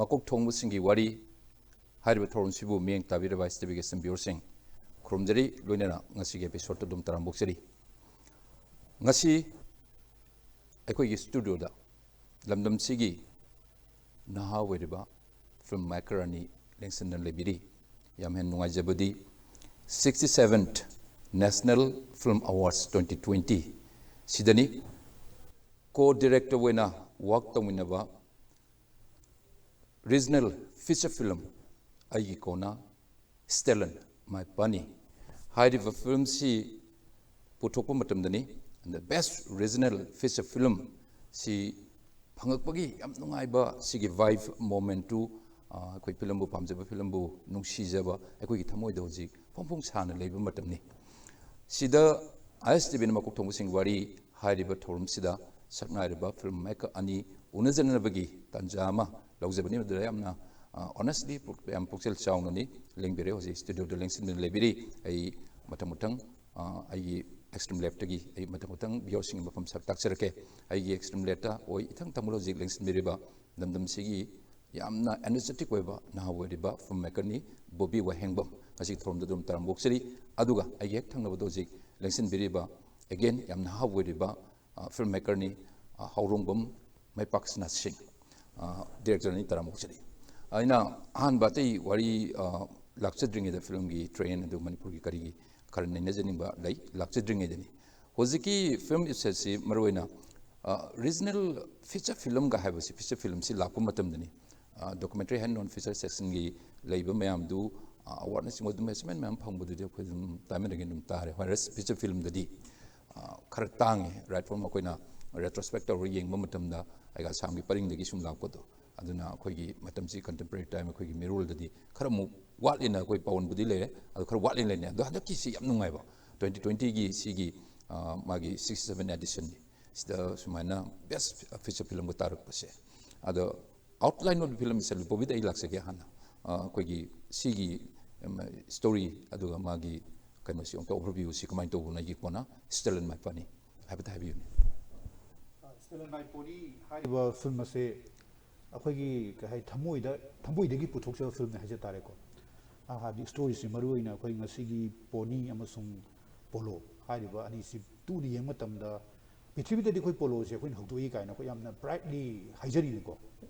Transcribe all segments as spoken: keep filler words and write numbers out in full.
ꯃꯀꯣꯛ ꯊꯣꯡꯕꯁꯤꯡꯒꯤ ꯋꯥꯔꯤ ꯍꯥꯏꯔꯤꯕ ꯊꯧꯔꯝꯁꯤꯕꯨ ꯃꯤꯠꯌꯦꯡ ꯇꯥꯕꯤꯔꯤꯕ ꯏꯁ ꯇꯤ ꯚꯤꯒꯤ ꯁꯝ ꯚ꯭ꯌꯨꯋꯔꯁꯤꯡ ꯈꯨꯔꯨꯝꯖꯔꯤ, ꯂꯣꯏꯅꯅ ꯉꯁꯤꯒꯤ ꯑꯦꯄꯤꯁꯣꯗꯇ ꯑꯗꯨꯝ ꯇꯔꯥꯝꯅ ꯑꯣꯛꯆꯔꯤ꯫ ꯉꯁꯤ ꯑꯩꯈꯣꯏꯒꯤ ꯁ꯭ꯇꯨꯗꯤꯑꯣꯗ ꯂꯝꯗꯝꯁꯤꯒꯤ ꯅꯍꯥ ꯑꯣꯏꯔꯤꯕ ꯐꯤꯜꯝ ꯃꯦꯀꯔ ꯑꯅꯤ ꯂꯦꯡꯁꯤꯟꯗꯨꯅ ꯂꯩꯕꯤꯔꯤ꯫ ꯌꯥꯝ ꯍꯦꯟꯅ ꯅꯨꯡꯉꯥꯏꯖꯕꯗꯤ sixty seventh National Film Awards twenty twenty ꯁꯤꯗꯅꯤ꯫ ꯀꯣ ꯗꯤꯔꯦꯛꯇꯔ ꯑꯣꯏꯅ ꯋꯥꯔꯛ ꯇꯧꯃꯤꯟꯅꯕ ꯔꯤꯖꯅꯦꯜ ꯐꯤꯆꯔ ꯐꯤꯂꯝ ꯑꯩꯒꯤ ꯀꯣꯟꯅ ꯁ꯭ꯇꯦꯂꯟ ꯃꯥꯏ ꯄꯥꯅꯤ ꯍꯥꯏꯔꯤꯕ ꯐꯤꯂꯝꯁꯤ ꯄꯨꯊꯣꯛꯄ ꯃꯇꯝꯗꯅꯤ꯫ And the best regional feature film ꯁꯤ ꯐꯪꯉꯛꯄꯒꯤ ꯌꯥꯝ ꯅꯨꯡꯉꯥꯏꯕ, ꯁꯤꯒꯤ ꯚꯥꯏꯕ ꯃꯣꯃꯦꯟꯠꯇꯨ, ꯑꯩꯈꯣꯏ ꯐꯤꯂꯝꯕꯨ ꯄꯥꯝꯖꯕ, ꯐꯤꯂꯝꯕꯨ ꯅꯨꯡꯁꯤꯖꯕ ꯑꯩꯈꯣꯏꯒꯤ ꯊꯃꯣꯏꯗ ꯍꯧꯖꯤꯛ ꯐꯣꯡ ꯐꯣꯡ ꯁꯥꯅ ꯂꯩꯕ ꯃꯇꯝꯅꯤ꯫ ꯁꯤꯗ ꯑꯥꯏ ꯑꯦꯁ ꯇꯤ ꯚꯤꯅ ꯃꯀꯣꯛ ꯊꯣꯡꯕꯁꯤꯡ ꯋꯥꯔꯤ ꯍꯥꯏꯔꯤꯕ ꯊꯧꯔꯝꯁꯤꯗ ꯁꯛꯅꯥꯏꯔꯕ ꯐꯤꯜꯝ ꯃꯦꯀꯔ ꯑꯅꯤ ꯎꯅꯖꯅꯕꯒꯤ ꯇꯥꯟꯖꯥ ꯑꯃ ꯂꯧꯖꯕꯅꯤ꯫ ꯃꯗꯨꯗ ꯌꯥꯝꯅ, ꯑ, honestly ꯄꯨꯛ-, ꯌꯥꯝ ꯄꯨꯛꯆꯦꯜ ꯆꯥꯎꯅꯅꯤ ꯂꯦꯡꯕꯤꯔꯦ꯫ ꯍꯧꯖꯤꯛ ꯁ꯭ꯇꯨꯗꯤꯑꯣꯗ ꯂꯦꯡꯁꯤꯟꯗꯨꯅ ꯂꯩꯕꯤꯔꯤ꯫ ꯑꯩ ꯃꯊꯪ ꯃꯊꯪ, ꯑ, ꯑꯩꯒꯤ ꯑꯦꯛꯁꯇ꯭ꯔꯤꯝ ꯂꯦꯐꯇꯒꯤ ꯑꯩ ꯃꯊꯪ ꯃꯊꯪ ꯚ꯭ꯌꯨꯋꯔꯁꯤꯡꯒꯤ ꯃꯐꯝ ꯁꯛ ꯇꯥꯛꯆꯔꯛꯀꯦ꯫ ꯑꯩꯒꯤ ꯑꯦꯛꯁꯇ꯭ꯔꯤꯝ ꯂꯦꯐꯇ ꯑꯣꯏ ꯏꯊꯪ ꯊꯪꯕ ꯍꯧꯖꯤꯛ ꯂꯦꯡꯁꯤꯟꯕꯤꯔꯤꯕ ꯂꯝꯗꯝꯁꯤꯒꯤ ꯌꯥꯝꯅ ꯑꯦꯅꯔꯖꯦꯇꯤꯛ ꯑꯣꯏꯕ ꯅꯍꯥ ꯑꯣꯏꯔꯤꯕ ꯐꯤꯜꯝ ꯃꯦꯀꯔꯅꯤ ꯕꯣꯕꯤ ꯋꯥꯍꯦꯡꯕꯝ꯫ ꯉꯁꯤ ꯊꯧꯔꯝꯗ ꯑꯗꯨꯝ ꯇꯔꯥꯝꯅ ꯑꯣꯛꯆꯔꯤ꯫ ꯑꯗꯨꯒ ꯑꯩꯒꯤ ꯍꯦꯛ ꯊꯪꯅꯕꯗ ꯍꯧꯖꯤꯛ ꯂꯦꯡꯁꯤꯟꯕꯤꯔꯤꯕ, again, ꯌꯥꯝ ꯅꯍꯥ ꯑꯣꯏꯔꯤꯕ, ꯑ, ꯐꯤꯜꯝ ꯃꯦꯀꯔꯅꯤ, ꯑ, ꯍꯥꯎꯔꯣꯡꯕꯝ ꯃꯩꯄꯥꯛꯁꯅꯥ ꯁꯤꯡ, ꯑ, ꯗꯤꯔꯦꯛꯇꯔꯅꯤ꯫ ꯇꯔꯥꯝꯅ ꯑꯣꯛꯆꯔꯤ꯫ ꯑꯩꯅ ꯑꯍꯥꯟꯕ ꯑꯇꯩ ꯋꯥꯔꯤ, ꯑ, ꯂꯥꯛꯆꯗ꯭ꯔꯤꯉꯩꯗ ꯐꯤꯜꯝꯒꯤ ꯇ꯭ꯔꯦꯟ ꯑꯗꯨ ꯃꯅꯤꯄꯨꯔꯒꯤ ꯀꯔꯤꯒꯤ ꯈꯔ ꯅꯩꯅꯖꯅꯤꯡꯕ ꯂꯩ, ꯂꯥꯛꯆꯗ꯭ꯔꯤꯉꯩꯗꯅꯤ꯫ ꯍꯧꯖꯤꯛꯀꯤ ꯐꯤꯜꯝ ꯏꯁꯇꯦꯠꯁꯤ ꯃꯔꯨꯑꯣꯏꯅ, ꯑ, ꯔꯤꯖꯅꯦꯜ ꯐꯤꯆꯔ ꯐꯤꯂꯝꯒ ꯍꯥꯏꯕꯁꯤ, ꯐꯤꯆꯔ ꯐꯤꯂꯝꯁꯤ ꯂꯥꯛꯄ ꯃꯇꯝꯗꯅꯤ, ꯑ, documentary and non feature sectionꯒꯤ ꯂꯩꯕ ꯃꯌꯥꯝꯗꯨ, ꯑ, awardꯅꯆꯤꯡꯕ ꯑꯗꯨꯝ ꯑꯦꯆꯤꯞꯃꯦꯟ ꯃꯌꯥꯝ ꯐꯪꯕꯗꯨꯗꯤ ꯑꯩꯈꯣꯏ ꯑꯗꯨꯝ ꯇꯥꯏꯃꯤꯡꯗꯒꯤ ꯑꯗꯨꯝ ꯇꯥꯔꯦ꯫ Whereas ꯐꯤꯆꯔ ꯐꯤꯂꯝꯗꯗꯤ, ꯑ, ꯈꯔ ꯇꯥꯡꯉꯤ, right from ꯑꯩꯈꯣꯏꯅ retrospect ꯇꯧꯔꯒ ꯌꯦꯡꯕ ꯃꯇꯝꯗ ꯑꯩꯒ ꯑꯁꯥꯝꯒꯤ ꯄꯔꯤꯡꯗꯒꯤ ꯁꯨꯝ ꯂꯥꯛꯄꯗꯣ꯫ ꯑꯗꯨꯅ ꯑꯩꯈꯣꯏꯒꯤ ꯃꯇꯝꯁꯤ contemporary time ꯑꯩꯈꯣꯏꯒꯤ ꯃꯤꯔꯣꯜꯗꯗꯤ ꯈꯔ ꯑꯃꯨꯛ ꯋꯥꯠꯂꯤꯅ ꯑꯩꯈꯣꯏ ꯄꯥꯎꯟꯕꯨꯗꯤ ꯂꯩꯔꯦ, ꯑꯗꯣ ꯈꯔ ꯋꯥꯠꯂꯤ ꯂꯩꯅꯩ꯫ ꯑꯗꯣ ꯍꯟꯗꯛꯀꯤꯁꯤ ꯌꯥꯝ ꯅꯨꯡꯉꯥꯏꯕ, twenty twentyꯒꯤ ꯁꯤꯒꯤ, ꯑ, ꯃꯥꯒꯤ sixty seven editionꯅꯤ꯫ ꯁꯤꯗ ꯁꯨꯃꯥꯏꯅ best feature filmꯒ ꯇꯥꯔꯛꯄꯁꯦ꯫ ꯑꯗꯣ outline of the film ꯏꯆꯜ ꯕꯣꯕꯤꯗ ꯑꯩ ꯂꯥꯛꯆꯒꯦ ꯍꯥꯟꯅ꯫ ꯑ, ꯑꯩꯈꯣꯏꯒꯤ ꯁꯤꯒꯤ, ꯎꯝ, story ꯑꯗꯨꯒ ꯃꯥꯒꯤ ꯀꯩꯅꯣꯁꯤ ꯑꯃꯨꯛꯇ overviewꯁꯤ ꯀꯃꯥꯏꯅ ꯇꯧꯕꯅꯣ ꯑꯩꯒꯤ ꯀꯣꯟꯅ ꯁ꯭ꯇꯦꯂꯟ ꯃꯥꯏ ꯄꯥꯅꯤ ꯍꯥꯏꯐꯦꯠ ꯍꯥꯏꯕꯤꯌꯨꯅꯦ꯫ ꯁ꯭ꯇꯦꯂꯟ ꯃꯥꯏ ꯄꯥꯅꯤ ꯍꯥꯏꯔꯤꯕ ꯐꯤꯜꯝ ꯑꯁꯦ ꯑꯩꯈꯣꯏꯒꯤ ꯀꯩ ꯍꯥꯏ, ꯊꯃꯣꯏꯗ, ꯊꯃꯣꯏꯗꯒꯤ ꯄꯨꯊꯣꯛꯆꯕ ꯐꯤꯂꯝꯅꯤ ꯍꯥꯏꯖ ꯇꯥꯔꯦꯀꯣ꯫ ꯑ, ꯍꯥꯏꯕꯗꯤ ꯁ꯭ꯇꯣꯔꯤꯁꯤ ꯃꯔꯨ ꯑꯣꯏꯅ ꯑꯩꯈꯣꯏ ꯉꯁꯤꯒꯤ ꯄꯣꯅꯤ ꯑꯃꯁꯨꯡ ꯄꯣꯂꯣ ꯍꯥꯏꯔꯤꯕ ꯑꯅꯤꯁꯤ ꯇꯨꯅ ꯌꯦꯡꯕ ꯃꯇꯝꯗ, ꯄ꯭ꯔꯤꯊꯤꯕꯤꯗꯗꯤ ꯑꯩꯈꯣꯏ ꯄꯣꯂꯣꯁꯦ ꯑꯩꯈꯣꯏꯅ ꯍꯧꯗꯣꯛꯏ ꯀꯥꯏꯅ ꯑꯩꯈꯣꯏ ꯌꯥꯝꯅ ꯄ꯭ꯔꯥꯏꯗꯂꯤ ꯍꯥꯏꯖꯔꯤꯅꯤꯀꯣ,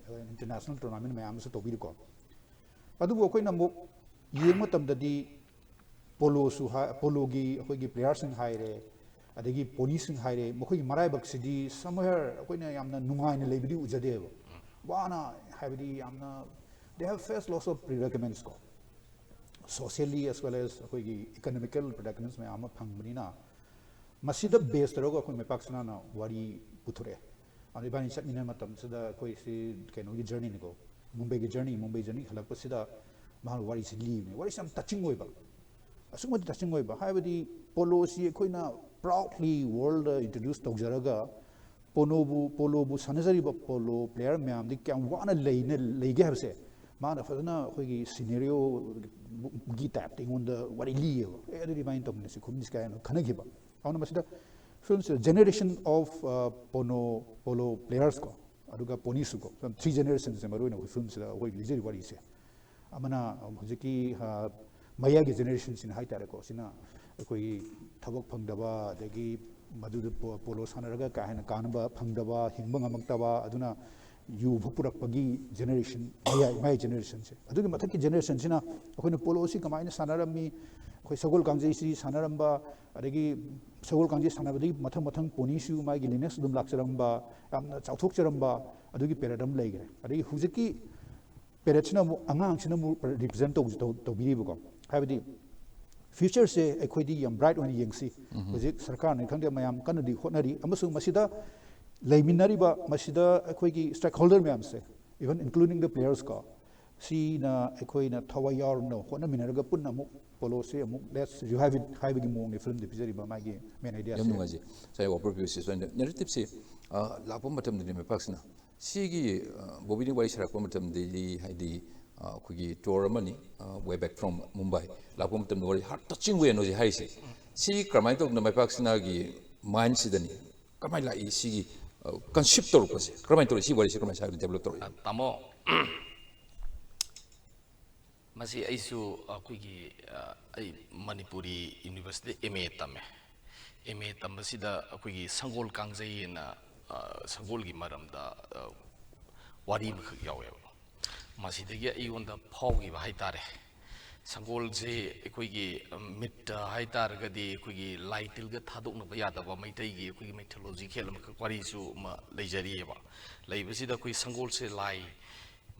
ꯏꯟꯇꯔꯅꯦꯁꯅꯦꯜ ꯇꯣꯔꯅꯥꯃꯦꯟ ꯃꯌꯥꯝ ꯑꯃꯁꯨ ꯇꯧꯕꯤꯔꯤꯀꯣ꯫ ꯑꯗꯨꯕꯨ ꯑꯩꯈꯣꯏꯅ ꯑꯃꯨꯛ ꯌꯦꯡꯕ ꯃꯇꯝꯗꯗꯤ ꯄꯣꯂꯣꯁꯨ ꯍꯥꯏ, ꯄꯣꯂꯣꯒꯤ ꯑꯩꯈꯣꯏꯒꯤ ꯄ꯭ꯂꯦꯌꯔꯁꯤꯡ ꯍꯥꯏꯔꯦ, ꯑꯗꯒꯤ ꯄꯣꯅꯤꯁꯤꯡ ꯍꯥꯏꯔꯦ, ꯃꯈꯣꯏꯒꯤ ꯃꯔꯥꯏꯕꯛꯁꯤꯗꯤ somewhere ꯑꯩꯈꯣꯏꯅ ꯌꯥꯝꯅ ꯅꯨꯡꯉꯥꯏꯅ ꯂꯩꯕꯗꯤ ꯎꯖꯗꯦꯕ꯫ ꯋꯥꯅ, ꯍꯥꯏꯕꯗꯤ ꯌꯥꯝꯅ, they have faced lots of predicaments ꯀꯣ, socially as well as ꯑꯩꯈꯣꯏꯒꯤ economical predicaments ꯃꯌꯥꯝ ꯑꯃ ꯐꯪꯕꯅꯤꯅ, ꯃꯁꯤꯗ ꯕꯦꯁ ꯇꯧꯔꯒ ꯑꯩꯈꯣꯏ ꯃꯩꯄꯥꯛ ꯁꯅꯥꯅ ꯋꯥꯔꯤ ꯄꯨꯊꯣꯔꯛꯑꯦ꯫ ꯑꯗꯣ ꯏꯕꯥꯅꯤ ꯆꯠꯃꯤꯟꯅꯕ ꯃꯇꯝꯁꯤꯗ ꯑꯩꯈꯣꯏꯁꯤ ꯀꯩꯅꯣꯒꯤ ꯖꯔꯅꯤꯅꯤꯀꯣ, ꯃꯨꯝꯕꯩꯒꯤ ꯖꯔꯅꯤ, ꯃꯨꯝꯕꯩ ꯖꯔꯅꯤ ꯍꯜꯂꯛꯄꯁꯤꯗ ꯃꯥꯅ ꯋꯥꯔꯤꯁꯤ ꯂꯤꯕꯅꯦ꯫ ꯋꯥꯔꯤꯁꯤ ꯌꯥꯝ ꯇꯆꯤꯡ ꯑꯣꯏꯕ, ꯑꯁꯨꯛꯀꯤ ꯃꯇꯤꯛ ꯇꯆꯤꯡ ꯑꯣꯏꯕ, ꯍꯥꯏꯕꯗꯤ ꯄꯣꯂꯣꯁꯤ ꯑꯩꯈꯣꯏꯅ ꯄ꯭ꯔꯥꯎꯗꯂꯤ ꯋꯥꯔꯜꯗ ꯏꯟꯇ꯭ꯔꯣꯗ꯭ꯌꯨꯁ ꯇꯧꯖꯔꯒ ꯄꯣꯂꯣꯕꯨ, ꯄꯣꯂꯣꯕꯨ ꯁꯥꯟꯅꯖꯔꯤꯕ ꯄꯣꯂꯣ ꯄ꯭ꯂꯦꯌꯔ ꯃꯌꯥꯝꯗꯤ ꯀꯌꯥꯝ ꯋꯥꯅ ꯂꯩꯅ, ꯂꯩꯒꯦ ꯍꯥꯏꯕꯁꯦ ꯃꯥꯅ ꯐꯖꯅ ꯑꯩꯈꯣꯏꯒꯤ ꯁꯤꯅꯦꯔꯤꯑꯣꯒꯤ ꯇꯥꯏꯞꯇ ꯑꯩꯉꯣꯟꯗ ꯋꯥꯔꯤ ꯂꯤꯌꯦꯕ꯫ "ꯑꯦ, ꯑꯗꯨꯗꯤ ꯏꯕꯥꯅꯤ ꯇꯧꯃꯤꯟꯅꯁꯤ ꯈꯣꯠꯃꯤꯟꯅꯁꯤ" ꯀꯥꯏꯅ ꯈꯟꯅꯈꯤꯕ꯫ ꯑꯗꯨꯅ ꯃꯁꯤꯗ ꯐꯤꯂꯝꯁꯤꯗ generation of, ꯑ, ꯄꯣꯅꯣ, ꯄꯣꯂꯣ ꯄ꯭ꯂꯦꯌꯔꯁ ꯀꯣ, ꯑꯗꯨꯒ ꯄꯣꯅꯤꯁꯨ ꯀꯣ, ꯁꯨꯝ three generationsꯁꯦ ꯃꯔꯨ ꯑꯣꯏꯅ ꯑꯩꯈꯣꯏ ꯐꯤꯂꯝꯁꯤꯗ ꯑꯩꯈꯣꯏ ꯂꯤꯖꯔꯤꯕ ꯋꯥꯔꯤꯁꯦ꯫ ꯑꯃꯅ ꯍꯧꯖꯤꯛꯀꯤ, ꯑ, ꯃꯌꯥꯏꯒꯤ generationꯁꯤꯅ ꯍꯥꯏꯇꯥꯔꯦꯀꯣ, ꯁꯤꯅ ꯑꯩꯈꯣꯏꯒꯤ ꯊꯕꯛ ꯐꯪꯗꯕ, ꯑꯗꯒꯤ ꯃꯗꯨꯗ ꯄꯣ-, ꯄꯣꯂꯣ ꯁꯥꯟꯅꯔꯒ ꯀꯥ ꯍꯦꯟꯅ ꯀꯥꯟꯅꯕ ꯐꯪꯗꯕ, ꯍꯤꯡꯕ ꯉꯝꯃꯛꯇꯕ, ꯑꯗꯨꯅ ꯌꯨ ꯐꯥꯎ ꯄꯨꯔꯛꯄꯒꯤ generation, ꯃꯌꯥꯏ, ꯃꯌꯥꯏ generationꯁꯦ꯫ ꯑꯗꯨꯒꯤ ꯃꯊꯛꯀꯤ generationꯁꯤꯅ ꯑꯩꯈꯣꯏꯅ ꯄꯣꯂꯣꯁꯤ ꯀꯃꯥꯏꯅ ꯁꯥꯟꯅꯔꯝꯃꯤ, ꯑꯩꯈꯣꯏ ꯁꯒꯣꯜ ꯀꯥꯡꯖꯩꯁꯤ ꯁꯥꯟꯅꯔꯝꯕ, ꯑꯗꯒꯤ ꯁꯒꯣꯜ ꯀꯥꯡꯖꯩ ꯁꯥꯟꯅꯕꯗꯒꯤ ꯃꯊꯪ ꯃꯊꯪ ꯄꯣꯅꯤꯁꯨ ꯃꯥꯒꯤ lineage ꯑꯗꯨꯝ ꯂꯥꯛꯆꯔꯝꯕ, ꯌꯥꯝꯅ ꯆꯥꯎꯊꯣꯛꯆꯔꯝꯕ, ꯑꯗꯨꯒꯤ period ꯑꯃ ꯂꯩꯈ꯭ꯔꯦ꯫ ꯑꯗꯒꯤ ꯍꯧꯖꯤꯛꯀꯤ periodꯁꯤꯅ ꯑꯃꯨꯛ ꯑꯉꯥꯡꯁꯤꯅ ꯑꯃꯨꯛ represent ꯇꯧ-, ꯇꯧ-, ꯇꯧꯕꯤꯔꯤꯕꯀꯣ꯫ ꯍꯥꯏꯕꯗꯤ futureꯁꯦ ꯑꯩꯈꯣꯏꯗꯤ ꯌꯥꯝ bright ꯑꯣꯏꯅ ꯌꯦꯡꯁꯤ꯫ ꯍꯧꯖꯤꯛ ꯁꯔꯀꯥꯔꯅꯤ ꯈꯪꯗꯦ, ꯃꯌꯥꯝ ꯀꯟꯅꯗꯤ ꯍꯣꯠꯅꯔꯤ, ꯑꯃꯁꯨꯡ ꯃꯁꯤꯗ ꯂꯩꯃꯤꯟꯅꯔꯤꯕ, ꯃꯁꯤꯗ ꯑꯩꯈꯣꯏꯒꯤ stakeholder ꯃꯌꯥꯝꯁꯦ, even including the players ꯀꯣ, ꯁꯤꯅ ꯑꯩꯈꯣꯏꯅ ꯊꯋꯥꯏ ꯌꯥꯎꯅ ꯍꯣꯠꯅꯃꯤꯟꯅꯔꯒ ꯄꯨꯟꯅ ꯑꯃꯨꯛ ꯄꯣꯂꯣꯁꯦ ꯑꯃꯨꯛ let's revive it ꯍꯥꯏꯕꯒꯤ ꯃꯑꯣꯡꯅꯤ ꯐꯤꯂꯝꯗ ꯄꯤꯖꯔꯤꯕ ꯃꯥꯒꯤ main ideaꯁꯦ꯫ ꯌꯥꯝ ꯅꯨꯡꯉꯥꯏꯖꯩ꯫ ꯉꯁꯥꯏ ꯋꯥꯄꯔ ꯄꯤꯌꯨꯁꯤ ꯁꯨꯃꯥꯏꯅ narrativeꯁꯤ, ꯑ, ꯂꯥꯛꯄ ꯃꯇꯝꯗꯗꯤ ꯃꯩꯄꯥꯛꯁꯤꯅ ꯁꯤꯒꯤ, ꯑ, ꯕꯣꯕꯤꯅ ꯋꯥꯔꯤ ꯁꯥꯔꯛꯄ ꯃꯇꯝꯗꯗꯤ, ꯍꯥꯏꯗꯤ, ꯑ, ꯑꯩꯈꯣꯏꯒꯤ tour ꯑꯃꯅꯤ, ꯑ, Way Back From Mumbai ꯂꯥꯛꯄ ꯃꯇꯝꯗ ꯋꯥꯔꯤ heart touching way ꯑꯅ ꯍꯧꯖꯤꯛ ꯍꯥꯏꯔꯤꯁꯦ꯫ ꯁꯤ ꯀꯔꯝꯍꯥꯏꯅ ꯇꯧꯗꯅ ꯃꯩꯄꯥꯛꯁꯤꯅꯒꯤ mindꯁꯤꯗꯅꯤ? ꯀꯃꯥꯏꯅ ꯂꯥꯛꯏ ꯁꯤꯒꯤ, ꯀꯟꯁꯤꯞ ꯇꯧꯔꯛꯄꯁꯦ ꯀꯔꯝꯍꯥꯏꯅ ꯇꯧꯔꯛꯏ? ꯁꯤ ꯋꯥꯔꯤꯁꯦ ꯀꯔꯝꯍꯥꯏꯅ ꯁꯥꯒꯠꯂꯛꯏ, ꯗꯦꯕꯂꯞ ꯇꯧꯔꯛꯏ? ꯇꯥꯃꯣ, ꯃꯁꯤ ꯑꯩꯁꯨ ꯑꯩꯈꯣꯏꯒꯤ, ꯑ, ꯑꯩ ꯃꯅꯤꯄꯨꯔꯤ ꯌꯨꯅꯤꯚꯔꯁꯤꯇꯤꯗ ꯑꯦꯝ ꯑꯦ ꯇꯝꯃꯦ꯫ ꯑꯦꯝ ꯑꯦ ꯇꯝꯕꯁꯤꯗ ꯑꯩꯈꯣꯏꯒꯤ ꯁꯪꯒꯣꯜ ꯀꯥꯡꯖꯩ ꯍꯥꯏꯅ, ꯑ, ꯁꯪꯒꯣꯜꯒꯤ ꯃꯔꯝꯗ, ꯑ, ꯋꯥꯔꯤ ꯑꯃꯈꯛ ꯌꯥꯎꯋꯦꯕ꯫ ꯃꯁꯤꯗꯒꯤ ꯑꯩꯉꯣꯟꯗ ꯐꯥꯎꯈꯤꯕ ꯍꯥꯏꯇꯥꯔꯦ꯫ ꯁꯪꯒꯣꯜꯁꯦ ꯑꯩꯈꯣꯏꯒꯤ, ꯑ, ꯃꯤꯠꯇ ꯍꯥꯏꯇꯥꯔꯒꯗꯤ ꯑꯩꯈꯣꯏꯒꯤ ꯂꯥꯏ ꯇꯤꯜꯒ ꯊꯥꯗꯣꯛꯅꯕ ꯌꯥꯗꯕ ꯃꯩꯇꯩꯒꯤ ꯑꯩꯈꯣꯏꯒꯤ ꯃꯤꯊꯣꯂꯣꯖꯤꯀꯦꯜ ꯑꯃꯈꯛ ꯋꯥꯔꯤꯁꯨ ꯑꯃ ꯂꯩꯖꯔꯤꯑꯕ꯫ ꯂꯩꯕꯁꯤꯗ ꯑꯩꯈꯣꯏ ꯁꯪꯒꯣꯜꯁꯦ ꯂꯥꯏ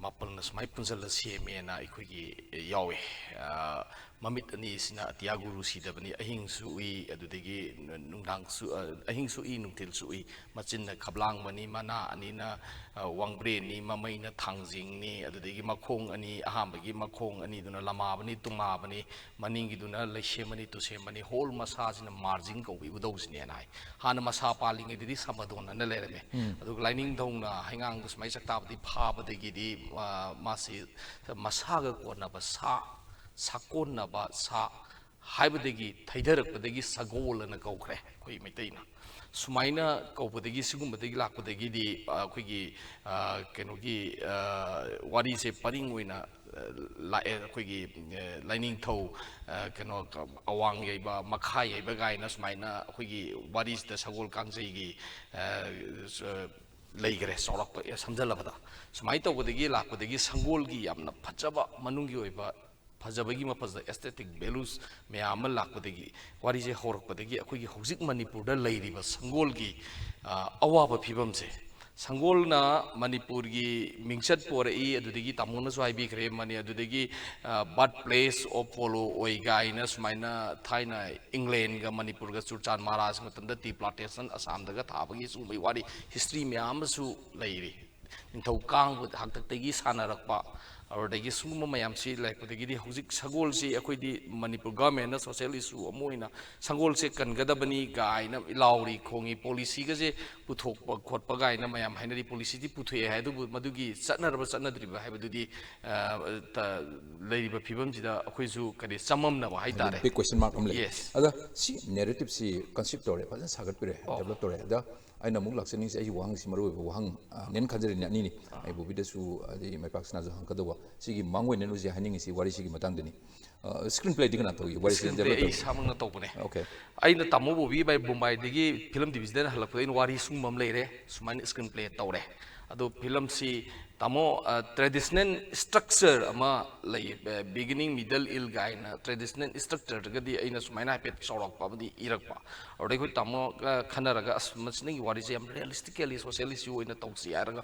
ꯃꯥꯄꯜꯅ ꯁꯨꯃꯥꯏꯅ ꯄꯨꯟꯁꯤꯜꯂ ꯁꯦꯝꯃꯦꯅ ꯑꯩꯈꯣꯏꯒꯤ ꯌꯥꯎꯋꯦ꯫ ꯑ, ꯃꯃꯤꯠ ꯑꯅꯤꯁꯤꯅ ꯑꯇꯤꯌꯥ ꯒꯨꯔꯨ ꯁꯤꯗꯕꯅꯤ, ꯑꯍꯤꯡꯁꯨ ꯎꯏ, ꯑꯗꯨꯗꯒꯤ ꯅꯨꯡꯗꯥꯡꯁꯨ, ꯑ, ꯑꯍꯤꯡꯁꯨ ꯎꯏ, ꯅꯨꯡꯊꯤꯜꯁꯨ ꯎꯏ, ꯃꯆꯤꯟꯅ ꯈꯕ꯭ꯂꯥꯡꯕꯅꯤ, ꯃꯅꯥ ꯑꯅꯤꯅ, ꯑ, ꯋꯥꯡꯕ꯭ꯔꯦꯟꯅꯤ, ꯃꯃꯩꯅ ꯊꯥꯡꯖꯤꯡꯅꯤ, ꯑꯗꯨꯗꯒꯤ ꯃꯈꯣꯡ ꯑꯅꯤ, ꯑꯍꯥꯟꯕꯒꯤ ꯃꯈꯣꯡ ꯑꯅꯤꯗꯨꯅ ꯂꯃꯥꯕꯅꯤ, ꯇꯨꯃꯥꯕꯅꯤ, ꯃꯅꯤꯡꯒꯤꯗꯨꯅ ꯂꯩꯁꯦꯝꯕꯅꯤ, ꯇꯨꯁꯦꯝꯕꯅꯤ, ꯍꯣꯜ ꯃꯁꯥꯁꯤꯅ ꯃꯥꯔꯖꯤꯡ ꯀꯧꯕ ꯏꯕꯨꯙꯧꯁꯤꯅꯦꯅ ꯍꯥꯏ꯫ ꯍꯥꯟꯅ ꯃꯁꯥ ꯄꯥꯜꯂꯤꯉꯩꯗꯗꯤ ꯁꯃꯗꯣꯟ ꯑꯅ ꯂꯩꯔꯝꯃꯦ꯫ ꯑꯗꯨꯒ ꯂꯥꯏꯅꯤꯡꯊꯧꯅ ꯍꯩꯉꯥꯡꯗ ꯁꯨꯃꯥꯏꯅ ꯆꯥꯛꯇꯥꯕꯗꯤ ꯐꯥꯕꯗꯒꯤꯗꯤ, ꯑ, ꯃꯥꯁꯤ ꯃꯁꯥꯒ ꯀꯣꯟꯅꯕ ꯁꯥ, ꯁꯥꯀꯣꯟꯅꯕ ꯁꯥ ꯍꯥꯏꯕꯗꯒꯤ ꯊꯩꯊꯔꯛꯄꯗꯒꯤ ꯁꯒꯣꯜ ꯑꯅ ꯀꯧꯈ꯭ꯔꯦ ꯑꯩꯈꯣꯏ ꯃꯩꯇꯩꯅ꯫ ꯁꯨꯃꯥꯏꯅ ꯀꯧꯕꯗꯒꯤ, ꯁꯤꯒꯨꯝꯕꯗꯒꯤ ꯂꯥꯛꯄꯗꯒꯤꯗꯤ, ꯑ, ꯑꯩꯈꯣꯏꯒꯤ, ꯑ, ꯀꯩꯅꯣꯒꯤ, ꯑ, ꯋꯥꯔꯤꯁꯦ ꯄꯔꯤꯡ ꯑꯣꯏꯅ, ꯑ, ꯂꯥꯛꯑꯦ꯫ ꯑꯩꯈꯣꯏꯒꯤ, ꯑ, ꯂꯥꯏꯅꯤꯡꯊꯧ, ꯑ, ꯀꯩꯅꯣ, ꯑꯋꯥꯡ ꯌꯩꯕ, ꯃꯈꯥ ꯌꯩꯕ ꯀꯥꯏꯅ ꯁꯨꯃꯥꯏꯅ ꯑꯩꯈꯣꯏꯒꯤ ꯋꯥꯔꯤꯁꯤꯗ ꯁꯒꯣꯜ ꯀꯥꯡꯖꯩꯒꯤ, ꯑ, ꯑ, ꯂꯩꯈꯔꯦ ꯆꯥꯎꯔꯥꯛꯄ, ꯑꯦ, ꯁꯝꯖꯜꯂꯕꯗ꯫ ꯁꯨꯃꯥꯏꯅ ꯇꯧꯕꯗꯒꯤ ꯂꯥꯛꯄꯗꯒꯤ ꯁꯪꯒꯣꯜꯒꯤ ꯌꯥꯝꯅ ꯐꯖꯕ ꯃꯅꯨꯡꯒꯤ ꯑꯣꯏꯕ ꯐꯖꯕꯒꯤ ꯃꯐꯝꯗ ꯑꯦꯁꯊꯦꯇꯤꯛ ꯚꯦꯂꯨꯁ ꯃꯌꯥꯝ ꯑꯃ ꯂꯥꯛꯄꯗꯒꯤ, ꯋꯥꯔꯤꯁꯦ ꯍꯧꯔꯛꯄꯗꯒꯤ ꯑꯩꯈꯣꯏꯒꯤ ꯍꯧꯖꯤꯛ ꯃꯅꯤꯄꯨꯔꯗ ꯂꯩꯔꯤꯕ ꯁꯪꯒꯣꯜꯒꯤ, ꯑ, ꯑꯋꯥꯕ ꯐꯤꯕꯝꯁꯦ, ꯁꯪꯒꯣꯜꯅ ꯃꯅꯤꯄꯨꯔꯒꯤ ꯃꯤꯡꯆꯠ ꯄꯣꯔꯛꯏ, ꯑꯗꯨꯗꯒꯤ ꯇꯥꯃꯣꯅꯁꯨ ꯍꯥꯏꯕꯤꯈ꯭ꯔꯦ, ꯃꯅꯤ-, ꯑꯗꯨꯗꯒꯤ, ꯑ, birth place of Polo ꯑꯣꯏ ꯀꯥꯏꯅ ꯁꯨꯃꯥꯏꯅ ꯊꯥꯏꯅ ꯏꯪꯂꯦꯟꯒ ꯃꯅꯤꯄꯨꯔꯒ ꯆꯨꯔꯆꯥꯟ ꯃꯍꯥꯔꯥꯖ ꯃꯇꯝꯗ tea plantation ꯑꯁꯥꯝꯗꯒ ꯊꯥꯕꯒꯤ ꯁꯤꯒꯨꯝꯕꯒꯤ ꯋꯥꯔꯤ, ꯍꯤꯁꯇ꯭ꯔꯤ ꯃꯌꯥꯝ ꯑꯃꯁꯨ ꯂꯩꯔꯤ꯫ ꯅꯤꯡꯊꯧ ꯀꯥꯡꯕ ꯍꯥꯛꯇꯛꯇꯒꯤ ꯁꯥꯟꯅꯔꯛꯄ, ꯑꯗꯨꯗꯒꯤ ꯁꯤꯒꯨꯝꯕ ꯃꯌꯥꯝꯁꯤ ꯂꯩꯔꯛꯄꯗꯒꯤꯗꯤ ꯍꯧꯖꯤꯛ ꯁꯒꯣꯜꯁꯤ ꯑꯩꯈꯣꯏꯗꯤ ꯃꯅꯤꯄꯨꯔ ꯒꯚꯔꯟꯃꯦꯟꯅ ꯁꯣꯁꯤꯌꯦꯜ ꯏꯁꯨ ꯑꯃ ꯑꯣꯏꯅ ꯁꯒꯣꯜꯁꯦ ꯀꯟꯒꯗꯕꯅꯤ ꯀꯥꯏꯅ ꯂꯥꯎꯔꯤ ꯈꯣꯡꯉꯤ, ꯄꯣꯂꯤꯁꯤꯒꯁꯦ ꯄꯨꯊꯣꯛꯄ ꯈꯣꯠꯄ ꯀꯥꯏꯅ ꯃꯌꯥꯝ ꯍꯥꯏꯅꯔꯤ꯫ ꯄꯣꯂꯤꯁꯤꯗꯤ ꯄꯨꯊꯣꯛꯑꯦ ꯍꯥꯏ, ꯑꯗꯨꯕꯨ ꯃꯗꯨꯒꯤ ꯆꯠꯅꯔꯕ ꯆꯠꯅꯗ꯭ꯔꯤꯕ ꯍꯥꯏꯕꯗꯨꯗꯤ, ꯑ, ꯇ-, ꯂꯩꯔꯤꯕ ꯐꯤꯕꯝꯁꯤꯗ ꯑꯩꯈꯣꯏꯁꯨ ꯀꯔꯤ ꯆꯃꯝꯅꯕ ꯍꯥꯏꯇꯥꯔꯦ꯫ ꯕꯤꯛ ꯀ꯭ꯋꯦꯁꯟ ꯃꯥꯔꯛ ꯑꯃ ꯂꯩ꯫ Yes. ꯑꯗ ꯁꯤ ꯅꯦꯔꯦꯇꯤꯞꯁꯤ ꯀꯟꯁꯤꯞ ꯇꯧꯔꯦ, ꯐꯖꯅ ꯁꯥꯒꯠꯄꯤꯔꯦ, ꯗꯦꯕꯂꯞ ꯇꯧꯔꯦ꯫ ꯑꯗ ꯑꯩꯅ ꯑꯃꯨꯛ ꯂꯥꯛꯆꯅꯤꯡꯉꯤꯁꯦ, ꯑꯩꯒꯤ ꯋꯥꯍꯪꯁꯤ ꯃꯔꯨ ꯑꯣꯏꯕ ꯋꯥꯍꯪ ꯑꯅꯦꯅ ꯈꯟꯖꯔꯤꯅꯦ, ꯑꯅꯤꯅꯤ꯫ ꯑꯩ ꯕꯣꯕꯤꯗꯁꯨ ꯑꯗꯩ ꯃꯥꯏꯄꯥꯛ ꯁꯅꯥꯁꯨ ꯍꯪꯒꯗꯧꯕ꯫ ꯁꯤꯒꯤ ꯃꯃꯥꯡ ꯑꯣꯏꯅ ꯍꯧꯖꯤꯛ ꯍꯥꯏꯅꯤꯡꯉꯤꯁꯤ ꯋꯥꯔꯤꯁꯤꯒꯤ ꯃꯇꯥꯡꯗꯅꯤ꯫ ꯁ꯭ꯀ꯭ꯔꯤꯟ ꯄ꯭ꯂꯦꯗꯤ ꯀꯅꯥ ꯇꯧꯏ? ꯋꯥꯔꯤꯁꯤ ꯁ꯭ꯀ꯭ꯔꯤꯟ ꯄ꯭ꯂꯦ ꯑꯩ ꯏꯁꯥꯃꯛꯅ ꯇꯧꯕꯅꯦ꯫ Okay. ꯑꯩꯅ ꯇꯥꯃꯣ ꯕꯣꯕꯤ ꯕꯥꯏ ꯕꯣꯝꯕꯥꯏꯗꯒꯤ ꯐꯤꯂꯝ ꯗꯤꯕꯤꯖꯟ ꯍꯜꯂꯛꯄꯗ ꯑꯩꯅ ꯋꯥꯔꯤ ꯁꯨꯝꯕ ꯑꯃ ꯂꯩꯔꯦ, ꯁꯨꯃꯥꯏꯅ ꯁ꯭ꯀ꯭ꯔꯤꯟ ꯄ꯭ꯂꯦ ꯇꯧꯔꯦ꯫ ꯑꯗꯣ ꯐꯤꯂꯝꯁꯤ ꯇꯥꯃꯣ ꯇ꯭ꯔꯦꯗꯤꯁꯅꯦꯜ ꯁ꯭ꯇ꯭ꯔꯛꯆꯔ ꯑꯃ ꯂꯩ, ꯕꯤꯒꯤꯅꯤꯡ ꯃꯤꯗꯜ ꯏꯜ ꯀꯥꯏꯅ ꯇ꯭ꯔꯦꯗꯤꯁꯅꯦꯜ ꯁ꯭ꯇ꯭ꯔꯛꯆꯔꯗꯒꯗꯤ ꯑꯩꯅ ꯁꯨꯃꯥꯏꯅ ꯍꯥꯏꯐꯦꯠ ꯆꯥꯎꯔꯥꯛꯄ ꯑꯃꯗꯤ ꯏꯔꯛꯄ꯫ ꯑꯗꯨꯗꯩ ꯑꯩꯈꯣꯏ ꯇꯥꯃꯣꯒ ꯈꯟꯅꯔꯒ, "ꯑꯁ, ꯃꯁꯤ ꯅꯪꯒꯤ ꯋꯥꯔꯤꯁꯦ ꯌꯥꯝ ꯔꯤꯌꯦꯂꯤꯁꯇꯤꯀꯦꯜꯂꯤ ꯁꯣꯁꯤꯌꯦꯜ ꯏꯁꯨ ꯑꯣꯏꯅ ꯇꯧꯁꯤ" ꯍꯥꯏꯔꯒ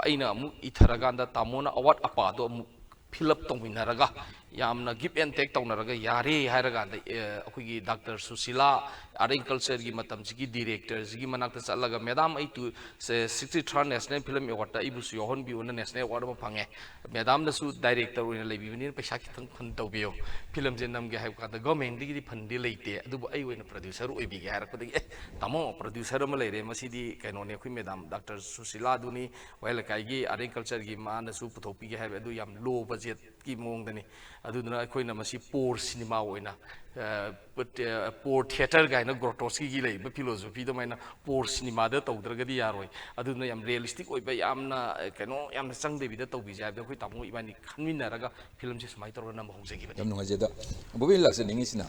ꯑꯩꯅ ꯑꯃꯨꯛ ꯏꯊꯔꯀꯥꯟꯗ ꯇꯥꯃꯣꯅ ꯑꯋꯥꯠ ꯑꯄꯥꯗꯣ ꯑꯃꯨꯛ ꯐꯤꯜ ꯑꯞ ꯇꯧꯃꯤꯟꯅꯔꯒ ꯌꯥꯝꯅ ꯒꯤꯞ ꯑꯦꯟ ꯇꯦꯛ ꯇꯧꯅꯔꯒ ꯌꯥꯔꯦ ꯍꯥꯏꯔꯀꯥꯟꯗ, ꯑꯦ, ꯑꯩꯈꯣꯏꯒꯤ ꯗꯥꯛꯇꯔ ꯁꯨꯁꯤꯂꯥ ꯑꯥꯔꯠ ꯑꯦꯟ ꯀꯜꯆꯔꯒꯤ ꯃꯇꯝꯁꯤꯒꯤ ꯗꯤꯔꯦꯛꯇꯔꯁꯤꯒꯤ ꯃꯅꯥꯛꯇ ꯆꯠꯂꯒ, "ꯃꯦꯗꯥꯝ, ꯑꯩ ꯇꯨ ꯁꯤꯛꯁꯇꯤ ꯊꯥꯔꯠ ꯅꯦꯁꯅꯦꯜ ꯐꯤꯂꯝ ꯑꯦꯋꯥꯔꯗꯇ ꯑꯩꯕꯨꯁꯨ ꯌꯥꯎꯍꯟꯕꯤꯌꯨꯅ ꯅꯦꯁꯅꯦꯜ ꯑꯦꯋꯥꯔꯗ ꯑꯃ ꯐꯪꯉꯦ꯫ ꯃꯦꯗꯥꯝꯅꯁꯨ ꯗꯥꯏꯔꯦꯛꯇꯔ ꯑꯣꯏꯅ ꯂꯩꯕꯤꯕꯅꯤꯅ ꯄꯩꯁꯥ ꯈꯤꯇꯪ ꯐꯟ ꯇꯧꯕꯤꯌꯨ꯫ ꯐꯤꯂꯝꯁꯦ ꯅꯝꯒꯦ" ꯍꯥꯏꯕ ꯀꯥꯟꯗ, "ꯒꯚꯔꯟꯃꯦꯟꯠꯇꯒꯤꯗꯤ ꯐꯟꯗꯤ ꯂꯩꯇꯦ, ꯑꯗꯨꯕꯨ ꯑꯩ ꯑꯣꯏꯅ ꯄ꯭ꯔꯗ꯭ꯌꯨꯁꯔ ꯑꯣꯏꯕꯤꯒꯦ" ꯍꯥꯏꯔꯛꯄꯗꯒꯤ, "ꯑꯦ, ꯇꯥꯃꯣ, ꯄ꯭ꯔꯗ꯭ꯌꯨꯁꯔ ꯑꯃ ꯂꯩꯔꯦ, ꯃꯁꯤꯗꯤ ꯀꯩꯅꯣꯅꯦ, ꯑꯩꯈꯣꯏ ꯃꯦꯗꯥꯝ ꯗꯥꯛꯇꯔ ꯁꯨꯁꯤꯂꯥꯗꯨꯅꯤ, ꯋꯥꯍꯦꯡ ꯂꯩꯀꯥꯏꯒꯤ ꯑꯥꯔꯠ ꯑꯦꯟ ꯀꯜꯆꯔꯒꯤ, ꯃꯥꯅꯁꯨ ꯄꯨꯊꯣꯛꯄꯤꯒꯦ" ꯍꯥꯏꯕ, ꯑꯗꯨ ꯌꯥꯝ ꯂꯣ ꯕꯖꯦꯠꯀꯤ ꯃꯑꯣꯡꯗꯅꯤ꯫ ꯑꯗꯨꯗꯨꯅ ꯑꯩꯈꯣꯏꯅ ꯃꯁꯤ ꯄꯣꯔ ꯁꯤꯅꯦꯃꯥ ꯑꯣꯏꯅ, ꯑ, ꯄꯣꯔ ꯊꯤꯌꯦꯇꯔ ꯀꯥꯏꯅ ꯒ꯭ꯔꯣꯇꯣꯁꯀꯤꯒꯤ ꯂꯩꯔꯤꯕ ꯐꯤꯂꯣꯁꯣꯐꯤ ꯑꯗꯨꯃꯥꯏꯅ ꯄꯣꯔ ꯁꯤꯅꯦꯃꯥꯗ ꯇꯧꯗ꯭ꯔꯒꯗꯤ ꯌꯥꯔꯣꯏ꯫ ꯑꯗꯨꯅ ꯌꯥꯝ ꯔꯤꯌꯦꯂꯤꯁꯇꯤꯛ ꯑꯣꯏꯕ, ꯌꯥꯝꯅ, ꯑ, ꯀꯩꯅꯣ, ꯌꯥꯝꯅ ꯆꯪꯗꯕꯤꯗ ꯇꯧꯕꯤꯁꯦ ꯍꯥꯏꯕꯗ ꯑꯩꯈꯣꯏ ꯇꯥꯃꯣ ꯏꯕꯥꯅꯤ ꯈꯟꯃꯤꯟꯅꯔꯒ ꯐꯤꯂꯝꯁꯦ ꯁꯨꯃꯥꯏꯅ ꯇꯧꯔꯒ ꯅꯝꯕ ꯍꯧꯖꯈꯤꯕꯅꯤ꯫ ꯌꯥꯝ ꯅꯨꯡꯉꯥꯏꯖꯩ꯫ ꯑꯗ ꯕꯣꯕꯤ ꯂꯥꯛꯆꯅꯤꯡꯉꯤꯁꯤꯅ,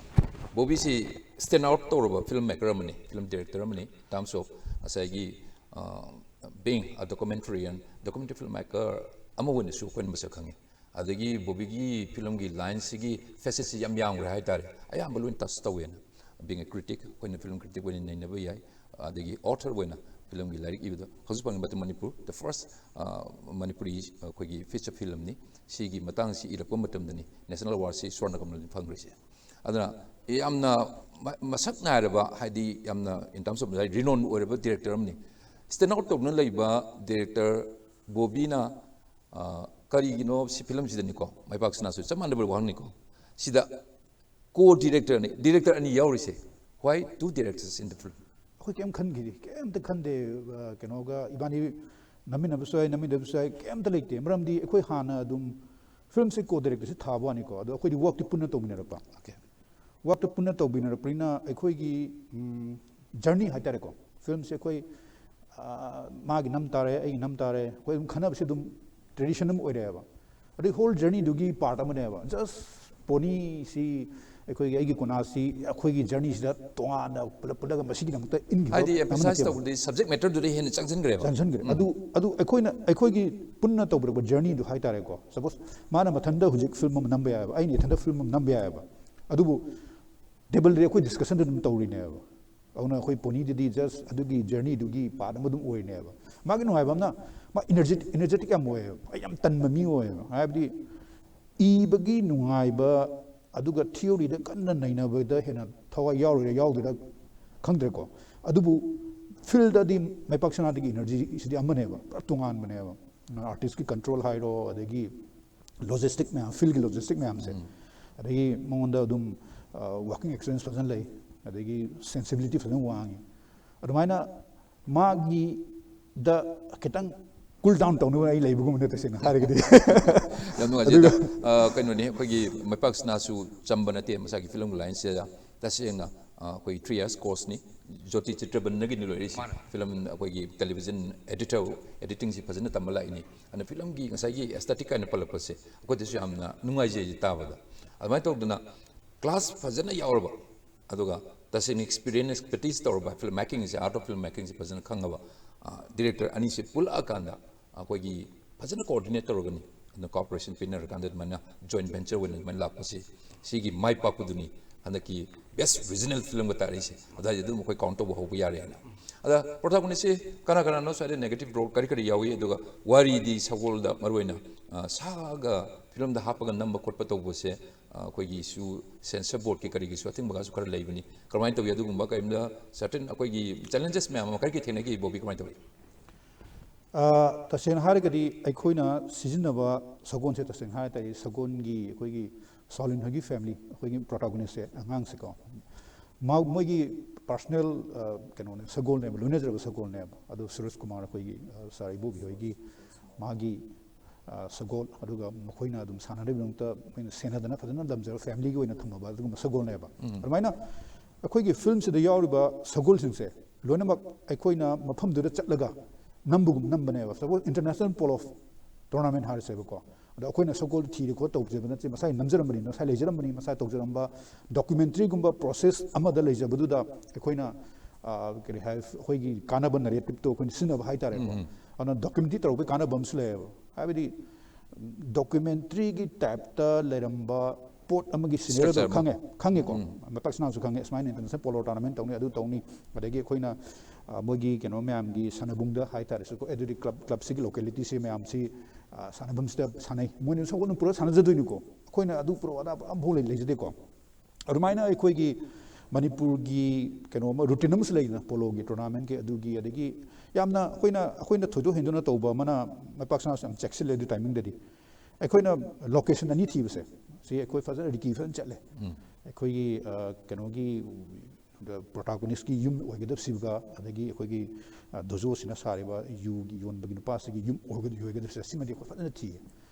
ꯕꯣꯕꯤꯁꯤ ꯁ꯭ꯇꯦꯟ ꯑꯥꯎꯠ ꯇꯧꯔꯕ ꯐꯤꯂꯝ ꯃꯦꯀꯔ ꯑꯃꯅꯤ, ꯐꯤꯂꯝ ꯗꯤꯔꯦꯛꯇꯔ ꯑꯃꯅꯤ, in terms of ꯉꯁꯥꯏꯒꯤ, ꯑ, being a documentarian, documentary filmmaker ꯑꯃ ꯑꯣꯏꯅꯁꯨ ꯑꯩꯈꯣꯏꯅ ꯃꯁꯛ ꯈꯪꯉꯤ꯫ ꯑꯗꯒꯤ ꯕꯣꯕꯤꯒꯤ ꯐꯤꯂꯝꯒꯤ ꯂꯥꯏꯟꯁꯤꯒꯤ ꯐꯦꯁꯦꯠꯁꯤ ꯌꯥꯝ ꯌꯥꯝꯈ꯭ꯔꯦ ꯍꯥꯏꯇꯥꯔꯦ, ꯑꯌꯥꯝꯕ ꯂꯣꯏ ꯇꯆ ꯇꯧꯋꯦꯅ꯫ Being a critic, ꯑꯩꯈꯣꯏꯅ ꯐꯤꯂꯝ ꯀ꯭ꯔꯤꯇꯤꯛ ꯑꯣꯏꯅ ꯅꯩꯅꯕ ꯌꯥꯏ, ꯑꯗꯒꯤ ꯑꯣꯊꯔ ꯑꯣꯏꯅ ꯐꯤꯂꯝꯒꯤ ꯂꯥꯏꯔꯤꯛ ꯏꯕꯗ, ꯍꯧꯖꯤꯛ ꯐꯪꯉꯤꯕ ꯃꯇꯝ ꯃꯅꯤꯄꯨꯔ, the first, ꯑ, ꯃꯅꯤꯄꯨꯔꯤ, ꯑꯩꯈꯣꯏꯒꯤ ꯐꯤꯆꯔ ꯐꯤꯂꯝꯅꯤ꯫ ꯁꯤꯒꯤ ꯃꯇꯥꯡꯁꯤ ꯏꯔꯛꯄ ꯃꯇꯝꯗꯅꯤ ꯅꯦꯁꯅꯦꯜ ꯑꯦꯋꯥꯔꯗꯁꯤ ꯁ꯭ꯋꯔꯅ ꯀꯃꯜꯅ ꯐꯪꯈ꯭ꯔꯤꯁꯦ꯫ ꯑꯗꯨꯅ ꯌꯥꯝꯅ ꯃ-, ꯃꯁꯛ ꯅꯥꯏꯔꯕ, ꯍꯥꯏꯗꯤ ꯌꯥꯝꯅ in terms of renown ꯑꯣꯏꯔꯕ ꯗꯤꯔꯦꯛꯇꯔ ꯑꯃꯅꯤ꯫ ꯁ꯭ꯇꯦꯟ ꯑꯥꯎꯠ ꯇꯧꯗꯨꯅ ꯂꯩꯕ ꯗꯤꯔꯦꯛꯇꯔ ꯕꯣꯕꯤꯅ, ꯑ, ꯀꯔꯤꯒꯤꯅꯣ ꯁꯤ ꯐꯤꯂꯝꯁꯤꯗꯅꯤꯀꯣ, ꯃꯥꯏꯄꯥꯛ ꯁꯅꯥꯁꯨ ꯆꯞ ꯃꯥꯟꯅꯕ ꯋꯥꯍꯪꯅꯤꯀꯣ, ꯁꯤꯗ ꯀꯣ ꯗꯤꯔꯦꯛꯇꯔꯅꯤ, ꯗꯤꯔꯦꯛꯇꯔ ꯑꯅꯤ ꯌꯥꯎꯔꯤꯁꯦ, why two directors in the film? ꯑꯩꯈꯣꯏ ꯀꯩꯝ ꯈꯟꯈꯤꯗꯦ, ꯀꯩꯝꯇ ꯈꯟꯗꯦ꯫ ꯑ, ꯀꯩꯅꯣꯒ ꯏꯕꯥꯅꯤ ꯅꯝꯃꯤꯟꯅꯕꯁꯨ ꯌꯥꯏ, ꯅꯝꯃꯤꯟꯅꯕꯁꯨ ꯌꯥꯏ, ꯀꯩꯝꯇ ꯂꯩꯇꯦ꯫ ꯃꯔꯝꯗꯤ ꯑꯩꯈꯣꯏ ꯍꯥꯟꯅ ꯑꯗꯨꯝ ꯐꯤꯂꯝꯁꯦ ꯀꯣ ꯗꯤꯔꯦꯛꯇꯔꯁꯦ ꯊꯥꯕ ꯋꯥꯅꯤꯀꯣ, ꯑꯗꯣ ꯑꯩꯈꯣꯏꯗꯤ ꯋꯥꯛꯇꯤ ꯄꯨꯟꯅ ꯇꯧꯃꯤꯟꯅꯔꯛꯄ꯫ Okay. ꯋꯥꯛꯇ ꯄꯨꯟꯅ ꯇꯧꯃꯤꯟꯅꯔꯛꯄꯅꯤꯅ ꯑꯩꯈꯣꯏꯒꯤ ꯖꯔꯅꯤ ꯍꯥꯏꯇꯥꯔꯦꯀꯣ, ꯐꯤꯂꯝꯁꯦ ꯑꯩꯈꯣꯏ ꯃꯥꯒꯤ ꯅꯝ ꯇꯥꯔꯦ, ꯑꯩꯒꯤ ꯅꯝ ꯇꯥꯔꯦ, ꯑꯩꯈꯣꯏ ꯑꯗꯨꯝ ꯈꯟꯅꯕꯁꯦ ꯑꯗꯨꯝ ꯇ꯭ꯔꯦꯗꯤꯁꯟ ꯑꯃ ꯑꯣꯏꯔꯦꯕ꯫ ꯑꯗꯩ ꯍꯣꯜ ꯖꯔꯅꯤꯗꯨꯒꯤ ꯄꯥꯔꯠ ꯑꯃꯅꯦꯕ꯫ ꯖꯁ ꯄꯣꯅꯤꯁꯤ, ꯑꯩꯈꯣꯏꯒꯤ, ꯑꯩꯒꯤ ꯀꯣꯅꯥꯁꯤ ꯑꯩꯈꯣꯏꯒꯤ ꯖꯔꯅꯤꯁꯤꯗ ꯇꯣꯉꯥꯟꯅ ꯄꯨꯂꯞ ꯄꯨꯜꯂꯒ ꯃꯁꯤꯒꯤꯗꯃꯛꯇ ꯏꯟꯈꯤꯕ ꯍꯥꯏꯗꯤ ꯑꯃ ꯑꯦꯝꯐꯁꯥꯏꯁ ꯅꯠꯇꯦꯕ꯫ ꯇꯧꯕꯗꯤ ꯁꯕꯖꯦꯛ ꯃꯦꯇꯔꯗꯨꯗ ꯍꯦꯟꯅ ꯆꯪꯁꯤꯟꯈ꯭ꯔꯦꯕ꯫ ꯆꯪꯁꯤꯟꯈ꯭ꯔꯦ꯫ ꯑꯗꯨ ꯑꯗꯨ ꯑꯩꯈꯣꯏꯅ ꯑꯩꯈꯣꯏꯒꯤ ꯄꯨꯟꯅ ꯇꯧꯕꯤꯔꯛꯄ ꯖꯔꯅꯤꯗꯨ ꯍꯥꯏꯇꯥꯔꯦꯀꯣ꯫ ꯁꯄꯣꯁ ꯃꯥꯅ ꯃꯊꯟꯇ ꯍꯧꯖꯤꯛ ꯐꯤꯂꯝ ꯑꯃ ꯅꯝꯕ ꯌꯥꯏꯑꯕ, ꯑꯩꯅ ꯏꯊꯟꯇ ꯐꯤꯂꯝ ꯑꯃ ꯅꯝꯕ ꯌꯥꯏꯑꯕ꯫ ꯑꯗꯨꯕꯨ ꯇꯦꯕꯜꯗꯗꯤ ꯑꯩꯈꯣꯏ ꯗꯤꯁꯀꯁꯟꯗ ꯑꯗꯨꯝ ꯇꯧꯔꯤꯅꯦꯕ꯫ ꯑꯗꯨꯅ ꯑꯩꯈꯣꯏ ꯄꯣꯅꯤꯗꯗꯤ ꯖꯁ ꯑꯗꯨꯒꯤ ꯖꯔꯅꯤꯗꯨꯒꯤ ꯄꯥꯔꯠ ꯑꯃ ꯑꯗꯨꯝ ꯑꯣꯏꯔꯤꯅꯦꯕ꯫ ꯃꯥꯒꯤ ꯅꯨꯡꯉꯥꯏꯕ ꯑꯃꯅ ꯃꯥ ꯏꯅꯔꯖꯦꯇꯤꯛ ꯏꯅꯔꯖꯦꯇꯤꯛ ꯌꯥꯝ ꯑꯣꯏꯌꯦꯕ꯫ ꯑꯩ ꯌꯥꯝ ꯇꯟꯕ ꯃꯤ ꯑꯣꯏꯌꯦꯕ꯫ ꯍꯥꯏꯕꯗꯤ ꯏꯕꯒꯤ ꯅꯨꯡꯉꯥꯏꯕ ꯑꯗꯨꯒ ꯊꯤꯑꯣꯔꯤꯗ ꯀꯟꯅ ꯅꯩꯅꯕꯗ ꯍꯦꯟꯅ ꯊꯋꯥꯏ ꯌꯥꯎꯔꯤꯔꯥ ꯌꯥꯎꯗꯣꯏꯔꯥ ꯈꯪꯗ꯭ꯔꯦꯀꯣ꯫ ꯑꯗꯨꯕꯨ ꯐꯤꯜꯗꯗꯤ ꯃꯩꯄꯥꯛ ꯁꯅꯥꯗꯒꯤ ꯏꯅꯔꯖꯤꯁꯤꯗꯤ ꯑꯃꯅꯦꯕ, ꯄꯨꯔꯥ ꯇꯣꯉꯥꯟꯕꯅꯦꯕ꯫ ꯑꯥꯔꯇꯤꯁꯀꯤ ꯀꯟꯇ꯭ꯔꯣꯜ ꯍꯥꯏꯔꯣ, ꯑꯗꯒꯤ ꯂꯣꯖꯤꯁꯇꯤꯛ ꯃꯌꯥꯝ, ꯐꯤꯜꯒꯤ ꯂꯣꯖꯤꯁꯇꯤꯛ ꯃꯌꯥꯝꯁꯦ, ꯑꯗꯒꯤ ꯃꯉꯣꯟꯗ ꯑꯗꯨꯝ ꯋꯥꯔꯀꯤꯡ ꯑꯦꯛꯁꯄꯤꯔꯤꯌꯦꯟꯁ ꯐꯖꯅ ꯂꯩ, ꯑꯗꯒꯤ ꯁꯦꯟꯁꯤꯕꯤꯂꯤꯇꯤ ꯐꯖꯅ ꯋꯥꯡꯉꯤ꯫ ꯑꯗꯨꯃꯥꯏꯅ ꯃꯥꯒꯤꯗ ꯈꯤꯇꯪ ꯀꯨꯜ ꯗꯥꯎꯟ ꯇꯧꯅꯕ ꯑꯩ ꯂꯩꯕꯒꯨꯝꯕꯅꯦ, ꯇꯁꯦꯡꯅ ꯍꯥꯏꯔꯒꯗꯤ꯫ ꯌꯥꯝ ꯅꯨꯡꯉꯥꯏꯖꯩ꯫ ꯑꯗꯣ ꯑ, ꯀꯩꯅꯣꯅꯤ, ꯑꯩꯈꯣꯏꯒꯤ ꯃꯩꯄꯥꯛ ꯁꯅꯥꯁꯨ ꯆꯝꯕ ꯅꯠꯇꯦ ꯃꯁꯥꯒꯤ ꯐꯤꯂꯝꯒꯤ ꯂꯥꯏꯟꯁꯤꯗ꯫ ꯇꯁꯦꯡꯅ ꯑ, ꯑꯩꯈꯣꯏ ꯊ꯭ꯔꯤ ꯌꯔꯁ ꯀꯣꯔꯁꯅꯤ꯫ ꯖꯣꯇꯤ ꯆꯤꯇ꯭ꯔꯕꯟꯗꯒꯤꯅꯤ ꯂꯣꯏꯔꯛꯏꯁꯤ꯫ ꯐꯤꯂꯝ ꯑꯩꯈꯣꯏꯒꯤ ꯇꯦꯂꯤꯚꯤꯖꯟ ꯑꯦꯗꯤꯇꯔ, ꯑꯦꯗꯤꯇꯤꯡꯁꯤ ꯐꯖꯅ ꯇꯝꯕ ꯂꯥꯛꯏꯅꯤ꯫ ꯑꯗꯨꯅ ꯐꯤꯂꯝꯒꯤ ꯉꯁꯥꯏꯒꯤ ꯑꯦꯁꯊꯦꯇꯤꯛ ꯍꯥꯏꯅ ꯄꯜꯂꯛꯄꯁꯦ ꯑꯩꯈꯣꯏꯗꯁꯨ ꯌꯥꯝꯅ ꯅꯨꯡꯉꯥꯏꯖꯩ ꯇꯥꯕꯗ꯫ ꯑꯗꯨꯃꯥꯏꯅ ꯇꯧꯗꯅ ꯀ꯭ꯂꯥꯁ ꯐꯖꯅ ꯌꯥꯎꯔꯕ, ꯑꯗꯨꯒ ꯇꯁꯦꯡꯅ ꯑꯦꯛꯁꯄꯤꯔꯤꯌꯦꯟꯁ, ꯑꯦꯛꯁꯄꯔꯇꯤꯁ ꯇꯧꯔꯕ ꯐꯤꯂꯝ ꯃꯦꯀꯤꯡꯁꯦ, ꯑꯥꯔꯠ ꯑꯣꯐ ꯐꯤꯂꯝ ꯃꯦꯀꯤꯡꯁꯦ ꯐꯖꯅ ꯈꯪꯉꯕ ꯗꯤꯔꯦꯛꯇꯔ ꯑꯅꯤꯁꯦ ꯄꯨꯜꯂꯛꯑꯀꯥꯟꯗ ꯑꯩꯈꯣꯏꯒꯤ ꯐꯖꯅ ꯀꯣꯑꯣꯔꯗꯤꯅꯦꯠ ꯇꯧꯔꯒꯅꯤ꯫ ꯑꯗꯨꯅ ꯀꯣꯑꯣꯄꯔꯦꯁꯟ ꯄꯤꯅꯔꯀꯥꯟꯗ ꯑꯗꯨꯃꯥꯏꯅ ꯖꯣꯏꯟ ꯚꯦꯟꯆꯔ ꯑꯣꯏꯅ ꯑꯗꯨꯃꯥꯏꯅ ꯂꯥꯛꯄꯁꯤ, ꯁꯤꯒꯤ ꯃꯥꯏ ꯄꯥꯛꯄꯗꯨꯅꯤ ꯍꯟꯗꯛꯀꯤ ꯕꯦꯁ ꯔꯤꯖꯅꯦꯜ ꯐꯤꯂꯝꯒ ꯇꯥꯔꯛꯏꯁꯦ꯫ ꯑꯗꯨꯋꯥꯏꯗ ꯑꯗꯨꯝ ꯑꯩꯈꯣꯏ ꯀꯥꯎꯟ ꯇꯧꯕ ꯍꯧꯕ ꯌꯥꯔꯦ ꯍꯥꯏꯅ꯫ ꯑꯗ ꯄ꯭ꯔꯣꯇꯥꯒꯣꯅꯤꯁꯁꯤ ꯀꯅꯥ ꯀꯅꯥꯅꯣ ꯁ꯭ꯋꯥꯏꯗ ꯅꯦꯒꯦꯇꯤꯞ ꯔꯣꯜ ꯀꯔꯤ ꯀꯔꯤ ꯌꯥꯎꯏ, ꯑꯗꯨꯒ ꯋꯥꯔꯤꯗꯤ ꯁꯒꯣꯜꯗ ꯃꯔꯨꯑꯣꯏꯅ ꯑ, ꯁꯥꯒ ꯐꯤꯂꯝꯗ ꯍꯥꯞꯄꯒ ꯅꯝꯕ ꯈꯣꯠꯄ ꯇꯧꯕꯁꯦ, ꯑ, ꯑꯩꯈꯣꯏꯒꯤꯁꯨ ꯁꯦꯟꯁꯔ ꯕꯣꯔꯗꯀꯤ ꯀꯔꯤꯒꯤꯁꯨ ꯑꯊꯤꯡꯕꯒꯁꯨ ꯈꯔ ꯂꯩꯕꯅꯤ꯫ ꯀꯔꯝꯍꯥꯏꯅ ꯇꯧꯏ? ꯑꯗꯨꯒꯨꯝꯕ ꯀꯔꯤꯝꯇ ꯁꯔꯇꯟ ꯑꯩꯈꯣꯏꯒꯤ ꯆꯦꯂꯦꯟꯖꯦꯁ ꯃꯌꯥꯝ ꯑꯃ ꯀꯔꯤ ꯀꯔꯤ ꯊꯦꯡꯅꯈꯤ, ꯕꯣꯕꯤ, ꯀꯃꯥꯏꯅ ꯇꯧꯏ? ꯑ, ꯇꯁꯦꯡꯅ ꯍꯥꯏꯔꯒꯗꯤ ꯑꯩꯈꯣꯏꯅ ꯁꯤꯖꯤꯟꯅꯕ ꯁꯒꯣꯜꯁꯦ, ꯇꯁꯦꯡꯅ ꯍꯥꯏꯔ ꯇꯥꯔꯗꯤ ꯁꯒꯣꯜꯒꯤ ꯑꯩꯈꯣꯏꯒꯤ ꯁꯥꯎꯂꯤꯟ ꯍꯣꯏꯒꯤ ꯐꯦꯃꯤꯂꯤ, ꯑꯩꯈꯣꯏꯒꯤ ꯄ꯭ꯔꯣꯇꯥꯒꯣꯅꯤꯁꯁꯦ, ꯑꯉꯥꯡꯁꯦꯀꯣ, ꯃꯥ-, ꯃꯣꯏꯒꯤ ꯄꯥꯔꯁꯣꯅꯦꯜ, ꯑ, ꯀꯩꯅꯣꯅꯦ, ꯁꯒꯣꯜꯅꯦꯕ, ꯂꯣꯏꯅꯖꯔꯕ ꯁꯒꯣꯜꯅꯦꯕ꯫ ꯑꯗꯣ ꯁꯨꯔꯖ ꯀꯨꯃꯥꯔ ꯑꯩꯈꯣꯏꯒꯤ, ꯑ, ꯁꯥꯔ ꯏꯕꯣꯕꯤ ꯍꯣꯏꯒꯤ ꯃꯥꯒꯤ, ꯑ, ꯁꯒꯣꯜ, ꯑꯗꯨꯒ ꯃꯈꯣꯏꯅ ꯑꯗꯨꯝ ꯁꯥꯟꯅꯔꯤꯕꯒꯤꯗꯃꯛꯇ ꯃꯣꯏꯅ ꯁꯦꯟꯅꯗꯅ ꯐꯖꯅ ꯂꯝꯖꯔ ꯐꯦꯃꯤꯂꯤꯒꯤ ꯑꯣꯏꯅ ꯊꯝꯃꯕ ꯑꯗꯨꯒꯨꯝꯕ ꯁꯒꯣꯜꯅꯦꯕ꯫ ꯑꯗꯨꯃꯥꯏꯅ ꯑꯩꯈꯣꯏꯒꯤ ꯐꯤꯂꯝꯁꯤꯗ ꯌꯥꯎꯔꯤꯕ ꯁꯒꯣꯜꯁꯤꯡꯁꯦ ꯂꯣꯏꯅꯃꯛ ꯑꯩꯈꯣꯏꯅ ꯃꯐꯝꯗꯨꯗ ꯆꯠꯂꯒ ꯅꯝꯕꯒꯨꯝ ꯅꯝꯕꯅꯦꯕ꯫ Suppose international polo tournament ꯍꯥꯏꯔꯁꯦꯕꯀꯣ, ꯑꯗꯣ ꯑꯩꯈꯣꯏꯅ ꯁꯒꯣꯜ ꯊꯤꯔꯦ ꯈꯣꯠ ꯇꯧꯖꯕ ꯅꯠꯇꯦ, ꯃꯁꯥꯒꯤ ꯅꯝꯖꯔꯝꯕꯅꯤ, ꯃꯁꯥ ꯂꯩꯖꯔꯝꯕꯅꯤ, ꯃꯁꯥ ꯇꯧꯖꯔꯝꯕ documentary ꯒꯨꯝꯕ process ꯑꯃꯗ ꯂꯩꯖꯕꯗꯨꯗ ꯑꯩꯈꯣꯏꯅ, ꯑ, ꯀꯔꯤ ꯍꯥꯏ, ꯑꯩꯈꯣꯏꯒꯤ ꯀꯥꯟꯅꯕ narrative ꯇꯣ ꯑꯩꯈꯣꯏꯅ ꯁꯤꯖꯤꯟꯅꯕ ꯍꯥꯏꯇꯥꯔꯦꯀꯣ꯫ ꯑꯗꯨꯅ documentary ꯇꯧꯔꯛꯄꯒꯤ ꯀꯥꯟꯅꯕ ꯑꯃꯁꯨ ꯂꯩꯌꯦꯕ꯫ ꯍꯥꯏꯕꯗꯤ documentary ꯒꯤ type ꯇ ꯂꯩꯔꯝꯕ ꯄꯣꯠ ꯑꯃꯒꯤ scenario ꯗꯣ ꯈꯪꯉꯦ, ꯈꯪꯉꯦꯀꯣ꯫ ꯃꯄꯥꯛ ꯁꯅꯥꯁꯨ ꯈꯪꯉꯦ, ꯁꯨꯃꯥꯏꯅ international polo tournament ꯇꯧꯅꯤ, ꯑꯗꯨ ꯇꯧꯅꯤ, ꯑꯗꯒꯤ ꯑꯩꯈꯣꯏꯅ, ꯑ, ꯃꯣꯏꯒꯤ ꯀꯩꯅꯣ ꯃꯌꯥꯝꯒꯤ ꯁꯥꯟꯅꯕꯨꯡꯗ ꯍꯥꯏꯇꯥꯔꯦꯁꯨꯀꯣ, ꯑꯗꯨꯗꯤ club, club ꯁꯤꯒꯤ locality ꯁꯤ ꯃꯌꯥꯝꯁꯤ, ꯑ, ꯁꯥꯟꯅꯐꯝꯁꯤꯗ ꯁꯥꯟꯅꯩ, ꯃꯣꯏꯅ ꯁꯒꯣꯜ ꯄꯨꯔ ꯁꯥꯟꯅꯖꯗꯣꯏꯅꯤꯀꯣ꯫ ꯑꯩꯈꯣꯏꯅ ꯑꯗꯨ ꯄꯨꯔꯛꯑꯣ ꯑꯗꯥ ꯄꯨꯔꯛꯑꯣ ꯑꯝꯐꯥꯎ ꯂꯩ-, ꯂꯩꯖꯗꯦꯀꯣ꯫ ꯑꯗꯨꯃꯥꯏꯅ ꯑꯩꯈꯣꯏꯒꯤ ꯃꯅꯤꯄꯨꯔꯒꯤ ꯀꯩꯅꯣ ꯑꯃ, routine ꯑꯃꯁꯨ ꯂꯩꯗꯅ, polo ꯒꯤ tournament ꯀꯤ, ꯑꯗꯨꯒꯤ, ꯑꯗꯒꯤ ꯌꯥꯝꯅ ꯑꯩꯈꯣꯏꯅ, ꯑꯩꯈꯣꯏꯅ ꯊꯣꯏꯗꯣꯛ ꯍꯦꯟꯗꯣꯛꯅ ꯇꯧꯕ ꯑꯃꯅ, ꯃꯄꯥꯛ ꯁꯅꯥꯁꯨ ꯌꯥꯝ ꯆꯦꯛꯁꯤꯜꯂꯦ ꯑꯗꯨ timing ꯗꯗꯤ꯫ ꯑꯩꯈꯣꯏꯅ location ꯑꯅꯤ ꯊꯤꯕꯁꯦ, ꯁꯤ ꯑꯩꯈꯣꯏ ꯐꯖꯅ recce ꯐꯖꯅ ꯆꯠꯂꯦ꯫ ꯑꯩꯈꯣꯏꯒꯤ, ꯑ, ꯀꯩꯅꯣꯒꯤ, the protagonist ꯀꯤ ꯌꯨꯝ ꯑꯣꯏꯒꯗꯕꯁꯤꯒ, ꯑꯗꯒꯤ ꯑꯩꯈꯣꯏꯒꯤ, ꯑ, ꯗꯣꯖꯣꯁꯤꯅ ꯁꯥꯔꯤꯕ ꯌꯨꯒꯤ ꯌꯣꯟꯕꯒꯤ ꯅꯨꯄꯥꯁꯤꯒꯤ ꯌꯨꯝ ꯑꯣꯏꯒꯗ-, ꯑꯣꯏꯒꯗꯕꯁꯦ, ꯁꯤꯃꯗꯤ ꯑꯩꯈꯣꯏ ꯐꯖꯅ ꯊꯤꯌꯦ꯫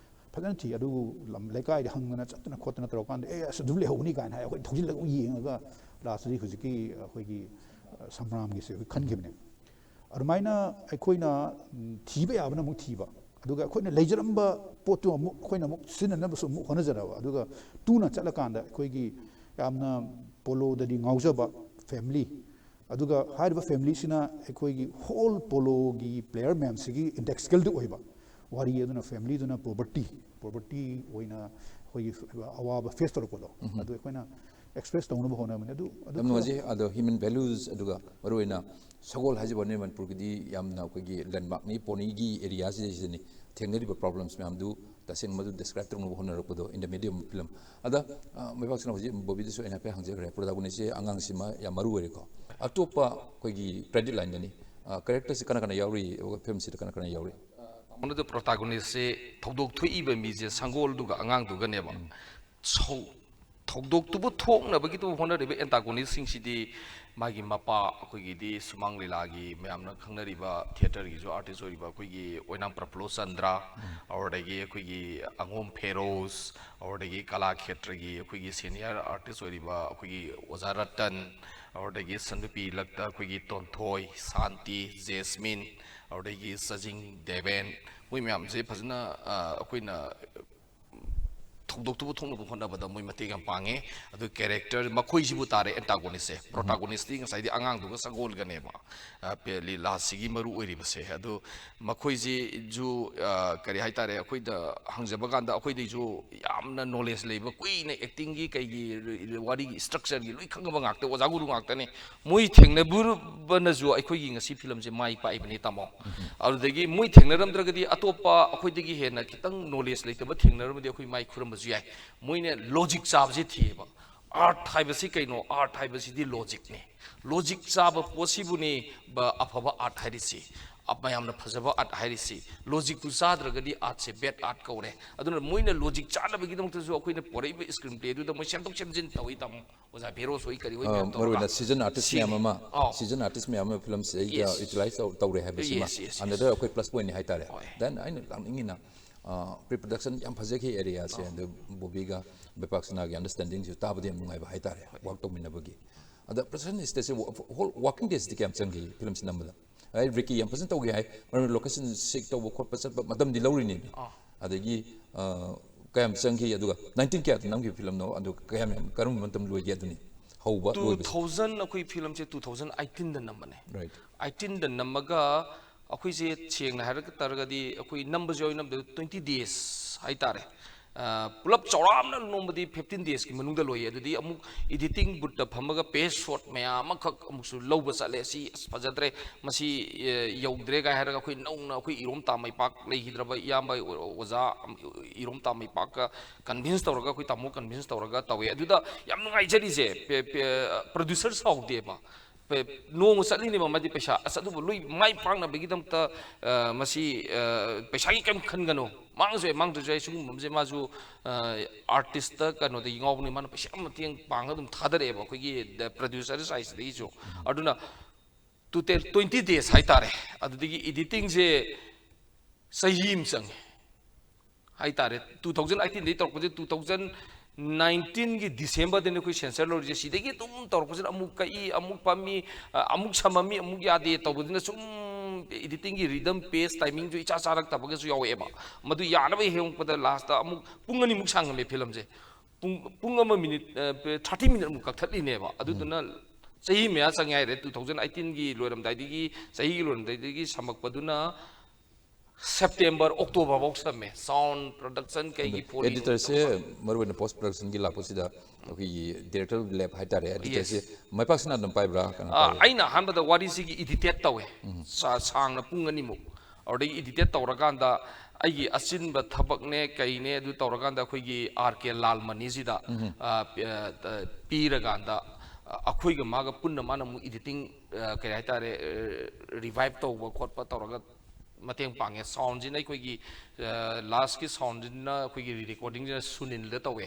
ꯐꯖꯅ ꯊꯤ꯫ ꯑꯗꯨꯕꯨ ꯂꯝ ꯂꯩꯀꯥꯏꯗ ꯍꯪꯗꯅ ꯆꯠꯇꯅ ꯈꯣꯠꯇꯅ ꯇꯧꯔꯀꯥꯟꯗ, "ꯑꯦ, ꯑꯁ, ꯑꯗꯨꯝ ꯂꯩꯍꯧꯕꯅꯤ" ꯀꯥꯏꯅ ꯍꯥꯏ꯫ ꯑꯩꯈꯣꯏ ꯊꯧꯖꯤꯜꯂꯒ ꯑꯃꯨꯛ ꯌꯦꯡꯉꯒ last ꯇꯗꯤ ꯍꯧꯖꯤꯛꯀꯤ ꯑꯩꯈꯣꯏꯒꯤ, ꯑ, ꯁꯝꯕ꯭ꯔꯥꯝꯒꯤꯁꯦ ꯑꯩꯈꯣꯏ ꯈꯟꯈꯤꯕꯅꯦ꯫ ꯑꯗꯨꯃꯥꯏꯅ ꯑꯩꯈꯣꯏꯅ, ꯎꯝ, ꯊꯤꯕ ꯌꯥꯕꯅ ꯑꯃꯨꯛ ꯊꯤꯕ, ꯑꯗꯨꯒ ꯑꯩꯈꯣꯏꯅ ꯂꯩꯖꯔꯝꯕ ꯄꯣꯠꯇꯨ ꯑꯃꯨꯛ ꯑꯩꯈꯣꯏꯅ ꯑꯃꯨꯛ ꯁꯤꯖꯤꯟꯅꯅꯕꯁꯨ ꯑꯃꯨꯛ ꯍꯣꯠꯅꯖꯔꯕ, ꯑꯗꯨꯒ ꯇꯨꯅ ꯆꯠꯂꯀꯥꯟꯗ ꯑꯩꯈꯣꯏꯒꯤ ꯌꯥꯝꯅ polo ꯗꯗꯤ ꯉꯥꯎꯖꯕ family, ꯑꯗꯨꯒ ꯍꯥꯏꯔꯤꯕ family ꯁꯤꯅ ꯑꯩꯈꯣꯏꯒꯤ whole polo ꯒꯤ player ꯃꯌꯥꯝꯁꯤꯒꯤ integral ꯗꯨ ꯑꯣꯏꯕ ꯋꯥꯔꯤ ꯑꯗꯨꯅ family ꯗꯨꯅ poverty, poverty ꯑꯣꯏꯅ ꯑꯩꯈꯣꯏꯒꯤ ꯑꯋꯥꯕ face ꯇꯧꯔꯛꯄꯗꯣ, ꯑꯗꯨ ꯑꯩꯈꯣꯏꯅ express ꯇꯧꯅꯕ ꯍꯣꯠꯅꯕꯅꯤ꯫ ꯑꯗꯨ, ꯑꯗꯨ ꯌꯥꯝ ꯈꯔ ꯅꯨꯡꯉꯥꯏꯖꯩ꯫ ꯑꯗꯣ human values, ꯑꯗꯨꯒ ꯃꯔꯨꯑꯣꯏꯅ ꯁꯒꯣꯜ ꯍꯥꯏꯖꯕ ꯋꯥꯅꯤ, ꯃꯅꯤꯄꯨꯔꯒꯤꯗꯤ ꯌꯥꯝꯅ ꯑꯩꯈꯣꯏꯒꯤ landmark ꯅꯤ, pony ꯒꯤ area ꯁꯤꯗꯩꯁꯤꯗꯅꯤ ꯊꯦꯡꯅꯔꯤꯕ problems ꯃꯌꯥꯝꯗꯨ ꯇꯁꯦꯡꯅ ꯃꯗꯨ describe ꯇꯧꯅꯕ ꯍꯣꯠꯅꯔꯛꯄꯗꯣ in the medium of film꯫ ꯑꯗ, ꯑ, ꯃꯩꯕꯥꯛ ꯁꯅꯥ, ꯍꯧꯖꯤꯛ ꯕꯣꯕꯤꯗꯁꯨ ꯑꯩꯅ ꯍꯥꯏꯐꯦꯠ ꯍꯪꯖꯈ꯭ꯔꯦ, protagonist ꯁꯦ ꯑꯉꯥꯡꯁꯤꯃ ꯌꯥꯝ ꯃꯔꯨ ꯑꯣꯏꯔꯦꯀꯣ꯫ ꯑꯇꯣꯞꯄ ꯑꯩꯈꯣꯏꯒꯤ credit line ꯗꯅꯤ, ꯑ, character ꯁꯤ ꯀꯅꯥ ꯀꯅꯥ ꯌꯥꯎꯔꯤ, ꯑꯗꯨꯒ film ꯁꯤꯗ ꯀꯅꯥ ꯀꯅꯥ ꯌꯥꯎꯔꯤ? ꯃꯗꯨꯗ protagonist ꯁꯦ ꯊꯧꯗꯣꯛ ꯊꯣꯛꯏꯕ ꯃꯤꯁꯦ ꯁꯪꯒꯣꯜꯗꯨꯒ ꯑꯉꯥꯡꯗꯨꯒꯅꯦꯕ꯫ ꯁꯧ-, ꯊꯧꯗꯣꯛꯇꯨꯕꯨ ꯊꯣꯛꯅꯕꯒꯤꯗꯨꯕꯨ ꯍꯣꯠꯅꯔꯤꯕ antagonistꯁꯤꯡꯁꯤꯗꯤ ꯃꯥꯒꯤ ꯃꯄꯥ, ꯑꯩꯈꯣꯏꯒꯤꯗꯤ ꯁꯨꯃꯥꯡ ꯂꯤꯂꯥꯒꯤ ꯃꯌꯥꯝꯅ ꯈꯪꯅꯔꯤꯕ theatreꯒꯤꯁꯨ artist ꯑꯣꯏꯔꯤꯕ ꯑꯩꯈꯣꯏꯒꯤ ꯑꯣꯏꯅꯥꯝ ꯄ꯭ꯔꯐꯨꯜꯂꯣ ꯆꯟꯗ꯭ꯔ, ꯑꯗꯨꯗꯒꯤ ꯑꯩꯈꯣꯏꯒꯤ ꯑꯉꯣꯝ ꯐꯦꯔꯣꯖ, ꯑꯗꯨꯗꯒꯤ ꯀꯂꯥ ꯈꯦꯇ꯭ꯔꯒꯤ ꯑꯩꯈꯣꯏꯒꯤ senior artist ꯑꯣꯏꯔꯤꯕ ꯑꯩꯈꯣꯏꯒꯤ ꯑꯣꯖꯥ ꯔꯇꯟ, ꯑꯗꯨꯗꯒꯤ ꯁꯟꯗꯨꯄꯤ ꯂꯛꯇ ꯑꯩꯈꯣꯏꯒꯤ ꯇꯣꯟꯊꯣꯏ, ꯁꯥꯟꯇꯤ, ꯖꯦꯁꯃꯤꯟ, ꯑꯗꯨꯗꯒꯤ ꯆꯖꯤꯡ ꯗꯦꯕꯦꯟ, ꯃꯣꯏ ꯃꯌꯥꯝꯁꯦ ꯐꯖꯅ, ꯑ, ꯑꯩꯈꯣꯏꯅ ꯊꯧꯗꯣꯛꯇꯨꯕꯨ ꯊꯣꯛꯅꯕ ꯍꯣꯠꯅꯕꯗ ꯃꯣꯏ ꯃꯇꯦꯡ ꯌꯥꯝ ꯄꯥꯡꯉꯦ꯫ ꯑꯗꯨ character ꯃꯈꯣꯏꯁꯤꯕꯨ ꯇꯥꯔꯦ antagonistꯁꯦ꯫ Protagonistꯇꯤ ꯉꯁꯥꯏꯗꯤ ꯑꯉꯥꯡꯗꯨꯒ ꯁꯒꯣꯜꯒꯅꯦꯕ, ꯑ, ꯄꯦ-, ꯂꯤꯂꯥꯁꯤꯒꯤ ꯃꯔꯨ ꯑꯣꯏꯔꯤꯕꯁꯦ꯫ ꯑꯗꯨ ꯃꯈꯣꯏꯁꯤꯁꯨ, ꯑ, ꯀꯔꯤ ꯍꯥꯏꯇꯥꯔꯦ, ꯑꯩꯈꯣꯏꯗ ꯍꯪꯖꯕ ꯀꯥꯟꯗ ꯑꯩꯈꯣꯏꯗꯩꯁꯨ ꯌꯥꯝꯅ knowledge ꯂꯩꯕ, ꯀꯨꯏꯅ actingꯒꯤ ꯀꯩꯒꯤ ꯋꯥꯔꯤꯒꯤ structureꯒꯤ ꯂꯣꯏ ꯈꯪꯉꯕ ꯉꯥꯛꯇ, ꯑꯣꯖꯥ ꯒꯨꯔꯨ ꯉꯥꯛꯇꯅꯦ꯫ ꯃꯣꯏ ꯊꯦꯡꯅꯕꯅꯁꯨ ꯑꯩꯈꯣꯏꯒꯤ ꯉꯁꯤ filmꯁꯦ ꯃꯥꯏ ꯄꯥꯛꯏꯕꯅꯤ, ꯇꯥꯃꯣ꯫ ꯑꯗꯨꯗꯒꯤ ꯃꯣꯏ ꯊꯦꯡꯅꯔꯝꯗ꯭ꯔꯒꯗꯤ ꯑꯇꯣꯞꯄ ꯑꯩꯈꯣꯏꯗꯒꯤ ꯍꯦꯟꯅ ꯈꯤꯇꯪ knowledge ꯂꯩꯇꯕ ꯊꯦꯡꯅꯔꯝꯃꯗꯤ ꯑꯩꯈꯣꯏ ꯃꯥꯏ ꯈꯨꯔꯝꯕꯁꯨ ꯌꯥꯏ꯫ ꯃꯣꯏꯅ logic ꯆꯥꯕꯁꯦ ꯊꯤꯌꯦꯕ꯫ Art ꯍꯥꯏꯕꯁꯤ ꯀꯩꯅꯣ? Art ꯍꯥꯏꯕꯁꯤꯗꯤ logicꯅꯤ꯫ Logic ꯆꯥꯕ ꯄꯣꯠꯁꯤꯕꯨꯅꯤ ꯕ-, ꯑꯐꯕ art ꯍꯥꯏꯔꯤꯁꯤ, ꯑ-, ꯃꯌꯥꯝꯅ ꯐꯖꯕ art ꯍꯥꯏꯔꯤꯁꯤ꯫ Logicꯇꯨ ꯆꯥꯗ꯭ꯔꯒꯗꯤ artꯁꯦ bad art ꯀꯧꯔꯦ꯫ ꯑꯗꯨꯅ ꯃꯣꯏꯅ logic ꯆꯥꯅꯕꯒꯤꯗꯃꯛꯇꯁꯨ ꯑꯩꯈꯣꯏꯅ ꯄꯣꯔꯛꯏꯕ screenplayꯗꯨꯗ ꯃꯣꯏ ꯁꯦꯝꯗꯣꯛ ꯁꯦꯝꯖꯤꯟ ꯇꯧꯏ, ꯇꯥꯃꯣ꯫ ꯑꯣꯖꯥ ꯐꯦꯔꯣꯁ ꯍꯣꯏ ꯀꯔꯤ ꯍꯣꯏ ꯑ, ꯃꯌꯥꯝ ꯃꯔꯨ ꯑꯣꯏꯅ ꯇꯧꯔꯒ seasoned artist ꯁꯦꯝꯃꯤ꯫ ꯃꯌꯥꯝ ꯑꯃ, ꯑꯥꯎ꯫ Seasoned artist ꯃꯌꯥꯝ ꯑꯃ filmꯁꯤꯗꯩꯗ Yes. utilize ꯇꯧ-, ꯇꯧꯔꯦ ꯍꯥꯏꯕꯁꯤꯃ Yes, yes, yes. another ꯑꯩꯈꯣꯏ plus pointꯅꯤ ꯍꯥꯏꯇꯥꯔꯦ꯫ ꯍꯣꯏ꯫ Then ꯑꯩꯅ ꯂꯥꯛꯅꯤꯡꯉꯤꯅ, ꯑ, pre-production ꯌꯥꯝ ꯐꯖꯈꯤ areaꯁꯦ꯫ ꯑꯥꯎ꯫ ꯑꯗꯨ ꯕꯣꯕꯤꯒ ꯕꯤꯄꯥꯛꯁꯅꯥꯒꯤ understandingꯁꯨ ꯇꯥꯕꯗ ꯌꯥꯝ ꯅꯨꯡꯉꯥꯏꯕ ꯍꯥꯏꯇꯥꯔꯦ, ꯍꯣꯏ꯫ Work ꯇꯧꯃꯤꯟꯅꯕꯒꯤ꯫ ꯑꯗ production stageꯁꯦ, whole working daysꯇꯤ ꯀꯌꯥꯝ ꯆꯪꯈꯤ filmꯁꯤ ꯅꯝꯕꯗ? ꯑꯩ ꯔꯤꯀꯤ ꯌꯥꯝ ꯐꯖꯅ ꯇꯧꯈꯤ ꯍꯥꯏ, ꯃꯔꯝꯗꯤ location seek ꯇꯧꯕ ꯈꯣꯠꯄ ꯆꯠꯄ ꯃꯇꯝꯗꯤ ꯂꯧꯔꯤꯅꯦꯕ꯫ ꯑꯥ꯫ ꯑꯗꯒꯤ, ꯑ, ꯀꯌꯥꯝ ꯆꯪꯈꯤ, ꯑꯗꯨꯒ nineteen ꯀꯌꯥꯗ ꯅꯝꯈꯤꯕ filmꯅꯣ, ꯑꯗꯨ ꯀꯌꯥꯝ ꯌꯥꯝ, ꯀꯔꯝꯕ ꯃꯇꯝ ꯂꯣꯏꯒꯦ ꯑꯗꯨꯅꯤ, ꯍꯧꯕ ꯂꯣꯏꯕꯁꯦ? Two thousand ꯑꯩꯈꯣꯏ filmꯁꯦ two thousand eighteenꯗ ꯅꯝꯕꯅꯦ꯫ Right. Eighteenꯗ ꯅꯝꯃꯒ ꯑꯩꯈꯣꯏꯁꯦ ꯁꯦꯡꯅ ꯍꯥꯏꯔꯛ ꯇꯥꯔꯒꯗꯤ ꯑꯩꯈꯣꯏ ꯅꯝꯕꯁꯨ ꯌꯥꯎꯏ, ꯅꯝꯗꯕ twenty days ꯍꯥꯏꯇꯥꯔꯦ꯫ ꯑ, ꯄꯨꯂꯞ ꯆꯥꯎꯔꯥꯛꯅ ꯅꯣꯡꯃꯗꯤ fifteen daysꯀꯤ ꯃꯅꯨꯡꯗ ꯂꯣꯏꯌꯦ꯫ ꯑꯗꯨꯗꯤ ꯑꯃꯨꯛ editing boothꯇ ꯐꯝꯃꯒ page shot ꯃꯌꯥꯝ ꯑꯃꯈꯛ ꯑꯃꯨꯛꯁꯨ ꯂꯧꯕ ꯆꯠꯂꯦ꯫ "ꯁꯤ ꯑꯁ ꯐꯖꯗ꯭ꯔꯦ, ꯃꯁꯤ, ꯑ, ꯌꯧꯗ꯭ꯔꯦ" ꯀꯥꯏ ꯍꯥꯏꯔꯒ ꯑꯩꯈꯣꯏ ꯅꯧꯅ ꯑꯩꯈꯣꯏ ꯏꯔꯣꯝ ꯇꯥ ꯃꯩꯄꯥꯛ ꯂꯩꯈꯤꯗ꯭ꯔꯕ ꯏꯌꯥꯝꯕ ꯑꯣꯖꯥ ꯏꯔꯣꯝ ꯇꯥ ꯃꯩꯄꯥꯛꯀ convince ꯇꯧꯔꯒ, ꯑꯩꯈꯣꯏ ꯇꯥꯃꯣ convince ꯇꯧꯔꯒ ꯇꯧꯋꯦ꯫ ꯑꯗꯨꯗ ꯌꯥꯝ ꯅꯨꯡꯉꯥꯏꯖꯔꯤꯁꯦ, ꯄꯦ-, ꯄꯦ-, producer ꯁꯥꯎꯗꯦꯕ꯫ ꯄꯦ-, ꯅꯣꯡꯃ ꯆꯠꯂꯤꯅꯦꯕ ꯃꯥꯗꯤ ꯄꯩꯁꯥ꯫ ꯑꯁ, ꯑꯗꯨꯕꯨ ꯂꯣꯏ ꯃꯥꯏ ꯄꯥꯛꯅꯕꯒꯤꯗꯃꯛꯇ, ꯑ, ꯃꯁꯤ, ꯑ, ꯄꯩꯁꯥꯒꯤ ꯀꯔꯤꯝ ꯈꯟꯒꯅꯨ꯫ ꯃꯥꯡꯁꯨ ꯌꯥꯏ, ꯃꯥꯡꯗ꯭ꯔꯁꯨ ꯌꯥꯏ꯫ ꯁꯤꯒꯨꯝꯕ ꯑꯃꯁꯦ ꯃꯥꯁꯨ ꯑꯥꯔꯇꯤꯁꯇ ꯀꯩꯅꯣꯗꯒꯤ ꯉꯥꯎꯕꯅꯤ, ꯃꯥꯅ ꯄꯩꯁꯥ ꯃꯇꯦꯡ ꯄꯥꯡꯉ ꯑꯗꯨꯝ ꯊꯥꯗꯔꯛꯑꯦꯕ ꯑꯩꯈꯣꯏꯒꯤ ꯄ꯭ꯔꯗ꯭ꯌꯨꯁꯔ ꯁꯥꯏꯠꯁꯤꯗꯒꯤꯁꯨ꯫ ꯑꯗꯨꯅ ꯇꯣꯇꯦꯜ ꯇ꯭ꯋꯦꯟꯇꯤ ꯗꯦꯖ ꯍꯥꯏꯇꯥꯔꯦ꯫ ꯑꯗꯨꯗꯒꯤ ꯏꯗꯤꯇꯤꯡꯁꯦ ꯆꯍꯤ ꯑꯃ ꯆꯪꯉꯦ ꯍꯥꯏꯇꯥꯔꯦ꯫ ꯇꯨ ꯊꯥꯎꯖꯟ ꯑꯩꯠꯇꯤꯟꯗꯒꯤ ꯇꯧꯔꯛꯄꯁꯦ, ꯇꯨ ꯊꯥꯎꯖꯟ ꯅꯥꯏꯟꯇꯤꯟꯒꯤ ꯗꯤꯁꯦꯝꯕꯔꯗꯅꯤ ꯑꯩꯈꯣꯏ ꯁꯦꯟꯁꯔ ꯂꯧꯔꯤꯁꯦ꯫ ꯁꯤꯗꯒꯤ ꯑꯗꯨꯝ ꯇꯧꯔꯛꯄꯁꯤꯅ ꯑꯃꯨꯛ ꯀꯛꯏ, ꯑꯃꯨꯛ ꯄꯝꯃꯤ, ꯑ, ꯑꯃꯨꯛ ꯁꯝꯃꯝꯃꯤ, ꯑꯃꯨꯛ ꯌꯥꯗꯦ ꯇꯧꯕꯗꯨꯅ ꯁꯨꯝ ꯏꯗꯤꯇꯤꯡꯒꯤ ꯔꯤꯗꯝ ꯄꯦꯁ ꯇꯥꯏꯃꯤꯡꯁꯨ ꯏꯆꯥ ꯆꯥꯔꯛꯇꯕꯒꯁꯨ ꯌꯥꯎꯔꯛꯑꯦꯕ꯫ ꯃꯗꯨ ꯌꯥꯅꯕ ꯍꯦꯛ ꯍꯣꯠꯅꯕꯗ ꯂꯥꯁꯇ ꯑꯃꯨꯛ ꯄꯨꯡ ꯑꯅꯤꯃꯨꯛ ꯁꯥꯡꯉꯝꯃꯦ ꯐꯤꯂꯝꯁꯦ꯫ ꯄꯨꯡ, ꯄꯨꯡ ꯑꯃ ꯃꯤꯅꯤꯠ, ꯑ, ꯊꯥꯔꯇꯤ ꯃꯤꯅꯤꯠ ꯑꯃꯨꯛ ꯀꯛꯊꯠꯂꯤꯅꯦꯕ꯫ ꯑꯗꯨꯗꯨꯅ ꯆꯍꯤ ꯃꯌꯥ ꯆꯪꯉꯦ ꯍꯥꯏꯔꯦ꯫ ꯇꯨ ꯊꯥꯎꯖꯟ ꯑꯩꯠꯇꯤꯟꯒꯤ ꯂꯣꯏꯔꯝꯗꯥꯏꯗꯒꯤ, ꯆꯍꯤꯒꯤ ꯂꯣꯏꯔꯝꯗꯥꯏꯗꯒꯤ ꯁꯝꯃꯛꯄꯗꯨꯅ ꯁꯦꯞꯇꯦꯝꯕꯔ, ꯑꯣꯛꯇꯣꯕꯔ ꯐꯥꯎ ꯁꯝꯃꯦ꯫ ꯁꯥꯎꯟ ꯄ꯭ꯔꯗꯛꯁꯟ ꯀꯩꯒꯤ ꯐꯣꯔꯤꯡ ꯑꯦꯗꯤꯇꯔꯁꯦ ꯃꯔꯨꯑꯣꯏꯅ ꯄꯣꯁ ꯄ꯭ꯔꯗꯛꯁꯟꯒꯤ ꯂꯥꯛꯄꯁꯤꯗ ꯑꯩꯈꯣꯏꯒꯤ ꯗꯤꯔꯦꯛꯇꯔ ꯂꯦꯞ ꯍꯥꯏꯇꯥꯔꯦ, ꯑꯦꯗꯤꯇꯔꯁꯦ ꯃꯥꯏꯄꯥꯛꯁꯤꯅ ꯑꯗꯨꯝ ꯄꯥꯏꯕ꯭ꯔꯥ, ꯀꯩꯅꯣ ꯑꯥ, ꯄꯥꯏꯕ꯭ꯔꯥ? ꯑꯩꯅ ꯑꯍꯥꯟꯕꯗ ꯋꯥꯔꯤꯁꯤꯒꯤ ꯏꯗꯤꯇꯦꯠ ꯇꯧꯋꯦ꯫ ꯁꯥ-, ꯁꯥꯡꯅ ꯄꯨꯡ ꯑꯅꯤꯃꯨꯛ꯫ ꯑꯗꯨꯗꯒꯤ ꯏꯗꯤꯇꯦꯠ ꯇꯧꯔꯀꯥꯟꯗ ꯑꯩꯒꯤ ꯑꯆꯤꯟꯕ ꯊꯕꯛꯅꯦ ꯀꯩꯅꯦ ꯑꯗꯨ ꯇꯧꯔꯀꯥꯟꯗ ꯑꯩꯈꯣꯏꯒꯤ ꯑꯥꯔ ꯀꯦ ꯂꯥꯜꯃꯅꯤꯁꯤꯗ, ꯑ, ꯄꯤ-, ꯑ, ꯄꯤꯔꯀꯥꯟꯗ, ꯑ, ꯑꯩꯈꯣꯏꯒ ꯃꯥꯒ ꯄꯨꯟꯅ ꯃꯥꯅ ꯑꯃꯨꯛ ꯏꯗꯤꯇꯤꯡ, ꯑ, ꯀꯩ ꯍꯥꯏꯇꯥꯔꯦ, ꯑ, ꯔꯤꯚꯥꯏꯞ ꯇꯧꯕ ꯈꯣꯠꯄ ꯇꯧꯔꯒ ꯃꯇꯦꯡ ꯄꯥꯡꯉꯦ꯫ ꯁꯥꯎꯟꯁꯤꯅ ꯑꯩꯈꯣꯏꯒꯤ, ꯑ, ꯂꯥꯁꯀꯤ ꯁꯥꯎꯟꯁꯤꯅ ꯑꯩꯈꯣꯏꯒꯤ ꯔꯤꯀꯣꯔꯗꯤꯡꯁꯤꯅ ꯁꯨꯅꯤꯜꯗ ꯇꯧꯋꯦ꯫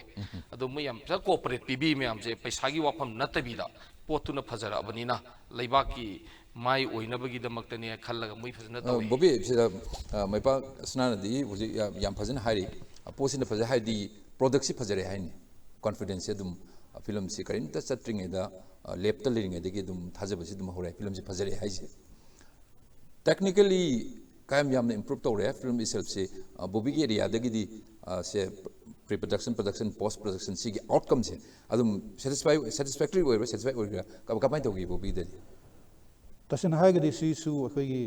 ꯑꯗꯣ ꯃꯣꯏ ꯌꯥꯝ ꯐꯖꯅ ꯀꯣꯑꯣꯄꯔꯦꯠ ꯄꯤꯕꯤ ꯃꯌꯥꯝꯁꯦ, ꯄꯩꯁꯥꯒꯤ ꯋꯥꯐꯝ ꯅꯠꯇꯕꯤꯗ ꯄꯣꯠꯇꯨꯅ ꯐꯖꯔꯛꯑꯕꯅꯤꯅ ꯂꯩꯕꯥꯛꯀꯤ ꯃꯥꯏ ꯑꯣꯏꯅꯕꯒꯤꯗꯃꯛꯇꯅꯦ ꯈꯜꯂꯒ ꯃꯣꯏ ꯐꯖꯅ ꯑ, ꯇꯧꯋꯦ꯫ ꯕꯣꯕꯤ, ꯁꯤꯗ, ꯑ, ꯃꯩꯄꯥꯛ ꯁꯅꯥꯅꯗꯤ ꯍꯧꯖꯤꯛ ꯌꯥꯝ, ꯌꯥꯝ ꯐꯖꯅ ꯍꯥꯏꯔꯤ꯫ ꯑ, ꯄꯣꯠꯁꯤꯅ ꯐꯖꯩ ꯍꯥꯏꯗꯤ ꯄ꯭ꯔꯣꯗꯛꯁꯤ ꯐꯖꯔꯦ ꯍꯥꯏꯅꯤ꯫ ꯀꯣꯟꯐꯤꯗꯦꯟꯁꯁꯦ ꯑꯗꯨꯝ, ꯑ, ꯐꯤꯂꯝꯁꯤ ꯀꯔꯤꯝꯇ ꯆꯠꯇ꯭ꯔꯤꯉꯩꯗ, ꯑ, ꯂꯦꯞꯇ ꯂꯩꯔꯤꯉꯩꯗꯒꯤ ꯑꯗꯨꯝ ꯊꯥꯖꯕꯁꯤ ꯑꯗꯨꯝ ꯍꯧꯔꯦ, ꯐꯤꯂꯝꯁꯤ ꯐꯖꯔꯦ ꯍꯥꯏꯁꯦ꯫ ꯇꯦꯛꯅꯤꯀꯦꯜꯂꯤ ꯀꯌꯥꯝ ꯌꯥꯝꯅ ꯏꯝꯄ꯭ꯔꯨꯞ ꯇꯧꯔꯦ ꯐꯤꯂꯝ ꯏꯁꯦꯜꯁꯤ? ꯑ, ꯕꯣꯕꯤꯒꯤ ꯑꯦꯔꯤꯌꯥꯗꯒꯤꯗꯤ, ꯑ, ꯁꯦ, ꯄ꯭ꯔꯤ ꯄ꯭ꯔꯗꯛꯁꯟ, ꯄ꯭ꯔꯗꯛꯁꯟ, ꯄꯣꯁ ꯄ꯭ꯔꯗꯛꯁꯟ ꯁꯤꯒꯤ ꯑꯥꯎꯠꯀꯝꯁꯦ ꯑꯗꯨꯝ ꯁꯦꯇꯤꯁꯐꯥꯏ, ꯁꯦꯇꯤꯁꯐꯦꯛꯇꯔꯤ ꯑꯣꯏꯕ꯭ꯔꯥ, ꯁꯦꯇꯤꯁꯐꯥꯏ ꯑꯣꯏꯕ꯭ꯔꯥ? ꯀ-, ꯀꯃꯥꯏꯅ ꯇꯧꯒꯤ ꯕꯣꯕꯤꯗꯗꯤ? ꯇꯁꯦꯡꯅ ꯍꯥꯏꯔꯒꯗꯤ ꯁꯤꯁꯨ ꯑꯩꯈꯣꯏꯒꯤ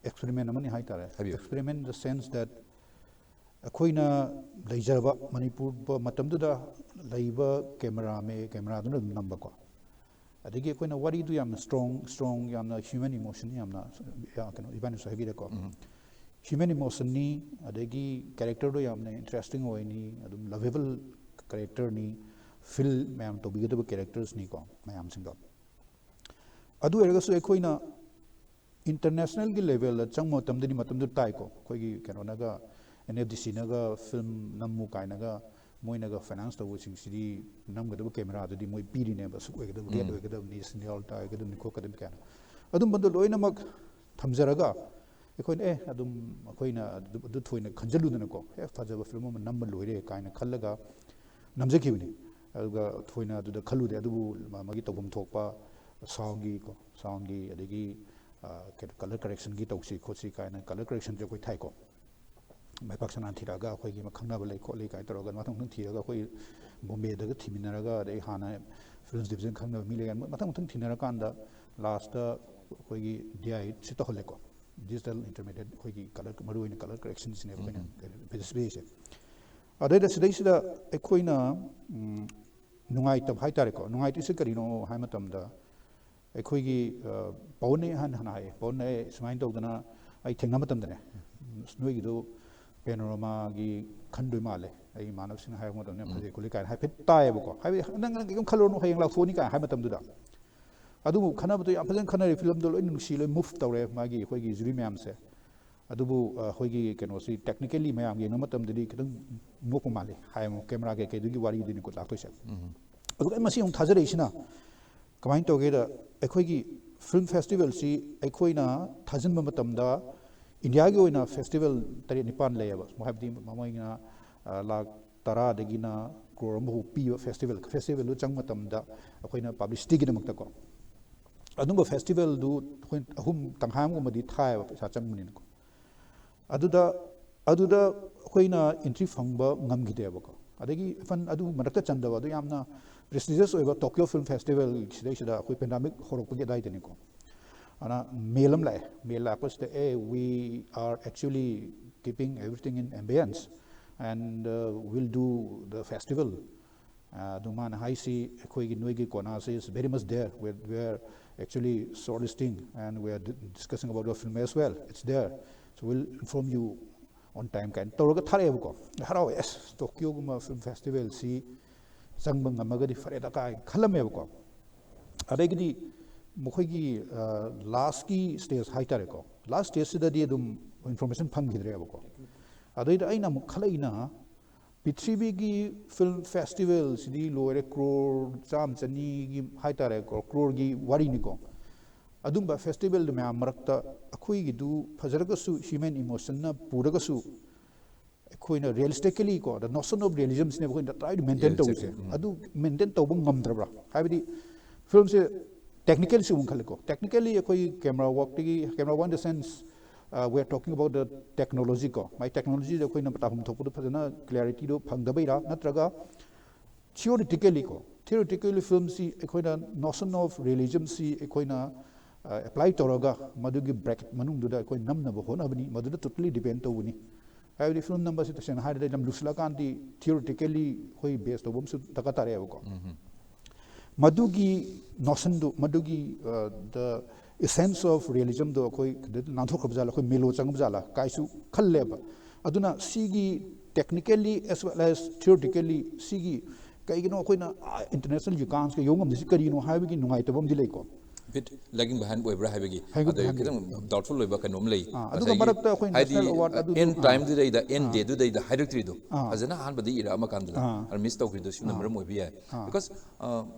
ꯑꯦꯛꯁꯄꯦꯔꯤꯃꯦꯟ ꯑꯃꯅꯤ ꯍꯥꯏꯇꯥꯔꯦ꯫ ꯍꯥꯏꯕꯤꯌꯨ꯫ Experiment in the sense that ꯑꯩꯈꯣꯏꯅ ꯂꯩꯖꯕ ꯃꯅꯤꯄꯨꯔ ꯃꯇꯝꯗꯨꯗ ꯂꯩꯕ ꯀꯦꯃꯦꯔꯥꯃꯦ-, ꯀꯦꯃꯦꯔꯥꯗꯨꯅ ꯑꯗꯨꯝ ꯅꯝꯕꯀꯣ꯫ ꯑꯗꯒꯤ ꯑꯩꯈꯣꯏꯅ ꯋꯥꯔꯤꯗꯨ ꯌꯥꯝꯅ ꯁ꯭ꯇꯔꯣꯡ, ꯁ꯭ꯇꯔꯣꯡ, ꯌꯥꯝꯅ ꯍ꯭ꯌꯨꯃꯦꯟ ꯏꯃꯣꯁꯟ ꯌꯥꯝꯅ, ꯌꯥ-, ꯀꯩꯅꯣ, ꯏꯕꯥꯅꯤꯁꯨ ꯍꯥꯏꯕꯤꯔꯦꯀꯣ꯫ ꯎꯝ꯫ ꯍ꯭ꯌꯨꯃꯦꯟ ꯏꯃꯣꯁꯟꯅꯤ, ꯑꯗꯒꯤ ꯀꯦꯔꯦꯛꯇꯔꯗꯣ ꯌꯥꯝꯅ ꯏꯟꯇꯔꯦꯁꯇꯤꯡ ꯑꯣꯏꯅꯤ, ꯑꯗꯨꯝ ꯂꯚꯦꯕꯜ ꯀꯦꯔꯦꯛꯇꯔꯅꯤ, ꯐꯤꯜ ꯃꯌꯥꯝ ꯇꯧꯕꯤꯒꯗꯕ ꯀꯦꯔꯦꯛꯇꯔꯁꯅꯤꯀꯣ ꯃꯌꯥꯝꯁꯤꯡꯗꯣ꯫ ꯑꯗꯨ ꯑꯣꯏꯔꯒꯁꯨ ꯑꯩꯈꯣꯏꯅ ꯏꯟꯇꯔꯅꯦꯁꯅꯦꯜꯒꯤ ꯂꯦꯚꯦꯜꯗ ꯆꯪꯕ ꯃꯇꯝꯗꯗꯤ ꯃꯇꯝꯗꯨ ꯇꯥꯏꯀꯣ, ꯑꯩꯈꯣꯏꯒꯤ ꯀꯩꯅꯣꯅꯒ ꯑꯦꯟ ꯑꯦꯐ ꯗꯤ ꯁꯤꯅꯒ ꯐꯤꯂꯝ ꯅꯝꯃꯨ ꯀꯥꯏꯅꯒ ꯃꯣꯏꯅꯒ ꯐꯥꯏꯅꯥꯟꯁ ꯇꯧꯕꯁꯤꯡꯁꯤꯗꯤ ꯅꯝꯒꯗꯕ ꯀꯦꯃꯦꯔꯥꯗꯨꯗꯤ ꯃꯣꯏ ꯄꯤꯔꯤꯅꯦꯕ, ꯑꯁꯨꯛ ꯑꯣꯏꯒꯗꯕ, ꯔꯦꯠ ꯑꯣꯏꯒꯗꯕꯅꯤ, ꯁꯤꯅꯦ ꯑꯣꯜꯇꯥ ꯑꯣꯏꯒꯗꯕꯅꯤ, ꯈꯣꯠꯀꯗꯕꯅꯤ ꯀꯥꯏꯅ꯫ ꯑꯗꯨꯝꯕꯗꯣ ꯂꯣꯏꯅꯃꯛ ꯊꯝꯖꯔꯒ ꯑꯩꯈꯣꯏꯅ ꯑꯦ ꯑꯗꯨꯝ ꯑꯩꯈꯣꯏꯅ ꯑꯗꯨ ꯑꯗꯨ ꯊꯣꯏꯅ ꯈꯟꯖꯜꯂꯨꯗꯅꯀꯣ, ꯑꯦ ꯐꯖꯕ ꯐꯤꯂꯝ ꯑꯃ ꯅꯝꯕ ꯂꯣꯏꯔꯦ ꯀꯥꯏꯅ ꯈꯜꯂꯒ ꯅꯝꯖꯈꯤꯕꯅꯤ꯫ ꯑꯗꯨꯒ ꯊꯣꯏꯅ ꯑꯗꯨꯗ ꯈꯜꯂꯨꯗꯦ, ꯑꯗꯨꯕꯨ ꯃꯥ- ꯃꯥꯒꯤ ꯇꯧꯐꯝ ꯊꯣꯛꯄ ꯁꯥꯎꯟꯒꯤ ꯀꯣ, ꯁꯥꯎꯟꯒꯤ, ꯑꯗꯒꯤ ꯀꯂꯔ ꯀꯔꯦꯛꯁꯟꯒꯤ ꯇꯧꯁꯤ ꯈꯣꯠꯁꯤ ꯀꯥꯏꯅ ꯀꯂꯔ ꯀꯔꯦꯛꯁꯟꯁꯦ ꯑꯩꯈꯣꯏ ꯊꯥꯏꯀꯣ꯫ ꯃꯥꯏ ꯄꯥꯛ ꯁꯅꯥ ꯊꯤꯔꯛꯑꯒ ꯑꯩꯈꯣꯏꯒꯤ ꯑꯃ ꯈꯪꯅꯕ ꯂꯩ ꯈꯣꯠꯂꯤ ꯀꯥꯏꯅ ꯇꯧꯔꯒ ꯃꯊꯪ ꯃꯊꯪ ꯊꯤꯔꯒ ꯑꯩꯈꯣꯏ ꯕꯣꯝꯕꯦꯗꯒ ꯊꯤꯃꯤꯟꯅꯔꯒ, ꯑꯗꯩ ꯍꯥꯟꯅ ꯐꯤꯂꯝꯁ ꯗꯤꯕꯤꯖꯟ ꯈꯪꯅꯕ ꯃꯤ ꯂꯩ ꯀꯥꯏꯅ ꯃꯊꯪ ꯃꯊꯪ ꯊꯤꯅꯔꯀꯥꯟꯗ ꯂꯥꯁꯇ ꯑꯩꯈꯣꯏꯒꯤ ꯗꯤ ꯑꯥꯏ ꯁꯤ ꯇꯧꯍꯜꯂꯦꯀꯣ꯫ ꯗꯤꯖꯤꯇꯦꯜ ꯏꯟꯇꯔꯃꯦꯗꯤꯌꯦꯠ ꯑꯩꯈꯣꯏꯒꯤ ꯀꯂꯔ, ꯃꯔꯨꯑꯣꯏꯅ ꯀꯂꯔ ꯀꯔꯦꯛꯁꯟꯁꯤꯅꯦꯕ ꯑꯩꯈꯣꯏꯅ ꯄꯤꯖꯔꯤꯁꯦ꯫ ꯑꯗꯩꯗ ꯁꯤꯗꯩꯁꯤꯗ ꯑꯩꯈꯣꯏꯅ ꯎꯝ, ꯅꯨꯡꯉꯥꯏꯇꯕ ꯍꯥꯏꯇꯥꯔꯦꯀꯣ꯫ ꯅꯨꯡꯉꯥꯏꯇ꯭ꯔꯤꯁꯦ ꯀꯔꯤꯅꯣ ꯍꯥꯏ ꯃꯇꯝꯗ ꯑꯩꯈꯣꯏꯒꯤ ꯑ, ꯄꯋꯟꯅ ꯍꯥꯟꯅ ꯍꯥꯟꯅ ꯍꯥꯏꯌꯦ꯫ ꯄꯋꯟꯅ ꯑꯩ ꯁꯨꯃꯥꯏꯅ ꯇꯧꯗꯅ ꯑꯩ ꯊꯦꯡꯅꯕ ꯃꯇꯝꯗꯅꯦ, "ꯑꯁ, ꯅꯣꯏꯒꯤꯗꯣ ꯄꯦꯅꯣꯔꯥꯃꯥꯒꯤ ꯈꯟꯗꯣꯏ ꯃꯥꯜꯂꯦ, ꯑꯩ ꯏꯃꯥꯟꯅꯕꯁꯤꯡꯅ ꯍꯥꯏꯔꯛꯄ ꯃꯇꯝꯗ ꯌꯥꯝ ꯐꯖꯩ ꯈꯣꯠꯂꯤ" ꯀꯥꯏꯅ ꯍꯥꯏꯐꯦꯠ ꯇꯥꯏꯌꯦꯕꯀꯣ꯫ ꯍꯥꯏꯕꯗꯤ ꯅꯪ ꯅꯪ ꯀꯩꯝ ꯈꯜꯂꯨꯔꯅꯨ, ꯍꯌꯦꯡ ꯂꯥꯎꯊꯣꯛꯑꯅꯤ ꯀꯥꯏꯅ ꯍꯥꯏ ꯃꯇꯝꯗꯨꯗ꯫ ꯑꯗꯨꯕꯨ ꯈꯟꯅꯕꯗꯣ ꯌꯥꯝ ꯐꯖꯅ ꯈꯟꯅꯔꯦ, ꯐꯤꯂꯝꯗꯣ ꯂꯣꯏ ꯅꯨꯡꯁꯤ, ꯂꯣꯏ ꯃꯨꯚ ꯇꯧꯔꯦ ꯃꯥꯒꯤ ꯑꯩꯈꯣꯏꯒꯤ ꯖꯨꯔꯤ ꯃꯌꯥꯝꯁꯦ꯫ ꯑꯗꯨꯕꯨ ꯑ, ꯑꯩꯈꯣꯏꯒꯤ ꯀꯩꯅꯣꯁꯤ ꯇꯦꯛꯅꯤꯀꯦꯜꯂꯤ ꯃꯌꯥꯝ ꯌꯦꯡꯕ ꯃꯇꯝꯗꯗꯤ ꯈꯤꯇꯪ ꯅꯣꯛꯄ ꯃꯥꯜꯂꯤ ꯍꯥꯏ, ꯑꯃꯨꯛ ꯀꯦꯃꯦꯔꯥ ꯀꯩꯀꯩꯗꯨꯒꯤ ꯋꯥꯔꯤꯗꯨꯅꯤꯀꯣ ꯂꯥꯛꯇꯣꯏꯁꯦ꯫ ꯑꯗꯨꯒ ꯑꯩ ꯃꯁꯤ ꯑꯃꯨꯛ ꯊꯥꯖꯔꯛꯏꯁꯤꯅ ꯀꯃꯥꯏꯅ ꯇꯧꯒꯦꯗ, ꯑꯩꯈꯣꯏꯒꯤ ꯐꯤꯂꯝ ꯐꯦꯁꯇꯤꯚꯦꯜꯁꯤ ꯑꯩꯈꯣꯏꯅ ꯊꯥꯖꯤꯟꯕ ꯃꯇꯝꯗ ꯏꯟꯗꯤꯌꯥꯒꯤ ꯑꯣꯏꯅ ꯐꯦꯁꯇꯤꯚꯦꯜ ꯇꯔꯦꯠ ꯅꯤꯄꯥꯟ ꯂꯩꯌꯦꯕ꯫ ꯍꯥꯏꯕꯗꯤ ꯃꯃꯣꯏꯅ ꯑ, ꯂꯥꯛ ꯇꯔꯥꯗꯒꯤꯅ ꯀ꯭ꯔꯣꯔ ꯑꯃꯐꯥꯎ ꯄꯤꯕ ꯐꯦꯁꯇꯤꯚꯦꯜ, ꯐꯦꯁꯇꯤꯚꯦꯜꯗꯨ ꯆꯪꯕ ꯃꯇꯝꯗ ꯑꯩꯈꯣꯏꯅ ꯄꯕ꯭ꯂꯤꯁꯤꯇꯤꯒꯤꯗꯃꯛꯇꯀꯣ꯫ ꯑꯗꯨꯝꯕ ꯐꯦꯁꯇꯤꯚꯦꯜꯗꯨ ꯑꯩꯈꯣꯏ ꯑꯍꯨꯝ, ꯇꯪꯈꯥꯏ ꯑꯃꯒꯨꯝꯕꯗꯤ ꯊꯥꯏꯌꯦꯕ, ꯄꯩꯁꯥ ꯆꯪꯕꯅꯤꯅꯀꯣ꯫ ꯑꯗꯨꯗ, ꯑꯗꯨꯗ ꯑꯩꯈꯣꯏꯅ ꯑꯦꯟꯇ꯭ꯔꯤ ꯐꯪꯕ ꯉꯝꯈꯤꯗꯦꯕꯀꯣ꯫ ꯑꯗꯒꯤ ꯐꯟ ꯑꯗꯨ ꯃꯔꯛꯇ ꯆꯟꯗꯕ, ꯑꯗꯨ ꯌꯥꯝꯅ ꯄ꯭ꯔꯦꯁꯇꯤꯖꯤꯌꯁ ꯑꯣꯏꯕ ꯇꯣꯀꯤꯌꯣ ꯐꯤꯂꯝ ꯐꯦꯁꯇꯤꯚꯦꯜ ꯁꯤꯗꯩꯁꯤꯗ ꯑꯩꯈꯣꯏ ꯄꯦꯟꯗꯥꯃꯤꯛ ꯍꯧꯔꯛꯄꯒꯤ ꯑꯗꯥꯏꯗꯅꯤꯀꯣ꯫ ꯑꯗꯨꯅ ꯃꯦꯜ ꯑꯃ ꯂꯥꯛꯑꯦ꯫ ꯃꯦꯜ ꯂꯥꯛꯄꯁꯤꯗ, "ꯑꯦ, we are actually keeping everything in abeyance and, uh, we'll do the festival." ꯑꯗꯨ ꯃꯥꯅ ꯍꯥꯏꯁꯤ, "ꯑꯩꯈꯣꯏꯒꯤ ꯅꯣꯏꯒꯤ ꯀꯣꯅꯥꯁꯤ is very much there. We're, we're actually shortlisting and we're di- discussing about your film as well. It's there. So we'll inform you on time," ꯀꯥꯏꯅ ꯇꯧꯔꯒ ꯊꯥꯔꯛꯑꯦꯕꯀꯣ꯫ ꯍꯔꯥꯎꯋꯦ, "ꯑꯁ, ꯇꯣꯀꯤꯌꯣꯒꯨꯝꯕ film ꯐꯦꯁꯇꯤꯚꯦꯜꯁꯤ ꯆꯪꯕ ꯉꯝꯃꯒꯗꯤ ꯐꯔꯦꯗ" ꯀꯥꯏ ꯈꯜꯂꯝꯃꯦꯕꯀꯣ꯫ ꯑꯗꯒꯤꯗꯤ ꯃꯈꯣꯏꯒꯤ ꯂꯥꯁꯀꯤ ꯁ꯭ꯇꯦꯖ ꯍꯥꯏꯇꯥꯔꯦꯀꯣ, ꯂꯥꯁ ꯁ꯭ꯇꯦꯖꯁꯤꯗꯗꯤ ꯑꯗꯨꯝ ꯏꯟꯐꯣꯔꯃꯦꯁꯟ ꯐꯪꯈꯤꯗ꯭ꯔꯦꯕꯀꯣ꯫ ꯑꯗꯩꯗ ꯑꯩꯅ ꯑꯃꯨꯛ ꯈꯜꯂꯛꯏꯅ, ꯄ꯭ꯔꯤꯊꯤꯕꯤꯒꯤ ꯐꯤꯜꯝ ꯐꯦꯁꯇꯤꯚꯦꯜꯁꯤꯗꯤ ꯂꯣꯏꯔꯦ, ꯀ꯭ꯔꯣꯔ ꯆꯥꯝꯃ ꯆꯅꯤꯒꯤ ꯍꯥꯏꯇꯥꯔꯦꯀꯣ, ꯀ꯭ꯔꯣꯔꯒꯤ ꯋꯥꯔꯤꯅꯤꯀꯣ꯫ ꯑꯗꯨꯝꯕ ꯐꯦꯁꯇꯤꯚꯦꯜꯗꯨ ꯃꯌꯥꯝ ꯃꯔꯛꯇ ꯑꯩꯈꯣꯏꯒꯤꯗꯨ ꯐꯖꯔꯒꯁꯨ, ꯍ꯭ꯌꯨꯃꯦꯟ ꯏꯃꯣꯁꯟꯅ ꯄꯨꯔꯒꯁꯨ, ꯑꯩꯈꯣꯏꯅ ꯔꯤꯌꯦꯂꯤꯁꯇꯤꯀꯦꯂꯤ ꯀꯣ, the notion of realismꯁꯤꯅꯦꯕ ꯑꯩꯈꯣꯏꯅ try to maintain ꯇꯧꯔꯤꯁꯦ꯫ Realistic, ꯎꯝ꯫ ꯑꯗꯨ ꯃꯦꯟꯇꯦꯟ ꯇꯧꯕ ꯉꯝꯗ꯭ꯔꯕ꯭ꯔꯥ? ꯍꯥꯏꯕꯗꯤ ꯐꯤꯜꯝꯁꯦ ꯇꯦꯛꯅꯤꯀꯦꯜꯁꯨ ꯑꯃꯨꯛ ꯈꯜꯂꯦꯀꯣ, ꯇꯦꯛꯅꯤꯀꯦꯜꯂꯤ ꯑꯩꯈꯣꯏ camera ꯋꯥꯛꯇꯒꯤ, camera work in the sense, we are talking about the technology ꯀꯣ, ꯃꯥꯏ ꯇꯦꯛꯅꯣꯂꯣꯖꯤꯗ ꯑꯩꯈꯣꯏꯅ ꯇꯥꯐꯝ ꯊꯣꯛꯄꯗꯣ ꯐꯖꯅ ꯀ꯭ꯂꯦꯔꯤꯇꯤꯗꯣ ꯐꯪꯗꯕꯩꯔꯥ, ꯅꯠꯇ꯭ꯔꯒ ꯊꯤꯑꯣꯔꯤꯇꯤꯀꯦꯜꯂꯤ ꯀꯣ, ꯊꯤꯑꯣꯔꯤꯇꯤꯀꯦꯜꯂꯤ ꯐꯤꯜꯝꯁꯤ ꯑꯩꯈꯣꯏꯅ notion of realismꯁꯤ ꯑꯩꯈꯣꯏꯅ ꯑꯦꯄ꯭ꯂꯥꯏ ꯇꯧꯔꯒ ꯃꯗꯨꯒꯤ ꯕ꯭ꯔꯦꯀꯦꯠ ꯃꯅꯨꯡꯗꯨꯗ ꯑꯩꯈꯣꯏ ꯅꯝꯅꯕ ꯍꯣꯠꯅꯕꯅꯤ, ꯃꯗꯨꯗ totally depend ꯇꯧꯕꯅꯤ꯫ ꯍꯥꯏꯕꯗꯤ ꯐꯤꯂꯝ ꯅꯝꯕꯁꯤ ꯇꯁꯦꯡꯅ ꯍꯥꯏꯔꯗꯤ ꯌꯥꯝ ꯂꯨꯁꯤꯜꯂꯀꯥꯟꯗꯤ ꯊꯤꯑꯣꯔꯤꯇꯤꯀꯦꯜꯂꯤ ꯑꯩꯈꯣꯏ ꯕꯦꯁ ꯇꯧꯕ ꯑꯃꯁꯨ ꯗꯔꯀꯥꯔ ꯇꯥꯔꯛꯑꯦꯕꯀꯣ꯫ ꯃꯗꯨꯒꯤ ꯅꯣꯁꯟꯗꯨ, ꯃꯗꯨꯒꯤ the essence of realismꯗꯣ ꯑꯩꯈꯣꯏ ꯅꯥꯟꯊꯣꯛꯈ꯭ꯔꯕ ꯖꯥꯠꯂ, ꯑꯩꯈꯣꯏ ꯃꯦꯂꯣ ꯆꯪꯉꯕ ꯖꯥꯠꯂ ꯀꯥꯏꯁꯨ ꯈꯜꯂꯦꯕ꯫ ꯑꯗꯨꯅ ꯁꯤꯒꯤ technically as well as theoretically ꯁꯤꯒꯤ ꯀꯩꯒꯤꯅꯣ ꯑꯩꯈꯣꯏꯅ ꯏꯟꯇꯔꯅꯦꯁꯅꯦꯜ ꯌꯨꯀꯥꯟꯁꯀ ꯌꯧ ꯉꯝꯗ꯭ꯔꯤꯁꯤ ꯀꯔꯤꯅꯣ ꯍꯥꯏꯕꯒꯤ ꯅꯨꯡꯉꯥꯏꯇꯕ ꯑꯃꯗꯤ ꯂꯩꯀꯣ꯫ Bit lagging behind ꯑꯣꯏꯕ꯭ꯔꯥ ꯍꯥꯏꯕꯒꯤ Lagging ꯑꯗꯩ behind ꯈꯤꯇꯪ doubtful ꯑꯣꯏꯕ ꯀꯩꯅꯣꯝ ꯂꯩ꯫ ꯑꯥ, ꯑꯗꯨꯒ ꯃꯔꯛꯇ ꯑꯩꯈꯣꯏ ꯍꯥꯏꯗꯤ national award ꯑꯗꯨꯗꯨ, end ꯑꯥ꯫ timeꯗꯨꯗꯩꯗ, end dayꯗꯨꯗꯩꯗ ꯍꯥꯏꯔꯛꯇ꯭ꯔꯤꯗꯣ, ꯑꯥ꯫ ꯐꯖꯅ ꯑꯍꯥꯟꯕꯗ ꯏꯔꯛꯑꯝꯃ ꯀꯥꯟꯗꯨꯗ ꯑꯥ꯫ ꯑꯗꯨ miss ꯇꯧꯈ꯭ꯔꯤꯗꯣ ꯁꯤꯅ ꯑꯥ꯫ ꯃꯔꯝ ꯑꯣꯏꯕ ꯌꯥꯏ꯫ ꯑꯥ꯫ Because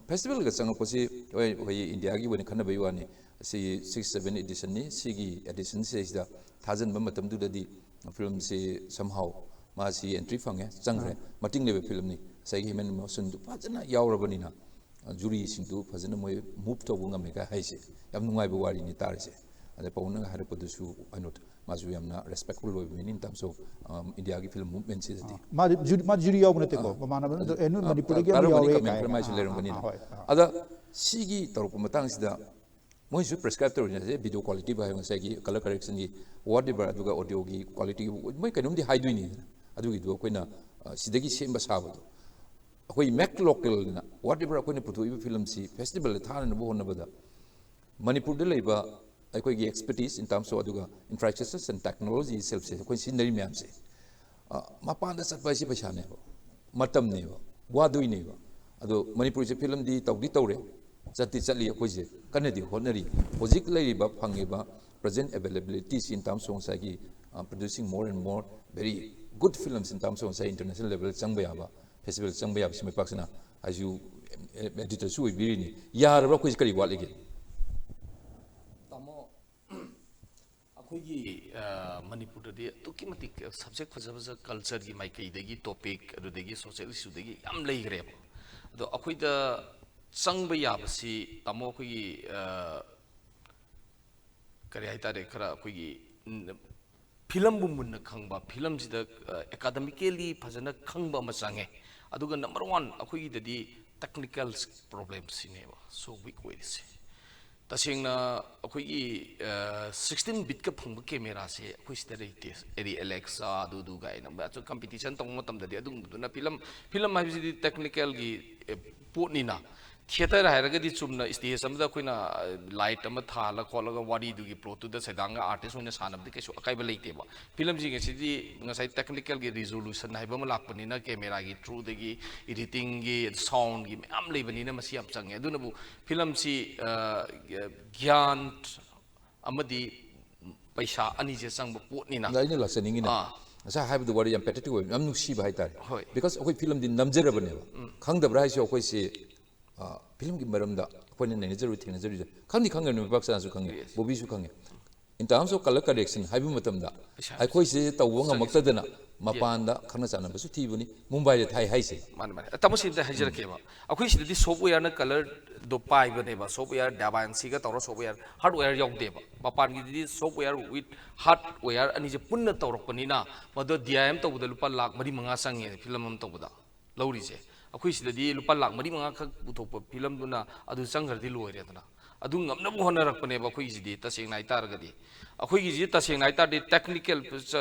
festivalꯒ ꯆꯪꯉꯛꯄꯁꯤ ꯍꯣꯏ, ꯑꯩꯈꯣꯏ ꯏꯟꯗꯤꯌꯥꯒꯤ ꯑꯣꯏꯅ ꯈꯟꯅꯕꯒꯤ ꯋꯥꯅꯤ꯫ ꯁꯤ six seven editionꯅꯤ꯫ ꯁꯤꯒꯤ editionꯁꯤꯗꯩꯁꯤꯗ ꯊꯥꯖꯤꯟꯕ ꯃꯇꯝꯗꯨꯗꯗꯤ ꯐꯤꯂꯝꯁꯤ somehow ꯃꯥꯁꯤ entry ꯐꯪꯉꯦ, ꯆꯪꯈ꯭ꯔꯦ꯫ ꯃꯇꯤꯡ ꯂꯩꯕ ꯐꯤꯂꯝꯅꯤ꯫ ꯉꯁꯥꯏꯒꯤ human emotionꯗꯨ ꯐꯖꯅ ꯌꯥꯎꯔꯕꯅꯤꯅ, ꯖꯨꯔꯤꯁꯤꯡꯗꯨ ꯐꯖꯅ ꯃꯣꯏ move ꯇꯧꯕ ꯉꯝꯃꯦ ꯀꯥꯏ ꯍꯥꯏꯁꯦ ꯌꯥꯝ ꯅꯨꯡꯉꯥꯏꯕ ꯋꯥꯔꯤꯅꯤ ꯇꯥꯔꯤꯁꯦ꯫ ꯑꯗꯩ ꯄꯥꯕꯨꯡꯅꯒ ꯍꯥꯏꯔꯛꯄꯗꯨꯁꯨ, ꯀꯩꯅꯣ, ꯃꯥꯁꯨ ꯌꯥꯝꯅ respectful ꯑꯣꯏꯕ ꯃꯤꯅꯤ in terms of, um, ꯏꯟꯗꯤꯌꯥꯒꯤ film movementꯁꯤꯗꯗꯤ꯫ ꯃꯥꯗꯤ ꯖꯨꯔꯤ, ꯃꯥꯗꯤ ꯖꯨꯔꯤ ꯌꯥꯎꯕ ꯅꯠꯇꯦꯀꯣ, ꯃꯃꯥꯟꯅꯕꯅ ꯑꯦ, ꯅꯣꯏ ꯃꯅꯤꯄꯨꯔꯗꯒꯤ ꯑꯃ ꯇꯥꯔꯝꯃꯅꯤ, ꯌꯥꯎꯋꯦ comment ꯀꯥꯏ ꯈꯔ ꯃꯥꯏꯁꯨ ꯍꯥꯏ꯫ ꯂꯩꯔꯝꯒꯅꯤꯅ꯫ ꯑꯥ, ꯍꯣꯏ, ꯑꯥ꯫ ꯑꯗ ꯁꯤꯒꯤ ꯇꯧꯔꯛꯄ ꯃꯇꯥꯡꯁꯤꯗ ꯃꯣꯏꯁꯨ prescribe ꯇꯧꯔꯤꯁꯦ, video qualityꯕꯨ ꯍꯥꯏꯕ, ꯉꯁꯥꯏꯒꯤ color correctionꯒꯤ whatever, ꯑꯗꯨꯒ audioꯒꯤ qualityꯒꯤ ꯃꯣꯏ ꯀꯩꯅꯣꯝꯗꯤ ꯍꯥꯏꯗꯣꯏꯅꯤꯗꯅ꯫ ꯑꯗꯨꯒꯤꯗꯨ ꯑꯩꯈꯣꯏꯅ, ꯑ, ꯁꯤꯗꯒꯤ ꯁꯦꯝꯕ ꯁꯥꯕꯗꯣ꯫ ꯑꯩꯈꯣꯏ ꯃꯦꯛ ꯂꯣꯀꯦꯜꯅ whatever ꯑꯩꯈꯣꯏꯅ ꯄꯨꯊꯣꯛꯏꯕ ꯐꯤꯂꯝꯁꯤ ꯐꯦꯁꯇꯤꯚꯦꯜꯗ ꯊꯥꯅꯅꯕ ꯍꯣꯠꯅꯕꯗ ꯃꯅꯤꯄꯨꯔꯗ ꯂꯩꯕ ꯑꯩꯈꯣꯏꯒꯤ expertise in terms of, ꯑꯗꯨꯒ infrastructures and technology itselfꯁꯦ ꯑꯩꯈꯣꯏ ꯁꯤꯖꯤꯟꯅꯔꯤ ꯃꯌꯥꯝꯁꯦ, ꯑ, ꯃꯄꯥꯟꯗ ꯆꯠꯄ ꯍꯥꯏꯁꯤ ꯄꯩꯁꯥꯅꯦꯕ, ꯃꯇꯝꯅꯦꯕ, ꯋꯥꯗꯣꯏꯅꯦꯕ꯫ ꯑꯗꯣ ꯃꯅꯤꯄꯨꯔꯁꯦ ꯐꯤꯂꯝꯗꯤ ꯇꯧꯗꯤ ꯇꯧꯔꯦ, ꯆꯠꯇꯤ ꯆꯠꯂꯤ, ꯑꯩꯈꯣꯏꯁꯦ ꯀꯟꯅꯗꯤ ꯍꯣꯠꯅꯔꯤ꯫ ꯍꯧꯖꯤꯛ ꯂꯩꯔꯤꯕ ꯐꯪꯉꯤꯕ present availabilities in terms of ꯉꯁꯥꯏꯒꯤ, uh, producing more and more very good films in terms of ꯉꯁꯥꯏ international level ꯆꯪꯕ ꯌꯥꯕ, festival ꯆꯪꯕ ꯌꯥꯕ ꯁꯤ ꯃꯥꯏ ꯄꯥꯛꯁꯤꯅ ꯑꯩꯁꯨ editor ꯁꯨ ꯑꯣꯏꯕꯤꯔꯤꯅꯤ꯫ ꯌꯥꯔꯕ꯭ꯔꯥ? ꯑꯩꯈꯣꯏꯁꯦ ꯀꯔꯤ ꯋꯥꯠꯂꯤꯒꯦ? ꯇꯥꯃꯣ, ꯑꯩꯈꯣꯏꯒꯤ ꯑ, ꯃꯅꯤꯄꯨꯔꯗꯗꯤ ꯑꯗꯨꯛꯀꯤ ꯃꯇꯤꯛ subject ꯐꯖ ꯐꯖ culture ꯒꯤ ꯃꯥꯏꯀꯩꯗꯒꯤ topic, ꯑꯗꯨꯗꯒꯤ social issue ꯗꯒꯤ ꯌꯥꯝ ꯂꯩꯈ꯭ꯔꯦꯕ꯫ ꯑꯗꯣ ꯑꯩꯈꯣꯏꯗ ꯆꯪꯕ ꯌꯥꯕꯁꯤ, ꯇꯥꯃꯣ, ꯑꯩꯈꯣꯏꯒꯤ ꯑ, ꯀꯔꯤ ꯍꯥꯏꯇꯥꯔꯦ, ꯈꯔ ꯑꯩꯈꯣꯏꯒꯤ ꯐꯤꯂꯝꯕꯨ ꯃꯨꯟꯅ ꯈꯪꯕ, ꯐꯤꯂꯝꯁꯤꯗ ꯑꯦꯀꯥꯗꯃꯤꯀꯦꯜꯂꯤ ꯐꯖꯅ ꯈꯪꯕ ꯑꯃ ꯆꯪꯉꯦ꯫ ꯑꯗꯨꯒ number one, ꯑꯩꯈꯣꯏꯒꯤꯗꯗꯤ technical problems ꯁꯤꯅꯦꯕ so weak ꯑꯣꯏꯔꯤꯁꯦ꯫ ꯇꯁꯦꯡꯅ ꯑꯩꯈꯣꯏꯒꯤ sixteen bit ꯀ ꯐꯪꯕ camera ꯁꯦ ꯑꯩꯈꯣꯏ ꯁꯤꯗ ꯂꯩꯇꯦ꯫ ꯑꯦꯔꯤ ꯑꯦꯂꯦꯛꯁꯥ ꯑꯗꯨꯗꯨ ꯀꯥꯏꯅ ꯃꯌꯥꯝꯁꯨ competition ꯇꯧꯕ ꯃꯇꯝꯗꯗꯤ ꯑꯗꯨꯒꯨꯝꯕꯗꯨꯅ ꯐꯤꯂꯝ, ꯐꯤꯂꯝ ꯍꯥꯏꯕꯁꯤꯗꯤ technical ꯒꯤ ꯄꯣꯠꯅꯤꯅ, theatre ꯍꯥꯏꯔꯒꯗꯤ ꯆꯨꯝꯅ stage ꯑꯃꯗ ꯑꯩꯈꯣꯏꯅ light ꯑꯃ ꯊꯥꯜꯂ ꯈꯣꯠꯂꯒ ꯋꯥꯔꯤꯗꯨꯒꯤ plot ꯇꯨꯗ ꯁꯩꯗꯥꯡꯒ artist ꯑꯣꯏꯅ ꯁꯥꯟꯅꯕꯗꯤ ꯀꯩꯁꯨ ꯑꯀꯥꯏꯕ ꯂꯩꯇꯦꯕ꯫ ꯐꯤꯂꯝꯁꯤꯡ ꯑꯁꯤꯗꯤ ꯉꯁꯥꯏ technical ꯒꯤ resolution ꯍꯥꯏꯕ ꯑꯃ ꯂꯥꯛꯄꯅꯤꯅ, camera ꯒꯤ through ꯗꯒꯤ editing ꯒꯤ, sound ꯒꯤ ꯃꯌꯥꯝ ꯂꯩꯕꯅꯤꯅ ꯃꯁꯤ ꯌꯥꯝ ꯆꯪꯉꯦ꯫ ꯑꯗꯨꯅꯕꯨ ꯐꯤꯂꯝꯁꯤ, ꯑ, ꯒ꯭ꯌꯥꯟ ꯑꯃꯗꯤ ꯄꯩꯁꯥ ꯑꯅꯤꯁꯦ ꯆꯪꯕ ꯄꯣꯠꯅꯤꯅ꯫ ꯑꯗ ꯑꯩꯅ ꯂꯥꯛꯆꯅꯤꯡꯉꯤꯅ, ꯑꯥ꯫ ꯉꯁꯥꯏ ꯍꯥꯏꯕꯗꯨ ꯋꯥꯔꯤ ꯌꯥꯝ patriotic ꯑꯣꯏꯕ, ꯌꯥꯝ ꯅꯨꯡꯁꯤꯕ ꯍꯥꯏꯇꯥꯔꯦ꯫ ꯍꯣꯏ꯫ Because ꯑꯩꯈꯣꯏ ꯐꯤꯂꯝꯗꯤ ꯅꯝꯖꯔꯕꯅꯦꯕ꯫ ꯈꯪꯗꯕ꯭ꯔꯥ ꯍꯥꯏꯁꯦ? ꯑꯩꯈꯣꯏꯁꯤ, ꯑ, ꯐꯤꯂꯝꯒꯤ ꯃꯔꯝꯗ ꯑꯩꯈꯣꯏꯅ ꯅꯩꯅꯖꯔꯨ ꯊꯦꯡꯅꯖꯔꯨꯁꯦ ꯈꯪꯗꯤ ꯈꯪꯉꯦ, ꯅꯨꯃꯤꯠ ꯄꯥꯛ ꯆꯥꯅꯁꯨ ꯈꯪꯉꯦ, Yes. ꯕꯣꯕꯤꯁꯨ ꯈꯪꯉꯦ꯫ In terms of color correction ꯍꯥꯏꯕ ꯃꯇꯝꯗ ꯄꯩꯁꯥ ꯑꯩꯈꯣꯏꯁꯤ ꯇꯧꯕ ꯉꯝꯃꯛꯇꯗꯅ ꯃꯄꯥꯟꯗ ꯈꯪꯅ ꯆꯥꯟꯅꯕꯁꯨ ꯊꯤꯕꯅꯤ, ꯃꯨꯝꯕꯥꯏꯗ ꯊꯥꯏ ꯍꯥꯏꯁꯦ꯫ ꯃꯥꯅꯦ, ꯃꯥꯅꯦ꯫ ꯇꯥꯃꯣ, ꯁꯤꯗ ꯍꯥꯏꯖꯔꯛꯀꯦꯕ, ꯑꯩꯈꯣꯏ ꯁꯤꯗꯗꯤ software ꯅ color ꯗꯣ ꯄꯥꯏꯕꯅꯦꯕ, software DaVinci ꯒ ꯇꯧꯔ software, hardware ꯌꯥꯎꯗꯦꯕ꯫ ꯃꯄꯥꯟꯒꯤꯗꯨꯗꯤ software with hardware ꯑꯅꯤꯁꯦ ꯄꯨꯟꯅ ꯇꯧꯔꯛꯄꯅꯤꯅ, ꯃꯗꯨ D I M ꯇꯧꯕꯗ ꯂꯨꯄꯥ ꯂꯥꯈ ꯃꯔꯤ ꯃꯉꯥ ꯆꯪꯉꯦ ꯐꯤꯂꯝ ꯑꯃ ꯇꯧꯕꯗ ꯂꯧꯔꯤꯁꯦ꯫ ꯑꯩꯈꯣꯏ ꯁꯤꯗꯗꯤ ꯂꯨꯄꯥ ꯂꯥꯈ ꯃꯔꯤ ꯃꯉꯥ ꯈꯛ ꯄꯨꯊꯣꯛꯄ ꯐꯤꯂꯝꯗꯨꯅ ꯑꯗꯨ ꯆꯪꯈ꯭ꯔꯗꯤ ꯂꯣꯏꯔꯦꯗꯅ꯫ ꯑꯗꯨ ꯉꯝꯅꯕ ꯍꯣꯠꯅꯔꯛꯄꯅꯦꯕ ꯑꯩꯈꯣꯏꯒꯤꯁꯤꯗꯤ, ꯇꯁꯦꯡꯅ ꯍꯥꯏꯇꯥꯔꯒꯗꯤ꯫ ꯑꯩꯈꯣꯏꯒꯤꯁꯤ ꯇꯁꯦꯡꯅ ꯍꯥꯏꯇꯥꯔꯗꯤ technical,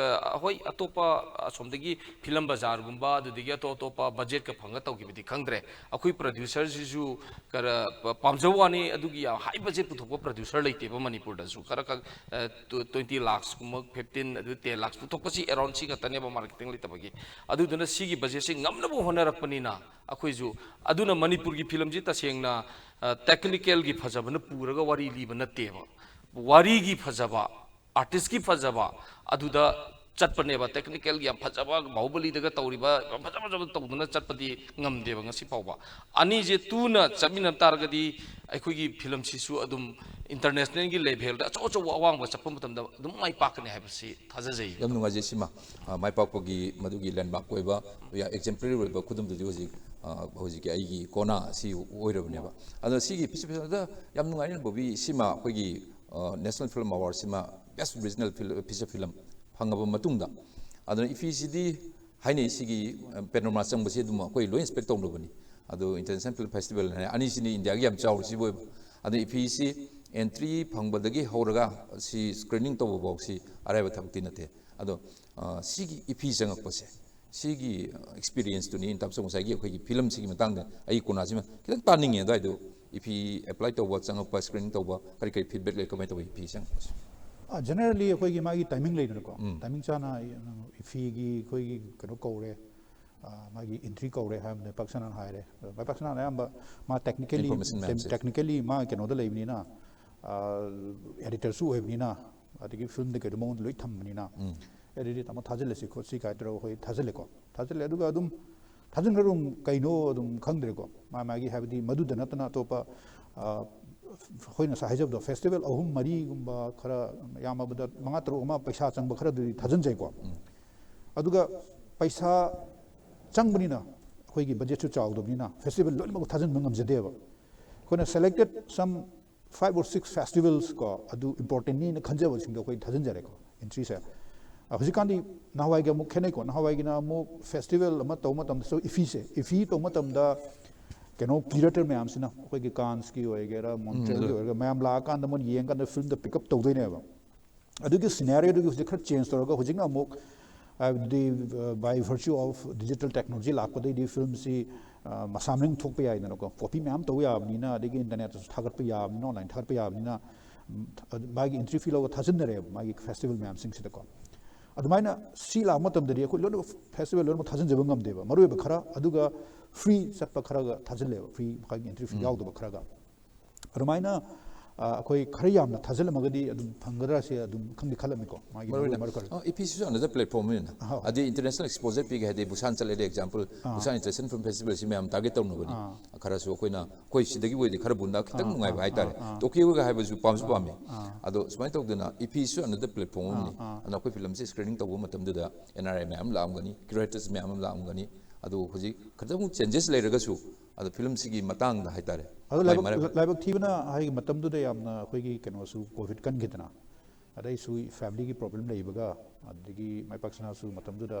ꯍꯣꯏ, ꯑꯇꯣꯞꯄ ꯑꯁꯣꯝꯗꯒꯤ ꯐꯤꯂꯝ ꯕꯖꯥꯔꯒꯨꯝꯕ, ꯑꯗꯨꯗꯒꯤ ꯑꯇꯣꯞ ꯑꯇꯣꯞꯄ budget ꯀ ꯐꯪꯉ ꯇꯧꯈꯤꯕꯗꯤ ꯈꯪꯗ꯭ꯔꯦ꯫ ꯑꯩꯈꯣꯏ producer ꯁꯤꯁꯨ ꯈꯔ ꯄꯥꯝꯖꯕ ꯋꯥꯅꯤ, ꯑꯗꯨꯒꯤ ꯌꯥꯝ high budget ꯄꯨꯊꯣꯛꯄ producer ꯂꯩꯇꯦꯕ ꯃꯅꯤꯄꯨꯔꯗꯁꯨ꯫ ꯈꯔ ꯈꯛ, ꯑ, tw-, twenty lakhs ꯀꯨꯝꯕ, fifteen, ꯑꯗꯨ ten lakhs ꯄꯨꯊꯣꯛꯄꯁꯤ around ꯁꯤ ꯈꯛꯇꯅꯦꯕ, marketing ꯂꯩꯇꯕꯒꯤ꯫ ꯑꯗꯨꯗꯨꯅ ꯁꯤꯒꯤ budget ꯁꯤ ꯉꯝꯅꯕ ꯍꯣꯠꯅꯔꯛꯄꯅꯤꯅ ꯑꯩꯈꯣꯏꯁꯨ, ꯑꯗꯨꯅ ꯃꯅꯤꯄꯨꯔꯒꯤ ꯐꯤꯂꯝꯁꯤ ꯇꯁꯦꯡꯅ, ꯑ, technical ꯒꯤ ꯐꯖꯕꯅ ꯄꯨꯔꯒ ꯋꯥꯔꯤ ꯂꯤꯕ ꯅꯠꯇꯦꯕ꯫ ꯋꯥꯔꯤꯒꯤ ꯐꯖꯕ, ꯑꯥꯔꯇꯤꯁꯀꯤ ꯐꯖꯕ, ꯑꯗꯨꯗ ꯆꯠꯄꯅꯦꯕ꯫ ꯇꯦꯛꯅꯤꯀꯦꯜꯒꯤ ꯌꯥꯝ ꯐꯖꯕ, ꯕꯥꯍꯨꯕꯂꯤꯗꯒ ꯇꯧꯔꯤꯕ ꯌꯥꯝ ꯐꯖ ꯐꯖꯕ ꯇꯧꯗꯅ ꯆꯠꯄꯗꯤ ꯉꯝꯗꯦꯕ ꯉꯁꯤ ꯐꯥꯎꯕ꯫ ꯑꯅꯤꯁꯦ ꯇꯨꯅ ꯆꯠꯃꯤꯟꯅ ꯇꯥꯔꯒꯗꯤ ꯑꯩꯈꯣꯏꯒꯤ ꯐꯤꯂꯝꯁꯤꯁꯨ ꯑꯗꯨꯝ ꯏꯟꯇꯔꯅꯦꯁꯅꯦꯜꯒꯤ ꯂꯦꯚꯦꯜꯗ ꯑꯆꯧ ꯑꯆꯧꯕ ꯑꯋꯥꯡꯕ ꯆꯠꯄ ꯃꯇꯝꯗ ꯑꯗꯨꯝ ꯃꯥꯏ ꯄꯥꯛꯀꯅꯤ ꯍꯥꯏꯕꯁꯤ ꯊꯥꯖꯖꯩ꯫ ꯌꯥꯝ ꯅꯨꯡꯉꯥꯏꯖꯩ꯫ ꯁꯤꯃ, ꯑ, ꯃꯥꯏ ꯄꯥꯛꯄꯒꯤ ꯃꯗꯨꯒꯤ ꯂꯦꯟꯃꯥꯔꯛ ꯑꯣꯏꯕ, ꯌꯥꯝ ꯑꯦꯛꯖꯦꯝꯄ꯭ꯂꯔꯤ ꯑꯣꯏꯕ ꯈꯨꯗꯝꯗꯨꯗꯤ ꯍꯧꯖꯤꯛ, ꯑ, ꯍꯧꯖꯤꯛꯀꯤ ꯑꯩꯒꯤ ꯀꯣꯅꯥ ꯑꯁꯤ ꯑꯣꯏꯔꯕꯅꯦꯕ꯫ ꯑꯗꯣ ꯁꯤꯒꯤ ꯐꯤꯁ-, ꯐꯤꯁ-, ꯑꯗ ꯌꯥꯝ ꯅꯨꯡꯉꯥꯏꯅ, ꯕꯣꯕꯤ, ꯁꯤꯃ ꯑꯩꯈꯣꯏꯒꯤ, ꯑ, ꯅꯦꯁꯅꯦꯜ ꯐꯤꯂꯝ ꯑꯦꯋꯥꯔꯗꯁꯤꯃ ꯕꯦꯁ ꯔꯤꯖꯅꯦꯜ ꯐꯤꯜ-, ꯐꯤꯆꯔ ꯐꯤꯂꯝ ꯐꯪꯉꯕ ꯃꯇꯨꯡꯗ, ꯑꯗꯨꯅ ꯏꯐꯤꯁꯤꯗꯤ ꯍꯥꯏꯅꯩ, ꯁꯤꯒꯤ, ꯑ, ꯄꯦꯅꯣꯔꯃꯥ ꯆꯪꯕꯁꯤ ꯑꯗꯨꯝ ꯑꯩꯈꯣꯏ ꯂꯣꯏ ꯑꯦꯛꯁꯄꯦꯛ ꯇꯧꯅꯕꯅꯤ꯫ ꯑꯗꯣ ꯏꯟꯇꯔꯅꯦꯁꯅꯦꯜ ꯐꯤꯂꯝ ꯐꯦꯁꯇꯤꯚꯦꯜ ꯍꯥꯏꯅ ꯑꯅꯤꯁꯤꯅꯤ ꯏꯟꯗꯤꯌꯥꯒꯤ ꯌꯥꯝ ꯆꯥꯎꯔꯤꯁꯤꯕꯨ ꯑꯣꯏꯕ꯫ ꯑꯗꯣ ꯏꯐꯤꯁꯤ ꯑꯦꯟꯇ꯭ꯔꯤ ꯐꯪꯕꯗꯒꯤ ꯍꯧꯔꯒ ꯁꯤ ꯁ꯭ꯀ꯭ꯔꯤꯅꯤꯡ ꯇꯧꯕ ꯐꯥꯎꯁꯤ ꯑꯔꯥꯏꯕ ꯊꯕꯛꯇꯤ ꯅꯠꯇꯦ꯫ ꯑꯗꯣ, ꯑ, ꯁꯤꯒꯤ ꯏꯐꯤ ꯆꯪꯉꯛꯄꯁꯦ, ꯁꯤꯒꯤ, ꯑ, ꯑꯦꯛꯁꯄꯤꯔꯤꯌꯦꯟꯁꯇꯨꯅꯤ꯫ ꯏꯟ ꯇꯔꯝꯁ ꯑꯣꯐ ꯉꯁꯥꯏꯒꯤ ꯑꯩꯈꯣꯏꯒꯤ ꯐꯤꯂꯝꯁꯤꯒꯤ ꯃꯇꯥꯡꯗ ꯑꯩ ꯀꯣꯅꯥꯁꯤꯃ ꯈꯤꯇꯪ ꯇꯥꯅꯤꯡꯉꯦ꯫ ꯑꯗꯨꯋꯥꯏꯗꯣ ꯏꯐꯤ ꯑꯦꯄ꯭ꯂꯥꯏ ꯇꯧꯕ, ꯆꯪꯉꯛꯄ, ꯁ꯭ꯀ꯭ꯔꯤꯅꯤꯡ ꯇꯧꯕ, ꯀꯔꯤ ꯀꯔꯤ ꯐꯤꯗꯕꯦꯛ ꯂꯩ, ꯀꯃꯥꯏꯅ ꯇꯧꯕ ꯏꯐꯤ ꯆꯪꯉꯛꯄꯁꯦ? ꯖꯦꯅꯔꯦꯜꯂꯤ ꯑꯩꯈꯣꯏꯒꯤ ꯃꯥꯒꯤ ꯇꯥꯏꯃꯤꯡ ꯂꯩꯗꯅꯀꯣ, ꯎꯝ꯫ ꯇꯥꯏꯃꯤꯡ ꯆꯥꯅ ꯏꯐꯤꯒꯤ ꯑꯩꯈꯣꯏꯒꯤ ꯀꯩꯅꯣ ꯀꯧꯔꯦ, ꯑ, ꯃꯥꯒꯤ ꯑꯦꯟꯇ꯭ꯔꯤ ꯀꯧꯔꯦ ꯍꯥꯏꯕꯗ ꯄꯥꯛ ꯁꯅꯥꯅ ꯍꯥꯏꯔꯦ꯫ ꯑꯗꯣ ꯄꯥꯛ ꯁꯅꯥꯅ ꯑꯌꯥꯝꯕ ꯃꯥ ꯇꯦꯛꯅꯤꯀꯦꯂꯤ, ꯏꯟꯐꯣꯔꯃꯦꯁꯟ ꯃꯌꯥꯝꯁꯦ꯫ ꯇꯦꯛꯅꯤꯀꯦꯂꯤ ꯃꯥ ꯀꯩꯅꯣꯗ ꯂꯩꯕꯅꯤꯅ, ꯑ, ꯑꯦꯗꯤꯇꯔꯁꯨ ꯑꯣꯏꯕꯅꯤꯅ, ꯑꯗꯒꯤ ꯐꯤꯂꯝꯗ ꯀꯩꯗꯣ ꯃꯉꯣꯟꯗ ꯂꯣꯏ ꯊꯝꯕꯅꯤꯅ, ꯎꯝ꯫ ꯑꯦꯗꯤꯇꯔ ꯑꯃ ꯊꯥꯖꯤꯜꯂꯁꯤ ꯈꯣꯠꯁꯤ ꯀꯥꯏ ꯇꯧꯔꯒ ꯑꯩꯈꯣꯏ ꯊꯥꯖꯤꯜꯂꯦꯀꯣ꯫ ꯊꯥꯖꯤꯜꯂꯦ꯫ ꯑꯗꯨꯒ ꯑꯗꯨꯝ ꯊꯥꯖꯤꯟꯈ꯭ꯔ ꯑꯗꯨꯝ ꯀꯩꯅꯣ ꯑꯗꯨꯝ ꯈꯪꯗ꯭ꯔꯦꯀꯣ꯫ ꯃꯥ ꯃꯥꯒꯤ ꯍꯥꯏꯕꯗꯤ ꯃꯗꯨꯗ ꯅꯠꯇꯅ ꯑꯇꯣꯞꯄ, ꯑ, ꯑꯩꯈꯣꯏ ꯉꯁꯥꯏ ꯍꯥꯏꯖꯕꯗꯣ, ꯐꯦꯁꯇꯤꯚꯦꯜ ꯑꯍꯨꯝ ꯃꯔꯤꯒꯨꯝꯕ, ꯈꯔ ꯌꯥꯝꯃꯕꯗ ꯃꯉꯥ ꯇꯔꯨꯛ ꯑꯃ ꯄꯩꯁꯥ ꯆꯪꯕ ꯈꯔꯗꯨꯗꯤ ꯊꯥꯖꯤꯟꯖꯩꯀꯣ꯫ ꯎꯝ꯫ ꯑꯗꯨꯒ ꯄꯩꯁꯥ ꯆꯪꯕꯅꯤꯅ, ꯑꯩꯈꯣꯏꯒꯤ ꯕꯖꯦꯠꯁꯨ ꯆꯥꯎꯗꯕꯅꯤꯅ, ꯐꯦꯁꯇꯤꯚꯦꯜ ꯂꯣꯏꯅꯃꯛ ꯊꯥꯖꯤꯟꯕ ꯉꯝꯖꯗꯦꯕ꯫ ꯑꯩꯈꯣꯏꯅ selected some five or six festivals ꯀꯣ, ꯑꯗꯨ ꯏꯝꯄꯣꯔꯇꯦꯟꯅꯤꯅ ꯈꯟꯖꯕꯁꯤꯡꯗꯣ ꯑꯩꯈꯣꯏ ꯊꯥꯖꯤꯟꯖꯔꯦꯀꯣ, ꯑꯦꯟꯇ꯭ꯔꯤꯁꯦ꯫ ꯑ, ꯍꯧꯖꯤꯛꯀꯥꯟꯗꯤ ꯅꯍꯥꯟꯋꯥꯏꯒ ꯑꯃꯨꯛ ꯈꯦꯠꯅꯩꯀꯣ꯫ ꯅꯍꯥꯟꯋꯥꯏꯒꯤꯅ ꯑꯃꯨꯛ ꯐꯦꯁꯇꯤꯚꯦꯜ ꯑꯃ ꯇꯧꯕ ꯃꯇꯝꯗꯁꯨ ꯏꯐꯤꯁꯦ, ꯏꯐꯤ ꯇꯧꯕ ꯃꯇꯝꯗ ꯀꯩꯅꯣ, ꯀ꯭ꯌꯨꯔꯦꯇꯔ ꯃꯌꯥꯝꯁꯤꯅ, ꯑꯩꯈꯣꯏꯒꯤ ꯀꯥꯟꯁꯀꯤ ꯑꯣꯏꯒꯦꯔꯥ, ꯃꯣꯟꯇ꯭ꯔꯦꯜꯒꯤ ꯎꯝ꯫ ꯑꯣꯏꯒꯦꯔꯥ, ꯃꯌꯥꯝ ꯂꯥꯛꯑꯀꯥꯟꯗ ꯃꯣꯏꯅ ꯌꯦꯡꯉꯀꯥꯟꯗ ꯐꯤꯂꯝꯗ ꯄꯤꯛ ꯑꯞ ꯇꯧꯗꯣꯏꯅꯦꯕ꯫ ꯑꯗꯨꯒꯤ ꯁꯤꯅꯦꯔꯤꯌꯣꯗꯨꯒꯤ ꯍꯧꯖꯤꯛ ꯈꯔ ꯆꯦꯟꯖ ꯇꯧꯔꯒ, ꯍꯧꯖꯤꯛꯅ ꯑꯃꯨꯛ, ꯍꯥꯏꯕꯗꯤ, ꯑ, by virtue of digital technology ꯂꯥꯛꯄꯗꯩꯗꯤ ꯐꯤꯂꯝꯁꯤ, ꯑ, ꯃꯁꯥ ꯃꯅꯨꯡ ꯊꯣꯛꯄ ꯌꯥꯏꯗꯅꯀꯣ, ꯀꯣꯄꯤ ꯃꯌꯥꯝ ꯇꯧ ꯌꯥꯕꯅꯤꯅ, ꯑꯗꯒꯤ ꯏꯟꯇꯔꯅꯦꯠꯇꯁꯨ ꯊꯥꯒꯠꯄ ꯌꯥꯕꯅꯤꯅ, ꯑꯣꯟꯂꯥꯏꯟ ꯊꯥꯒꯠꯄ ꯌꯥꯕꯅꯤꯅ, ꯎꯝ, ꯑꯗꯨ ꯃꯥꯒꯤ ꯑꯦꯟꯇ꯭ꯔꯤ ꯐꯤ ꯂꯧꯔꯒ ꯊꯥꯖꯤꯟꯅꯔꯦꯕ ꯃꯥꯒꯤ ꯐꯦꯁꯇꯤꯚꯦꯜ ꯃꯌꯥꯝꯁꯤꯡꯁꯤꯗꯀꯣ꯫ ꯑꯗꯨꯃꯥꯏꯅ ꯁꯤ ꯂꯥꯛꯄ ꯃꯇꯝꯗꯗꯤ ꯑꯩꯈꯣꯏ ꯂꯣꯏꯅꯃꯛ, ꯐꯦꯁꯇꯤꯚꯦꯜ ꯂꯣꯏꯅꯃꯛ ꯊꯥꯖꯤꯟꯖꯕ ꯉꯝꯗꯦꯕ, ꯃꯔꯨꯑꯣꯏꯕ ꯈꯔ, ꯑꯗꯨꯒ ꯐ꯭ꯔꯤ ꯆꯠꯄ ꯈꯔꯒ ꯊꯥꯖꯤꯜꯂꯦꯕ, ꯐ꯭ꯔꯤ, ꯃꯈꯥꯒꯤ ꯑꯦꯟꯇ꯭ꯔꯤ ꯐꯤ ꯎꯝ꯫ ꯌꯥꯎꯗꯕ ꯈꯔꯒ꯫ ꯑꯗꯨꯃꯥꯏꯅ, ꯑ, ꯑꯩꯈꯣꯏ ꯈꯔ ꯌꯥꯝꯅ ꯊꯥꯖꯤꯜꯂꯝꯃꯒꯗꯤ ꯑꯗꯨꯝ ꯐꯪꯒꯗ꯭ꯔꯥ ꯁꯤ ꯑꯗꯨꯝ ꯈꯪꯗꯤ ꯈꯜꯂꯝꯃꯤꯀꯣ, ꯃꯥꯒꯤ ꯃꯔꯨ ꯑꯣꯏꯅ ꯃꯔꯨ ꯈꯔ꯫ ꯑ, ꯏꯐꯤꯁꯤꯁꯨ another platform ꯑꯣꯏꯅ ꯑꯍꯣꯏ꯫ ꯑꯗꯩ international exposure ꯄꯤꯒꯦ ꯍꯥꯏꯗꯤ ꯕꯨꯁꯥꯟ ꯆꯠꯂꯦ example, ꯑꯥ꯫ ꯕꯨꯁꯥꯟ international film festival ꯁꯤ ꯃꯌꯥꯝ target ꯇꯧꯅꯕꯅꯤ꯫ ꯑꯥ꯫ ꯈꯔꯁꯨ ꯑꯩꯈꯣꯏꯅ ꯑꯩꯈꯣꯏ ꯁꯤꯗꯒꯤ ꯑꯣꯏꯗꯤ ꯈꯔꯕꯨ ꯅ- ꯈꯤꯇꯪ ꯑꯥ, ꯅꯨꯡꯉꯥꯏꯕ ꯑꯥ, ꯍꯥꯏꯇꯥꯔꯦ꯫ ꯑꯥ, ꯑꯥ꯫ ꯇꯣꯀꯤꯌꯣꯒ ꯍꯥꯏꯕꯁꯨ ꯄꯥꯝꯁꯨ ꯄꯥꯝꯃꯤ꯫ ꯑꯥ꯫ ꯑꯗꯣ ꯁꯨꯃꯥꯏꯅ ꯇꯧꯗꯅ ꯏꯐꯤꯁꯨ another platform ꯑꯃꯅꯤ꯫ ꯑꯥ, ꯑꯥ꯫ ꯑꯗꯨꯅ ꯑꯩꯈꯣꯏ ꯐꯤꯂꯝꯁꯤ screening ꯇꯧꯕ ꯃꯇꯝꯗꯨꯗ N R I ꯃꯌꯥꯝ ꯂꯥꯛꯑꯝꯒꯅꯤ, curators ꯃꯌꯥꯝ ꯑꯃ ꯂꯥꯛꯑꯝꯒꯅꯤ꯫ ꯑꯗꯨ ꯍꯧꯖꯤꯛ ꯈꯤꯇꯪ changes ꯂꯩꯔꯒꯁꯨ ꯑꯗꯣ ꯐꯤꯂꯝꯁꯤꯒꯤ ꯃꯇꯥꯡꯗ ꯍꯥꯏꯇꯥꯔꯦ꯫ ꯑꯗꯣ ꯃꯥꯏ ꯂꯥꯏꯕꯛ ꯃꯔꯝ- ꯂꯥꯏꯕꯛ ꯊꯤꯕꯅ ꯍꯥꯏꯗꯤ ꯃꯇꯝꯗꯨꯗ ꯌꯥꯝꯅ ꯑꯩꯈꯣꯏꯒꯤ ꯀꯩꯅꯣꯁꯨ ꯀꯣꯚꯤꯗ ꯀꯟꯈꯤꯗꯅ, ꯑꯗꯩꯁꯨ ꯐꯦꯃꯤꯂꯤꯒꯤ ꯄ꯭ꯔꯣꯕ꯭ꯂꯦꯝ ꯂꯩꯕꯒ, ꯑꯗꯒꯤ ꯃꯥꯏꯄꯥꯛ ꯁꯅꯥꯁꯨ ꯃꯇꯝꯗꯨꯗ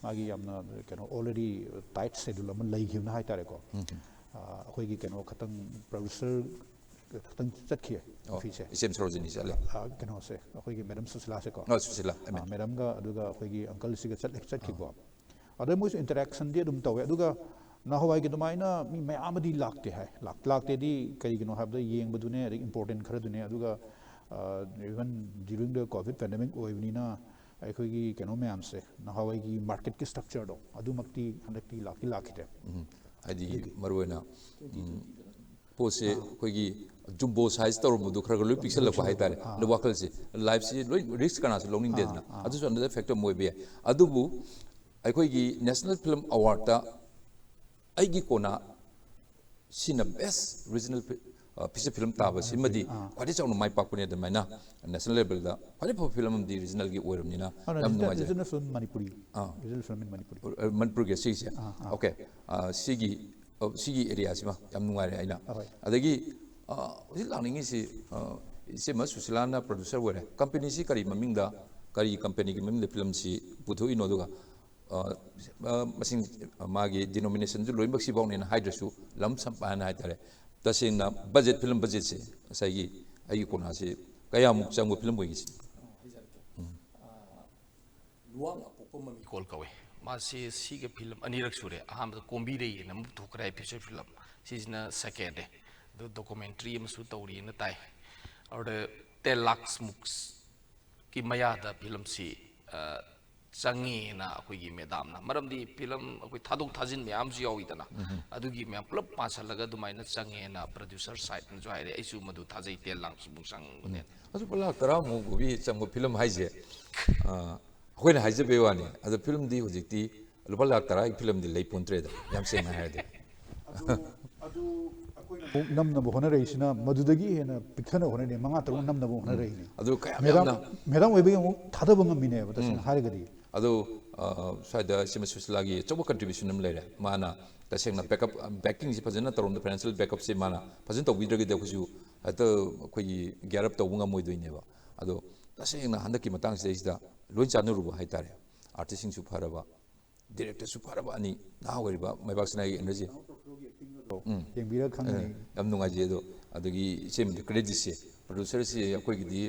ꯃꯥꯒꯤ ꯌꯥꯝꯅ ꯀꯩꯅꯣ already tight schedule ꯑꯃ ꯂꯩꯈꯤꯕꯅ ꯍꯥꯏꯇꯥꯔꯦꯀꯣ꯫ ꯑ, ꯑꯩꯈꯣꯏꯒꯤ ꯀꯩꯅꯣ ꯈꯛꯇꯪ ꯄ꯭ꯔꯣꯗ꯭ꯌꯨꯁꯔ ꯈꯛꯇꯪ ꯆꯠꯈꯤꯌꯦ ꯑꯣ, ꯑꯣꯐꯤꯁꯁꯦ꯫ ꯏꯆꯦꯝ ꯁꯣꯔꯣꯖꯤꯅꯤ ꯆꯠꯂꯦ꯫ ꯑ, ꯀꯩꯅꯣꯁꯦ ꯑꯩꯈꯣꯏꯒꯤ ꯃꯦꯗꯥꯝ ꯁꯨꯁꯤꯂꯥꯁꯦꯀꯣ꯫ ꯑ, ꯁꯨꯁꯤꯂꯥ, I mean꯫ ꯑ, ꯃꯦꯗꯥꯝꯒ ꯑꯗꯨꯒ ꯑꯩꯈꯣꯏꯒꯤ ꯑꯪꯀꯜꯁꯤꯒ ꯆꯠꯂꯦ ꯆꯠꯈꯤꯀꯣ꯫ ꯑꯗꯩ ꯃꯣꯏꯁꯨ interactionꯗꯤ ꯑꯗꯨꯝ ꯇꯧꯋꯦ꯫ ꯑꯗꯨꯒ ꯅꯍꯥꯟꯋꯥꯏꯒꯤ ꯑꯗꯨꯃꯥꯏꯅ ꯃꯤ ꯃꯌꯥꯝ ꯑꯃꯗꯤ ꯂꯥꯛꯇꯦ ꯍꯥꯏ꯫ ꯂꯥꯛ- ꯂꯥꯛꯇꯦꯗꯤ ꯀꯩꯒꯤꯅꯣ ꯍꯥꯏꯕꯗ ꯌꯦꯡꯕꯗꯨꯅꯦ, ꯑꯗꯩ important ꯈꯔꯗꯨꯅꯦ꯫ ꯑꯗꯨꯒ even during the COVID pandemic ꯑꯣꯏꯕꯅꯤꯅ ꯑꯩꯈꯣꯏꯒꯤ ꯀꯩꯅꯣ ꯃꯌꯥꯝꯁꯦ, ꯅꯍꯥꯟꯋꯥꯏꯒꯤ marketꯀꯤ structureꯗꯣ ꯑꯗꯨꯃꯛꯇꯤ ꯍꯟꯗꯛꯇꯤ ꯂꯥꯛꯇꯤ ꯂꯥꯛꯈꯤꯗ꯭ꯔꯦ꯫ ꯎꯝ, ꯍꯥꯏꯗꯤ ꯃꯔꯨꯑꯣꯏꯅ ꯎꯝ, ꯄꯣꯠꯁꯦ ꯑꯩꯈꯣꯏꯒꯤ jumbo size ꯇꯧꯔꯝꯕꯗꯣ ꯈꯔ ꯈꯔ ꯂꯣꯏ ꯄꯤꯛꯁꯜꯂꯛꯄ ꯍꯥꯏꯇꯥꯔꯦ꯫ ꯑꯗ ꯋꯥꯈꯜꯁꯦ, ꯂꯥꯏꯐꯁꯤ ꯂꯣꯏ risk ꯀꯅꯥꯁꯨ ꯂꯧꯅꯤꯡꯗꯦꯗꯅ꯫ ꯑꯗꯨꯁꯨ another factor ꯑꯃ ꯑꯣꯏꯕ ꯌꯥꯏ꯫ ꯑꯗꯨꯕꯨ ꯑꯩꯈꯣꯏꯒꯤ National Film Awardꯇ ꯑꯩꯒꯤ ꯀꯣꯟꯅ ꯁꯤꯅ best regional feature film ꯇꯥꯕ ꯁꯤꯃꯗꯤ ꯈ꯭ꯋꯥꯏꯗꯒꯤ ꯆꯥꯎꯅ ꯃꯥꯏ ꯄꯥꯛꯄꯅꯦ꯫ ꯑꯗꯨꯃꯥꯏꯅ national levelꯗ ꯈ꯭ꯋꯥꯏꯗꯒꯤ ꯐꯕ ꯐꯤꯂꯝ ꯑꯃꯗꯤ regionalꯒꯤ ꯑꯣꯏꯔꯕꯅꯤꯅ ꯌꯥꯝ ꯅꯨꯡꯉꯥꯏꯖꯔꯦ꯫ Regional film Manipuri. Regional film in Manipuri. ꯃꯅꯤꯄꯨꯔꯒꯤ ꯁꯤꯒꯤꯁꯦ꯫ Okay꯫ ꯑ, ꯁꯤꯒꯤ ꯑ, ꯁꯤꯒꯤ areaꯁꯤꯃ ꯌꯥꯝ ꯅꯨꯡꯉꯥꯏꯔꯦ ꯑꯩꯅ꯫ ꯑꯗꯒꯤ ꯑ, ꯍꯧꯖꯤꯛ ꯂꯥꯛꯅꯤꯡꯉꯤꯁꯤ, ꯑ, ꯏꯆꯦꯃ ꯁꯨꯁꯤꯂꯥꯅ producer ꯑꯣꯏꯔꯦ꯫ Companyꯁꯤ ꯀꯔꯤ ꯃꯃꯤꯡꯗ, ꯀꯔꯤ companyꯒꯤ ꯃꯃꯤꯡꯗ ꯐꯤꯂꯝꯁꯤ ꯄꯨꯊꯣꯛꯏꯅꯣ? ꯑꯗꯨꯒ ꯑ, ꯑ, ꯃꯁꯤꯡ, ꯃꯥꯒꯤ denominationꯁꯨ ꯂꯣꯏꯅꯃꯛ ꯁꯤꯐꯥꯎꯅꯦꯅ ꯍꯥꯏꯗ꯭ꯔꯁꯨ lump sum ꯍꯥꯏꯅ ꯍꯥꯏꯇꯥꯔꯦ꯫ ꯇꯁꯦꯡꯅ budget, film budgetꯁꯦ ꯉꯁꯥꯏꯒꯤ ꯑꯩꯒꯤ ꯀꯣꯟꯅꯁꯤ ꯀꯌꯥꯃꯨꯛ ꯆꯪꯕ ꯐꯤꯂꯝ ꯑꯣꯏꯒꯦ ꯁꯤ? ꯂꯨꯋꯥꯡ ꯑꯄꯣꯛꯄ ꯃꯃꯤꯀꯣꯜ ꯀꯧꯋꯦ꯫ ꯃꯥꯁꯦ ꯁꯤꯒ ꯐꯤꯂꯝ ꯑꯅꯤꯔꯛ ꯁꯨꯔꯦ꯫ ꯑꯍꯥꯟꯕꯗ ꯀꯣꯝꯕꯤꯔꯩ ꯑꯅ ꯑꯃ ꯄꯨꯊꯣꯛꯈ꯭ꯔꯦ, feature film꯫ ꯁꯤꯁꯤꯅ second꯫ ꯑꯗꯨ documentary ꯑꯃꯁꯨ ꯇꯧꯔꯤꯅ ꯇꯥꯏ꯫ ꯑꯗꯨꯗ ten lakhs ꯃꯨꯛꯀꯤ ꯃꯌꯥꯗ ꯐꯤꯂꯝꯁꯤ, ꯑ, ꯆꯪꯉꯦꯅ ꯑꯩꯈꯣꯏꯒꯤ ꯃꯦꯗꯥꯝꯅ, ꯃꯔꯝꯗꯤ ꯐꯤꯂꯝ ꯑꯩꯈꯣꯏ ꯊꯥꯗꯣꯛ ꯊꯥꯖꯤꯟ ꯃꯌꯥꯝꯁꯨ ꯌꯥꯎꯋꯤꯗꯅ, ꯑꯗꯨꯒꯤ ꯃꯌꯥꯝ ꯄꯨꯂꯞ ꯄꯥꯁꯜꯂꯒ ꯑꯗꯨꯃꯥꯏꯅ ꯆꯪꯉꯦꯅ ꯄ꯭ꯔꯗ꯭ꯌꯨꯁꯔ ꯁꯥꯏꯠꯅꯁꯨ ꯍꯥꯏꯔꯦ꯫ ꯑꯩꯁꯨ ꯃꯗꯨ ꯊꯥꯖꯩ, ꯇꯦꯜ ꯂꯥꯡꯁꯨ ꯑꯃꯨꯛ ꯆꯪꯕꯅꯦ꯫ ꯑꯗꯨ ꯂꯨꯄꯥ ꯂꯥꯛ ꯇꯔꯥꯃꯨꯛ ꯃꯨꯚꯤ ꯆꯪꯕ ꯐꯤꯂꯝ ꯍꯥꯏꯁꯦ, ꯑꯩꯈꯣꯏꯅ ꯍꯥꯏꯖꯕꯩ ꯋꯥꯅꯤ꯫ ꯑꯗꯣ ꯐꯤꯂꯝꯗꯤ ꯍꯧꯖꯤꯛꯇꯤ ꯂꯨꯄꯥ ꯂꯥꯛ ꯇꯔꯥꯒꯤ ꯐꯤꯂꯝꯗꯤ ꯂꯩ ꯄꯣꯟꯇ꯭ꯔꯦꯗ, ꯌꯥꯝ ꯁꯦꯡꯅ ꯍꯥꯏꯔꯗꯤ꯫ ꯑꯃꯨꯛ ꯅꯝꯅꯕ ꯍꯣꯠꯅꯔꯛꯏꯁꯤꯅ ꯃꯗꯨꯗꯒꯤ ꯍꯦꯟꯅ ꯄꯤꯛꯊꯅ ꯍꯣꯠꯅꯔꯤꯅꯦ, ꯃꯉꯥ ꯇꯔꯨꯛ ꯅꯝꯅꯕ ꯍꯣꯠꯅꯔꯛꯏꯅꯦ꯫ ꯑꯗꯨ ꯀꯌꯥꯝ ꯃꯦꯗꯥꯝ ꯌꯥꯝꯅ ꯃꯦꯗꯥꯝ ꯑꯣꯏꯕꯒꯤ ꯑꯃꯨꯛ ꯊꯥꯗꯕ ꯉꯝꯃꯤꯅꯦꯕ, ꯇꯁꯦꯡꯅ ꯍꯥꯏꯔꯒꯗꯤ꯫ ꯑꯗꯣ ꯁ꯭ꯋꯥꯏꯗ ꯁꯤꯃ ꯁꯨꯁꯤꯂꯥꯒꯤ ꯑꯆꯧꯕ ꯀꯟꯇ꯭ꯔꯤꯕ꯭ꯌꯨꯁꯟ ꯑꯃ ꯂꯩꯔꯦ꯫ ꯃꯥꯅ ꯇꯁꯦꯡꯅ ꯕꯦꯛꯀꯞ, ꯕꯦꯛꯀꯤꯡꯁꯤ ꯐꯖꯅ ꯇꯧꯔꯝꯗ, ꯐꯥꯏꯅꯥꯟꯁꯤꯌꯦꯜ ꯕꯦꯛꯀꯞꯁꯤ ꯃꯥꯅ ꯐꯖꯅ ꯇꯧꯕꯤꯗ꯭ꯔꯒꯗꯤ ꯑꯩꯈꯣꯏꯁꯨ ꯍꯦꯛꯇ ꯑꯩꯈꯣꯏꯒꯤ ꯒꯤꯌꯥꯔ ꯑꯞ ꯇꯧꯕ ꯉꯝꯃꯣꯏꯗꯣꯏꯅꯦꯕ꯫ ꯑꯗꯣ ꯇꯁꯦꯡꯅ ꯍꯟꯗꯛꯀꯤ ꯃꯇꯥꯡꯁꯤꯗꯩꯁꯤꯗ ꯂꯣꯏ ꯆꯥꯟꯅꯔꯨꯕ ꯍꯥꯏꯇꯥꯔꯦ꯫ ꯑꯥꯔꯇꯤꯁꯁꯤꯡꯁꯨ ꯐꯔꯕ, ꯗꯤꯔꯦꯛꯇꯔꯁꯨ ꯐꯔꯕ ꯑꯅꯤ, ꯅꯍꯥ ꯑꯣꯏꯔꯤꯕ ꯃꯩꯕꯥꯛ ꯁꯅꯥꯒꯤ ꯑꯦꯅꯔꯖꯤ꯫ ꯌꯦꯡꯕꯤꯔ ꯈꯪꯒꯅꯤ꯫ ꯌꯥꯝ ꯅꯨꯡꯉꯥꯏꯖꯩ꯫ ꯑꯗꯣ ꯑꯗꯒꯤ ꯏꯆꯦ ꯑꯃꯗꯤ ꯀ꯭ꯔꯦꯗꯤꯠꯁꯦ, ꯄ꯭ꯔꯗ꯭ꯌꯨꯁꯔꯁꯤ ꯑꯩꯈꯣꯏꯒꯤꯗꯤ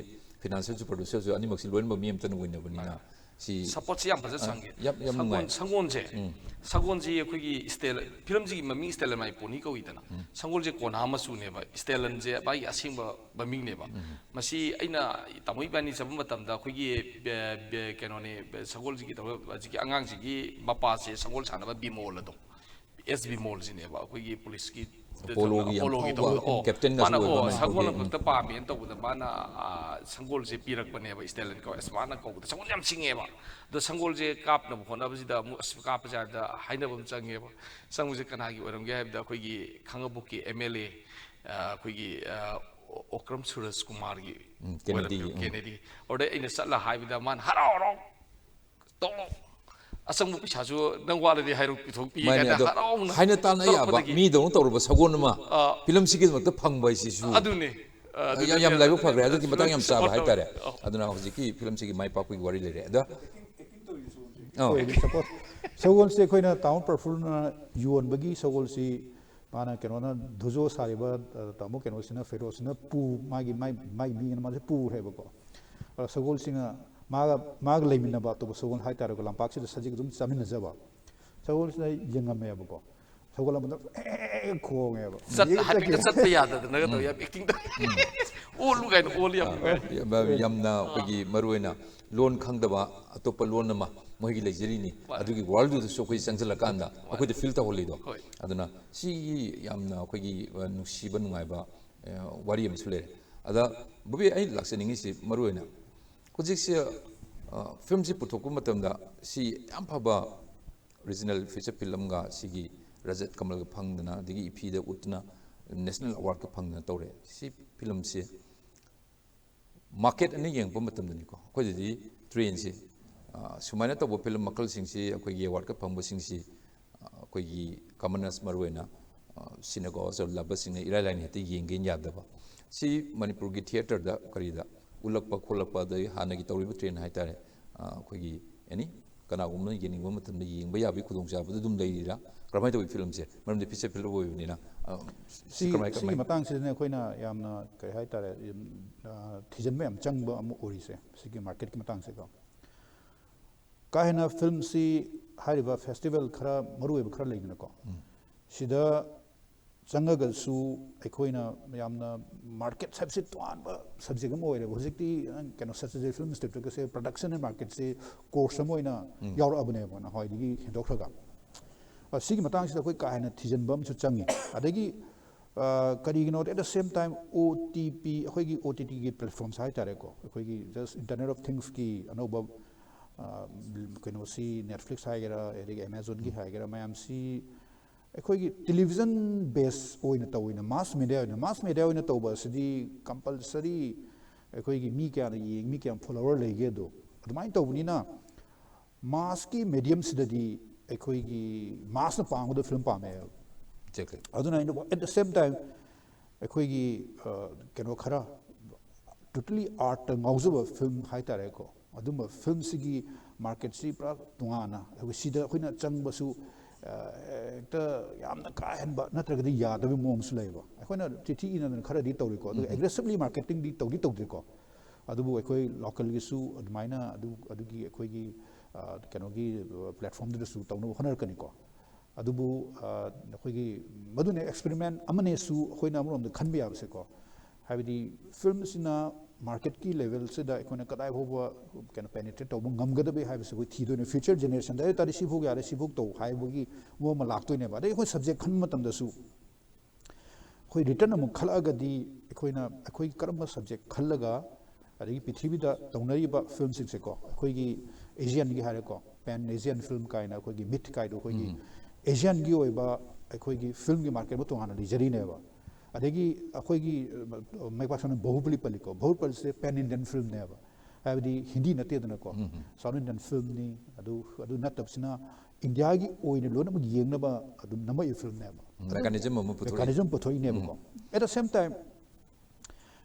ꯐꯤꯅꯥꯟꯁꯤꯌꯦꯜꯁꯨ ꯄ꯭ꯔꯗ꯭ꯌꯨꯁꯔꯁꯨ ꯑꯅꯤꯃꯛꯁꯤ ꯂꯣꯏꯅꯃꯛ ꯃꯤ ꯑꯃꯇꯅ ꯑꯣꯏꯅꯕꯅꯤꯅ ꯁꯤ ꯁꯄꯣꯔꯠꯁꯦ ꯌꯥꯝ ꯐꯖꯅ ꯆꯪꯉꯦ꯫ ꯌꯥꯝ- ꯌꯥꯝ ꯁꯒꯣꯜ ꯅꯨꯡꯉꯥꯏ꯫ ꯁꯒꯣꯜꯁꯦ ꯁꯒꯣꯜꯁꯦ ꯑꯩꯈꯣꯏꯒꯤ ꯏꯁꯇꯦꯂꯟ, ꯐꯤꯂꯝꯁꯤꯒꯤ ꯃꯃꯤꯡ ꯏꯁꯇꯦꯂꯟ ꯃꯥꯏ ꯄꯣꯅꯤ ꯀꯧꯏꯗꯅ꯫ ꯁꯒꯣꯜꯁꯦ ꯀꯣꯟꯍꯥ ꯃꯆꯨꯅꯦꯕ, ꯏꯁꯇꯦꯂꯟꯁꯦ ꯃꯥꯒꯤ ꯑꯁꯦꯡꯕ ꯃꯃꯤꯡꯅꯦꯕ꯫ ꯃꯁꯤ ꯑꯩꯅ ꯇꯥꯃꯣ ꯏꯕꯥꯅꯤ ꯆꯠꯄ ꯃꯇꯝꯗ ꯑꯩꯈꯣꯏꯒꯤ ꯕꯦ- ꯕꯦ- ꯀꯩꯅꯣꯅꯦ, ꯕꯦ- ꯁꯒꯣꯜꯁꯤꯒꯤ ꯇꯧꯔ-, ꯍꯧꯖꯤꯛꯀꯤ ꯑꯉꯥꯡꯁꯤꯒꯤ ꯃꯄꯥꯁꯦ ꯁꯒꯣꯜ ꯁꯥꯟꯅꯕ ꯕꯤꯃꯣꯜ ꯑꯗꯣ, ꯑꯦꯁ ꯕꯤꯃꯣꯜꯁꯤꯅꯦꯕ ꯑꯩꯈꯣꯏꯒꯤ ꯄꯨꯂꯤꯁꯀꯤ ꯑꯄꯣꯂꯣꯒꯤ ꯌꯥꯝ ꯑꯄꯣꯂꯣꯒꯤ ꯐꯥꯎꯕ ꯇꯧꯕꯗ꯫ ꯑꯣ, ꯀꯦꯞꯇꯦꯟꯒꯁꯨ ꯃꯥꯅ, ꯑꯣꯏꯕ ꯑꯣ, ꯃꯅꯤꯄꯨꯔꯒꯤ꯫ ꯁꯒꯣꯜ ꯑꯃꯈꯛꯇ ꯄꯥꯝꯃꯦꯅ ꯇꯧꯕꯗ ꯃꯥꯅ, ꯑꯥ, ꯁꯒꯣꯜꯁꯦ ꯄꯤꯔꯛꯄꯅꯦꯕ, ꯏꯁꯇꯦꯂꯟ ꯀꯧꯋꯦ꯫ ꯑꯁ, ꯃꯥꯅ ꯀꯧꯕꯗ ꯁꯒꯣꯜ ꯌꯥꯝ ꯁꯤꯡꯉꯦꯕ꯫ ꯑꯗꯣ ꯁꯒꯣꯜꯁꯦ ꯀꯥꯞꯅꯕ ꯍꯣꯠꯅꯕꯁꯤꯗ ꯑꯃꯨꯛ, ꯑꯁ, ꯀꯥꯞꯄꯁꯦ ꯍꯥꯏꯕꯗ ꯍꯥꯏꯅꯕ ꯑꯃ ꯆꯪꯉꯦꯕ꯫ ꯆꯪꯕꯁꯦ ꯀꯅꯥꯒꯤ ꯑꯣꯏꯔꯝꯒꯦ ꯍꯥꯏꯕꯗ ꯑꯩꯈꯣꯏꯒꯤ ꯈꯥꯡꯉꯕꯣꯛꯀꯤ ꯑꯦꯝ ꯑꯦꯜ ꯑꯦ, ꯑꯩꯈꯣꯏꯒꯤ, ꯑꯥ, ꯑꯣꯀ꯭ꯔꯝ ꯁꯨꯔꯖ ꯀꯨꯃꯥꯔꯒꯤ ꯎꯝ, ꯀꯦꯅꯦꯗꯤꯒꯤ, ꯑꯣꯏꯔꯝꯃꯦꯕ, ꯎꯝ꯫ ꯀꯦꯅꯦꯗꯤ꯫ ꯑꯗꯨꯗ ꯑꯩꯅ ꯆꯠꯂ ꯍꯥꯏꯕꯗ ꯃꯥꯅ ꯍꯔꯥꯎ ꯍꯔꯥꯎ, "ꯇꯧꯔꯣ, ꯑꯆꯪꯕ ꯄꯩꯁꯥꯁꯨ ꯅꯪ ꯋꯥꯠꯂꯗꯤ ꯍꯥꯏꯔꯣ, ꯄꯤꯊꯣꯛꯄꯤꯒꯦ" ꯃꯥꯅꯦ꯫ ꯀꯥꯏꯅ ꯑꯗꯣ ꯍꯔꯥꯎꯅ ꯍꯥꯏꯅ ꯇꯥꯅ ꯌꯥꯕ ꯇꯧꯔꯛꯄꯗꯒꯤ ꯃꯤꯗꯧꯅ ꯇꯧꯔꯕ ꯁꯒꯣꯜ ꯑꯃ ꯑꯥ꯫ ꯐꯤꯂꯝꯁꯤꯒꯤꯗꯃꯛꯇ ꯐꯪꯕ ꯍꯥꯏꯁꯤꯁꯨ ꯑꯗꯨꯅꯦ꯫ ꯑ, ꯑꯗꯨꯗꯅꯦ ꯌꯥꯝ, ꯌꯥꯝ ꯑꯗꯨ ꯂꯥꯏꯕꯛ ꯐꯈ꯭ꯔꯦ꯫ ꯍꯟꯗꯛꯀꯤ ꯃꯇꯥꯡ ꯌꯥꯝ ꯆꯥꯕ ꯁꯄꯣꯔꯠ ꯍꯥꯏꯇꯥꯔꯦ꯫ ꯇꯧꯔꯦ꯫ ꯑꯧ꯫ ꯑꯗꯨꯅ ꯍꯧꯖꯤꯛꯀꯤ ꯐꯤꯂꯝꯁꯤꯒꯤ ꯃꯥꯏ ꯄꯥꯛꯄꯒꯤ ꯋꯥꯔꯤ ꯂꯩꯔꯦ꯫ ꯑꯗ ꯑꯧ꯫ ꯑꯩꯈꯣꯏꯒꯤ ꯁꯄꯣꯔꯠ ꯁꯒꯣꯜꯁꯦ ꯑꯩꯈꯣꯏꯅ ꯇꯥꯃꯣ ꯄ꯭ꯔꯐꯨꯜꯅ ꯌꯣꯟꯕꯒꯤ ꯁꯒꯣꯜꯁꯤ ꯃꯥꯅ ꯀꯩꯅꯣꯅ ꯙꯨꯖꯣ ꯁꯥꯔꯤꯕ, ꯑ, ꯇꯥꯃꯣ ꯀꯩꯅꯣꯁꯤꯅ, ꯐꯦꯔꯣꯁꯤꯅ ꯄꯨ-, ꯃꯥꯒꯤ, ꯃꯥꯏ, ꯃꯥꯒꯤ ꯃꯤꯅ ꯃꯥꯁꯦ ꯄꯨꯈ꯭ꯔꯦꯕꯀꯣ꯫ ꯑꯗ ꯁꯒꯣꯜꯁꯤꯅ ꯃꯥꯒ, ꯃꯥꯒ ꯂꯩꯃꯤꯟꯅꯕ ꯑꯇꯣꯞꯄ ꯁꯒꯣꯜ ꯍꯥꯏꯇꯥꯔꯦꯀꯣ, ꯂꯝꯄꯥꯛꯁꯤꯗ ꯁꯖꯤꯛ ꯑꯗꯨꯝ ꯆꯥꯃꯤꯟꯅꯖꯕ꯫ ꯁꯒꯣꯜꯁꯤꯅ ꯌꯦꯡꯉꯝꯃꯦꯕꯀꯣ꯫ ꯊꯧꯒꯠꯂꯛꯄꯗ ꯑꯦ ꯈꯣꯡꯉꯦꯕ꯫ ꯆꯠ ꯌꯦꯡꯉ ꯍꯥꯏꯐꯦꯠꯀ ꯆꯠꯈꯤ꯫ ꯆꯠꯄ ꯌꯥꯗꯗꯅꯒ ꯇꯧ ꯌꯥꯝ ꯑꯦꯛꯇꯤꯡ ꯇꯧ꯫ ꯑꯣꯜꯂꯨ ꯀꯥꯏꯅ ꯑꯣꯜꯂꯤ ꯌꯥꯝ ꯅꯨꯡꯉꯥꯏ꯫ ꯌꯥꯝ- ꯌꯥꯝꯅ ꯑꯩꯈꯣꯏꯒꯤ ꯃꯔꯨꯑꯣꯏꯅ ꯂꯣꯟ ꯈꯪꯗꯕ ꯑꯇꯣꯞꯄ ꯂꯣꯟ ꯑꯃ ꯃꯣꯏꯒꯤ ꯂꯩꯖꯔꯤꯅꯤ꯫ ꯃꯥꯅꯦ꯫ ꯑꯗꯨꯒꯤ ꯋꯥꯔꯜꯗꯨꯗꯁꯨ ꯑꯩꯈꯣꯏ ꯆꯪꯁꯤꯜꯂꯀꯥꯟꯗ ꯑꯩꯈꯣꯏꯗ ꯐꯤꯜ ꯇꯧꯍꯜꯂꯤꯗꯣ꯫ ꯍꯣꯏ꯫ ꯑꯗꯨꯅ ꯁꯤꯒꯤ ꯌꯥꯝꯅ ꯑꯩꯈꯣꯏꯒꯤ ꯑ, ꯅꯨꯡꯁꯤꯕ ꯅꯨꯡꯉꯥꯏꯕ ꯑ, ꯋꯥꯔꯤ ꯑꯃꯁꯨ ꯂꯩꯔꯦ꯫ ꯑꯗ ꯕꯣꯕꯤ, ꯑꯩ ꯂꯥꯛꯆꯅꯤꯡꯉꯤꯁꯤ ꯃꯔꯨꯑꯣꯏꯅ ꯍꯧꯖꯤꯛꯁꯦ ꯐꯤꯂꯝꯁꯤ ꯄꯨꯊꯣꯛꯄ ꯃꯇꯝꯗ ꯁꯤ ꯌꯥꯝ ꯐꯕ ꯔꯤꯖꯅꯦꯜ ꯐꯤꯆꯔ ꯐꯤꯂꯝꯒ ꯁꯤꯒꯤ ꯔꯖꯠ ꯀꯃꯜꯒ ꯐꯪꯗꯅ, ꯑꯗꯒꯤ ꯏꯐꯤꯗ ꯎꯠꯇꯅ, ꯅꯦꯁꯅꯦꯜ ꯑꯦꯋꯥꯔꯗꯀ ꯐꯪꯗꯅ ꯇꯧꯔꯦ꯫ ꯁꯤ ꯐꯤꯂꯝꯁꯤ ꯃꯥꯔꯀꯦꯠ ꯑꯅ ꯌꯦꯡꯉꯛꯄ ꯃꯇꯝꯗꯅꯤꯀꯣ, ꯑꯩꯈꯣꯏꯗꯗꯤ ꯇ꯭ꯔꯦꯟꯁꯤ ꯑ, ꯁꯨꯃꯥꯏꯅ ꯇꯧꯕ ꯐꯤꯂꯝ ꯃꯈꯜꯁꯤꯡꯁꯤ, ꯑꯩꯈꯣꯏꯒꯤ ꯑꯦꯋꯥꯔꯗꯀ ꯐꯪꯕꯁꯤꯡꯁꯤ ꯑ, ꯑꯩꯈꯣꯏꯒꯤ ꯀꯃꯟꯅꯔꯁ ꯃꯔꯨꯑꯣꯏꯅ ꯁꯤꯅꯦꯒꯣ ꯑꯆꯧꯕꯁꯤꯡꯅ ꯏꯔꯥꯏ ꯂꯥꯏꯅ ꯍꯦꯛꯇ ꯌꯦꯡꯒꯦꯅ ꯌꯥꯗꯕ꯫ ꯁꯤ ꯃꯅꯤꯄꯨꯔꯒꯤ ꯊꯤꯌꯦꯇꯔꯗ ꯀꯔꯤꯗ ꯎꯠꯂꯛꯄ ꯈꯣꯠꯂꯛꯄ, ꯑꯗꯩ ꯍꯥꯟꯅꯒꯤ ꯇꯧꯔꯤꯕ ꯇ꯭ꯔꯦꯟ ꯍꯥꯏꯇꯥꯔꯦ, ꯑ, ꯑꯩꯈꯣꯏꯒꯤ ꯑꯦꯅꯤ ꯀꯅꯥꯒꯨꯝꯕꯅ ꯌꯦꯡꯅꯤꯡꯕ ꯃꯇꯝꯗ ꯌꯦꯡꯕ ꯌꯥꯕꯒꯤ ꯈꯨꯗꯣꯡꯆꯥꯕꯗꯨ ꯑꯗꯨꯝ ꯂꯩꯔꯤꯔꯥ? ꯀꯔꯝꯍꯥꯏꯅ ꯇꯧꯋꯤ ꯐꯤꯂꯝꯁꯦ? ꯃꯔꯝꯗꯤ ꯐꯤꯆꯔ ꯐꯤꯂꯝ ꯑꯣꯏꯕꯅꯤꯅ, ꯑ, ꯁꯤ ꯁꯤ ꯀꯔꯝꯍꯥꯏ- ꯁꯤꯒꯤ ꯀꯔꯝꯍꯥꯏ- ꯃꯇꯥꯡꯁꯤꯗꯅꯦ ꯑꯩꯈꯣꯏꯅ ꯌꯥꯝꯅ ꯀꯩ ꯍꯥꯏꯇꯥꯔꯦ, ꯌꯥꯝ, ꯑ, ꯊꯤꯖꯤꯟꯕ ꯌꯥꯝ ꯆꯪꯕ ꯑꯃ ꯑꯣꯏꯔꯤꯁꯦ, ꯁꯤꯒꯤ ꯃꯥꯔꯀꯦꯠꯀꯤ ꯃꯇꯥꯡꯁꯦꯀꯣ꯫ ꯀꯥ ꯍꯦꯟꯅ ꯐꯤꯂꯝꯁꯤ ꯍꯥꯏꯔꯤꯕ ꯐꯦꯁꯇꯤꯚꯦꯜ ꯈꯔ ꯃꯔꯨꯑꯣꯏꯕ ꯈꯔ ꯂꯩꯗꯅꯀꯣ, ꯁꯤꯗ ꯆꯪꯉꯒꯁꯨ ꯑꯩꯈꯣꯏꯅ ꯌꯥꯝꯅ ꯃꯥꯔꯀꯦꯠ ꯍꯥꯏꯕꯁꯤ ꯇꯣꯉꯥꯟꯕ ꯁꯕꯖꯦꯛ ꯑꯃ ꯑꯣꯏꯔꯦꯕ꯫ ꯍꯧꯖꯤꯛꯇꯤ ꯅꯪ ꯀꯩꯅꯣ ꯁꯠꯆꯖꯩ ꯐꯤꯂꯝ ꯏꯟꯁꯇꯤꯇ꯭ꯌꯨꯠꯀꯁꯦ ꯄ꯭ꯔꯗꯛꯁꯟ ꯑꯦꯟ ꯃꯥꯔꯀꯦꯠꯁꯤ ꯀꯣꯔꯁ ꯑꯃ ꯑꯣꯏꯅ ꯌꯥꯎꯔꯛꯑꯕꯅꯦꯕ ꯅꯍꯥꯟꯋꯥꯏꯗꯒꯤ ꯍꯦꯟꯗꯣꯛꯈ꯭ꯔꯒ꯫ ꯑ, ꯁꯤꯒꯤ ꯃꯇꯥꯡꯁꯤꯗ ꯑꯩꯈꯣꯏ ꯀꯥ ꯍꯦꯟꯅ ꯊꯤꯖꯤꯟꯕ ꯑꯃꯁꯨ ꯆꯪꯉꯤ꯫ ꯑꯗꯒꯤ ꯑ, ꯀꯔꯤꯒꯤꯅꯣꯗꯤ, at the same time, O T P, ꯑꯩꯈꯣꯏꯒꯤ O T Tꯒꯤ platforms ꯍꯥꯏꯇꯥꯔꯦꯀꯣ, ꯑꯩꯈꯣꯏꯒꯤ just Internet of Thingsꯀꯤ ꯑꯅꯧꯕ, ꯑ, ꯀꯩꯅꯣꯁꯤ, Netflix ꯍꯥꯏꯒꯦꯔꯥ, ꯑꯗꯒꯤ Amazonꯒꯤ ꯍꯥꯏꯒꯦꯔꯥ, ꯃꯌꯥꯝꯁꯤ ꯑꯩꯈꯣꯏꯒꯤ ꯇꯦꯂꯤꯚꯤꯖꯟ ꯕꯦꯁ ꯑꯣꯏꯅ ꯇꯧꯋꯤꯅ, ꯃꯥꯁ ꯃꯦꯗꯤꯌꯥ ꯑꯣꯏꯅ, ꯃꯥꯁ ꯃꯦꯗꯤꯌꯥ ꯑꯣꯏꯅ ꯇꯧꯕ ꯑꯁꯤꯗꯤ ꯀꯝꯄꯜꯁꯔꯤ ꯑꯩꯈꯣꯏꯒꯤ ꯃꯤ ꯀꯌꯥꯅ ꯌꯦꯡ, ꯃꯤ ꯀꯌꯥꯝ ꯐꯣꯂꯣꯋꯔ ꯂꯩꯒꯦ ꯑꯗꯣ꯫ ꯑꯗꯨꯃꯥꯏꯅ ꯇꯧꯕꯅꯤꯅ ꯃꯥꯁꯀꯤ ꯃꯦꯗꯤꯌꯝꯁꯤꯗꯗꯤ ꯑꯩꯈꯣꯏꯒꯤ ꯃꯥꯁꯅ ꯄꯥꯝꯒꯗꯕ ꯐꯤꯂꯝ ꯄꯥꯝꯃꯦꯕ꯫ Exactly. ꯑꯗꯨꯅ ꯑꯩꯅ at the same time ꯑꯩꯈꯣꯏꯒꯤ, ꯑ, ꯀꯩꯅꯣ ꯈꯔ totally artꯇ ꯉꯥꯎꯖꯕ ꯐꯤꯂꯝ ꯍꯥꯏꯇꯥꯔꯦꯀꯣ, ꯑꯗꯨꯝꯕ ꯐꯤꯂꯝꯁꯤꯒꯤ ꯃꯥꯔꯀꯦꯠꯁꯤ ꯄꯨꯔꯥ ꯇꯣꯉꯥꯟꯅ, ꯑꯗꯨꯒ ꯁꯤꯗ ꯑꯩꯈꯣꯏꯅ ꯆꯪꯕꯁꯨ, ꯑ, ꯍꯦꯛꯇ ꯌꯥꯝꯅ ꯀꯥ ꯍꯦꯟꯕ ꯅꯠꯇ꯭ꯔꯒꯗꯤ ꯌꯥꯗꯕꯒꯤ ꯃꯑꯣꯡꯁꯨ ꯂꯩꯕ꯫ ꯑꯩꯈꯣꯏꯅ ꯆꯤꯊꯤ ꯏꯅꯗꯅ ꯈꯔꯗꯤ ꯇꯧꯔꯤꯀꯣ, ꯑꯗꯨꯒ aggressively marketingꯗꯤ ꯇꯧꯗꯤ ꯇꯧꯗ꯭ꯔꯤꯀꯣ꯫ ꯑꯗꯨꯕꯨ ꯑꯩꯈꯣꯏ ꯂꯣꯀꯦꯜꯒꯤꯁꯨ ꯑꯗꯨꯃꯥꯏꯅ ꯑꯗꯨ, ꯑꯗꯨꯒꯤ ꯑꯩꯈꯣꯏꯒꯤ, ꯑ, ꯀꯩꯅꯣꯒꯤ, ꯑ, platformꯗꯨꯗꯁꯨ ꯇꯧꯅꯕ ꯍꯣꯠꯅꯔꯛꯀꯅꯤꯀꯣ꯫ ꯑꯗꯨꯕꯨ ꯑꯩꯈꯣꯏꯒꯤ ꯃꯗꯨꯅ ꯑꯦꯛꯁꯄꯦꯔꯤꯃꯦꯟ ꯑꯃꯅꯦꯁꯨ ꯑꯩꯈꯣꯏꯅ ꯑꯃꯔꯣꯝꯗ ꯈꯟꯕ ꯌꯥꯕꯁꯦꯀꯣ꯫ ꯍꯥꯏꯕꯗꯤ ꯐꯤꯂꯝꯁꯤꯅ ꯃꯥꯔꯀꯦꯠꯀꯤ ꯂꯦꯚꯦꯜꯁꯤꯗ ꯑꯩꯈꯣꯏꯅ ꯀꯗꯥꯏ ꯐꯥꯎꯕ ꯀꯩꯅꯣ ꯄꯦꯅꯤꯇ꯭ꯔꯦꯠ ꯇꯧꯕ ꯉꯝꯒꯗꯕꯒꯦ ꯍꯥꯏꯕꯁꯤ ꯑꯩꯈꯣꯏ ꯊꯤꯗꯣꯏꯅꯦ꯫ ꯐ꯭ꯌꯨꯆꯔ ꯖꯦꯅꯦꯔꯦꯁꯟꯗ ꯑꯗꯨ ꯑꯣꯏ ꯇꯥꯔꯗꯤ ꯁꯤꯐꯥꯎ ꯌꯥꯔꯦ, ꯁꯤꯐꯥꯎ ꯇꯧ ꯍꯥꯏꯕꯒꯤ ꯃꯑꯣꯡ ꯑꯃ ꯂꯥꯛꯇꯣꯏꯅꯦꯕ꯫ ꯑꯗꯩ ꯑꯩꯈꯣꯏ ꯁꯕꯖꯦꯛ ꯈꯟꯕ ꯃꯇꯝꯗꯁꯨ ꯑꯩꯈꯣꯏ ꯔꯤꯇꯟ ꯑꯃꯨꯛ ꯈꯜꯂꯛꯑꯒꯗꯤ ꯑꯩꯈꯣꯏꯅ ꯑꯩꯈꯣꯏ ꯀꯔꯝꯕ ꯁꯕꯖꯦꯛ ꯈꯜꯂꯒ ꯑꯗꯒꯤ ꯄ꯭ꯔꯤꯊꯤꯕꯤꯗ ꯇꯧꯅꯔꯤꯕ ꯐꯤꯂꯝꯁꯤꯡꯁꯦꯀꯣ, ꯑꯩꯈꯣꯏꯒꯤ ꯑꯦꯁꯤꯌꯥꯟꯒꯤ ꯍꯥꯏꯔꯦꯀꯣ, ꯄꯦꯟ ꯑꯦꯁꯤꯌꯥꯟ ꯐꯤꯂꯝ ꯀꯥꯏꯅ ꯑꯩꯈꯣꯏꯒꯤ ꯃꯤꯠ ꯀꯥꯏꯗꯣ ꯑꯩꯈꯣꯏꯒꯤ ꯑꯦꯁꯤꯌꯥꯟꯒꯤ ꯑꯣꯏꯕ ꯑꯩꯈꯣꯏꯒꯤ ꯐꯤꯂꯝꯒꯤ ꯃꯥꯔꯀꯦꯠ ꯑꯃ ꯇꯣꯉꯥꯟꯅ ꯂꯩꯖꯔꯤꯅꯦꯕ꯫ ꯑꯗꯒꯤ ꯑꯩꯈꯣꯏꯒꯤ ꯃꯩꯄꯥꯛ ꯁꯝꯅ ꯕꯍꯨꯕꯂꯤ ꯄꯜꯂꯤꯀꯣ, ꯕꯍꯨꯕꯂꯤꯁꯦ ꯄꯦꯟ ꯏꯟꯗꯤꯌꯟ ꯐꯤꯂꯝꯅꯦꯕ꯫ ꯍꯥꯏꯕꯗꯤ ꯍꯤꯟꯗꯤ ꯅꯠꯇꯦꯗꯅꯀꯣ, ꯁꯥꯎꯠ ꯏꯟꯗꯤꯌꯟ ꯐꯤꯂꯝꯅꯤ꯫ ꯑꯗꯨ ꯑꯗꯨ ꯅꯠꯇꯕꯁꯤꯅ ꯏꯟꯗꯤꯌꯥꯒꯤ ꯑꯣꯏꯅ ꯂꯣꯏꯅꯃꯛ ꯌꯦꯡꯅꯕ ꯑꯗꯨꯝ ꯅꯝꯃꯛꯏꯕ ꯐꯤꯂꯝꯅꯦꯕ꯫ ꯃꯦꯀꯥꯅꯤꯖꯝ ꯑꯃ ꯄꯨꯊꯣꯛꯏ꯫ Mechanism ꯄꯨꯊꯣꯛꯏꯅꯦꯕꯀꯣ꯫ At the same time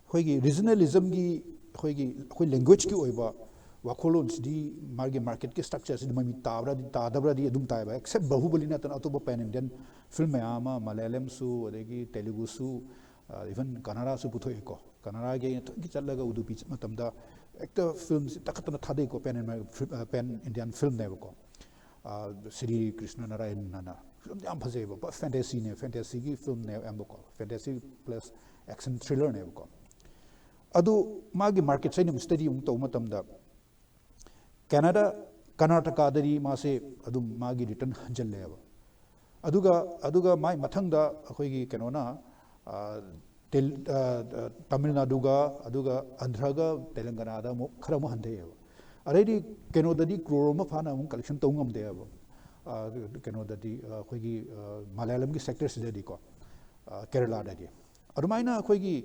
ꯑꯩꯈꯣꯏꯒꯤ ꯔꯤꯖꯅꯦꯂꯤꯖꯝꯒꯤ ꯑꯩꯈꯣꯏꯒꯤ ꯑꯩꯈꯣꯏ ꯂꯦꯡꯒ꯭ꯋꯦꯖꯀꯤ ꯑꯣꯏꯕ ꯋꯥꯈꯜꯂꯣꯟꯁꯤꯗꯤ ꯃꯥꯒꯤ ꯃꯥꯔꯀꯦꯠꯀꯤ ꯁ꯭ꯇ꯭ꯔꯛꯆꯔꯁꯤꯗꯤ ꯃꯃꯤ ꯇꯥꯕ꯭ꯔꯥꯗꯤ ꯇꯥꯗꯕ꯭ꯔꯥꯗꯤ ꯑꯗꯨꯝ ꯇꯥꯏꯕ꯫ ꯑꯦꯛꯁꯦꯞ ꯕꯍꯨꯕꯂꯤ ꯅꯠꯇꯅ ꯑꯇꯣꯞꯄ ꯄꯦꯟ ꯏꯟꯗꯤꯌꯟ ꯐꯤꯂꯝ ꯃꯌꯥꯝ ꯑꯃ, ꯃꯂꯌꯥꯂꯝꯁꯨ ꯑꯗꯒꯤ ꯇꯦꯂꯨꯒꯨꯁꯨ, ꯏꯚꯟ ꯀꯅꯥꯗꯥꯁꯨ ꯄꯨꯊꯣꯛꯏꯀꯣ꯫ ꯀꯅꯥꯗꯥꯒꯤ ꯑꯩꯅ ꯊꯑꯣꯏꯀꯤ ꯆꯠꯂꯒ ꯎꯗꯨꯄꯤ ꯆꯠꯄ ꯃꯇꯝꯗ ꯍꯦꯛꯇ ꯐꯤꯂꯝꯁꯤ ꯇꯛꯈꯠꯇꯅ ꯊꯥꯗꯩꯀꯣ꯫ ꯄꯦꯟ ꯄꯦꯟ ꯏꯟꯗꯤꯌꯟ ꯐꯤꯂꯝꯅꯦꯕꯀꯣ꯫ ꯁ꯭ꯔꯤ ꯀ꯭ꯔꯤꯁꯅ ꯅꯥꯔꯥꯌꯟ ꯑꯅ ꯐꯤꯂꯝ ꯌꯥꯝ ꯐꯖꯩꯕꯀꯣ꯫ ꯐꯦꯟꯇꯦꯁꯤꯅꯦ, ꯐꯦꯟꯇꯦꯁꯤꯒꯤ ꯐꯤꯂꯝꯅꯦꯕꯀꯣ꯫ ꯐꯦꯟꯇꯦꯁꯤ ꯄ꯭ꯂꯁ ꯑꯦꯛꯁꯟ ꯊ꯭ꯔꯤꯂꯔꯅꯦꯕꯀꯣ꯫ ꯑꯗꯨ ꯃꯥꯒꯤ ꯃꯥꯔꯀꯦꯠꯁꯦ ꯑꯩꯅ ꯁ꯭ꯇꯗꯤ ꯑꯃꯨꯛ ꯇꯧꯕ ꯃꯇꯝꯗ ꯀꯦꯅꯥꯗꯥ, ꯀꯔꯅꯥꯇꯀꯥꯗꯗꯤ ꯃꯥꯁꯦ ꯑꯗꯨꯝ ꯃꯥꯒꯤ ꯔꯤꯇꯟ ꯍꯟꯖꯜꯂꯦꯕ꯫ ꯑꯗꯨꯒ ꯑꯗꯨꯒ ꯃꯥꯏ ꯃꯊꯪꯗ ꯑꯩꯈꯣꯏꯒꯤ ꯀꯩꯅꯣꯅ, ꯑ, ꯇꯦꯜ-, ꯑ, ꯑ, ꯇꯥꯃꯤꯜ ꯅꯥꯗꯨꯒ ꯑꯗꯨꯒ ꯑꯟꯙ꯭ꯔꯒ ꯇꯦꯂꯪꯒꯅꯥꯗ ꯑꯃꯨꯛ ꯈꯔ ꯑꯃꯨꯛ ꯍꯟꯊꯩꯑꯕ꯫ ꯑꯗꯩꯗꯤ ꯀꯩꯅꯣꯗꯗꯤ ꯀ꯭ꯔꯣꯔ ꯑꯃ ꯐꯥꯅ ꯑꯃꯨꯛ ꯀꯂꯦꯛꯁꯟ ꯇꯧ ꯉꯝꯗꯦꯕ꯫ ꯑ, ꯀꯩꯅꯣꯗꯗꯤ, ꯑ, ꯑꯩꯈꯣꯏꯒꯤ, ꯑ, ꯃꯂꯌꯥꯂꯝꯒꯤ ꯁꯦꯛꯇꯔꯁꯤꯗꯗꯤꯀꯣ, ꯑ, ꯀꯦꯔꯂꯥꯗꯗꯤ꯫ ꯑꯗꯨꯃꯥꯏꯅ ꯑꯩꯈꯣꯏꯒꯤ,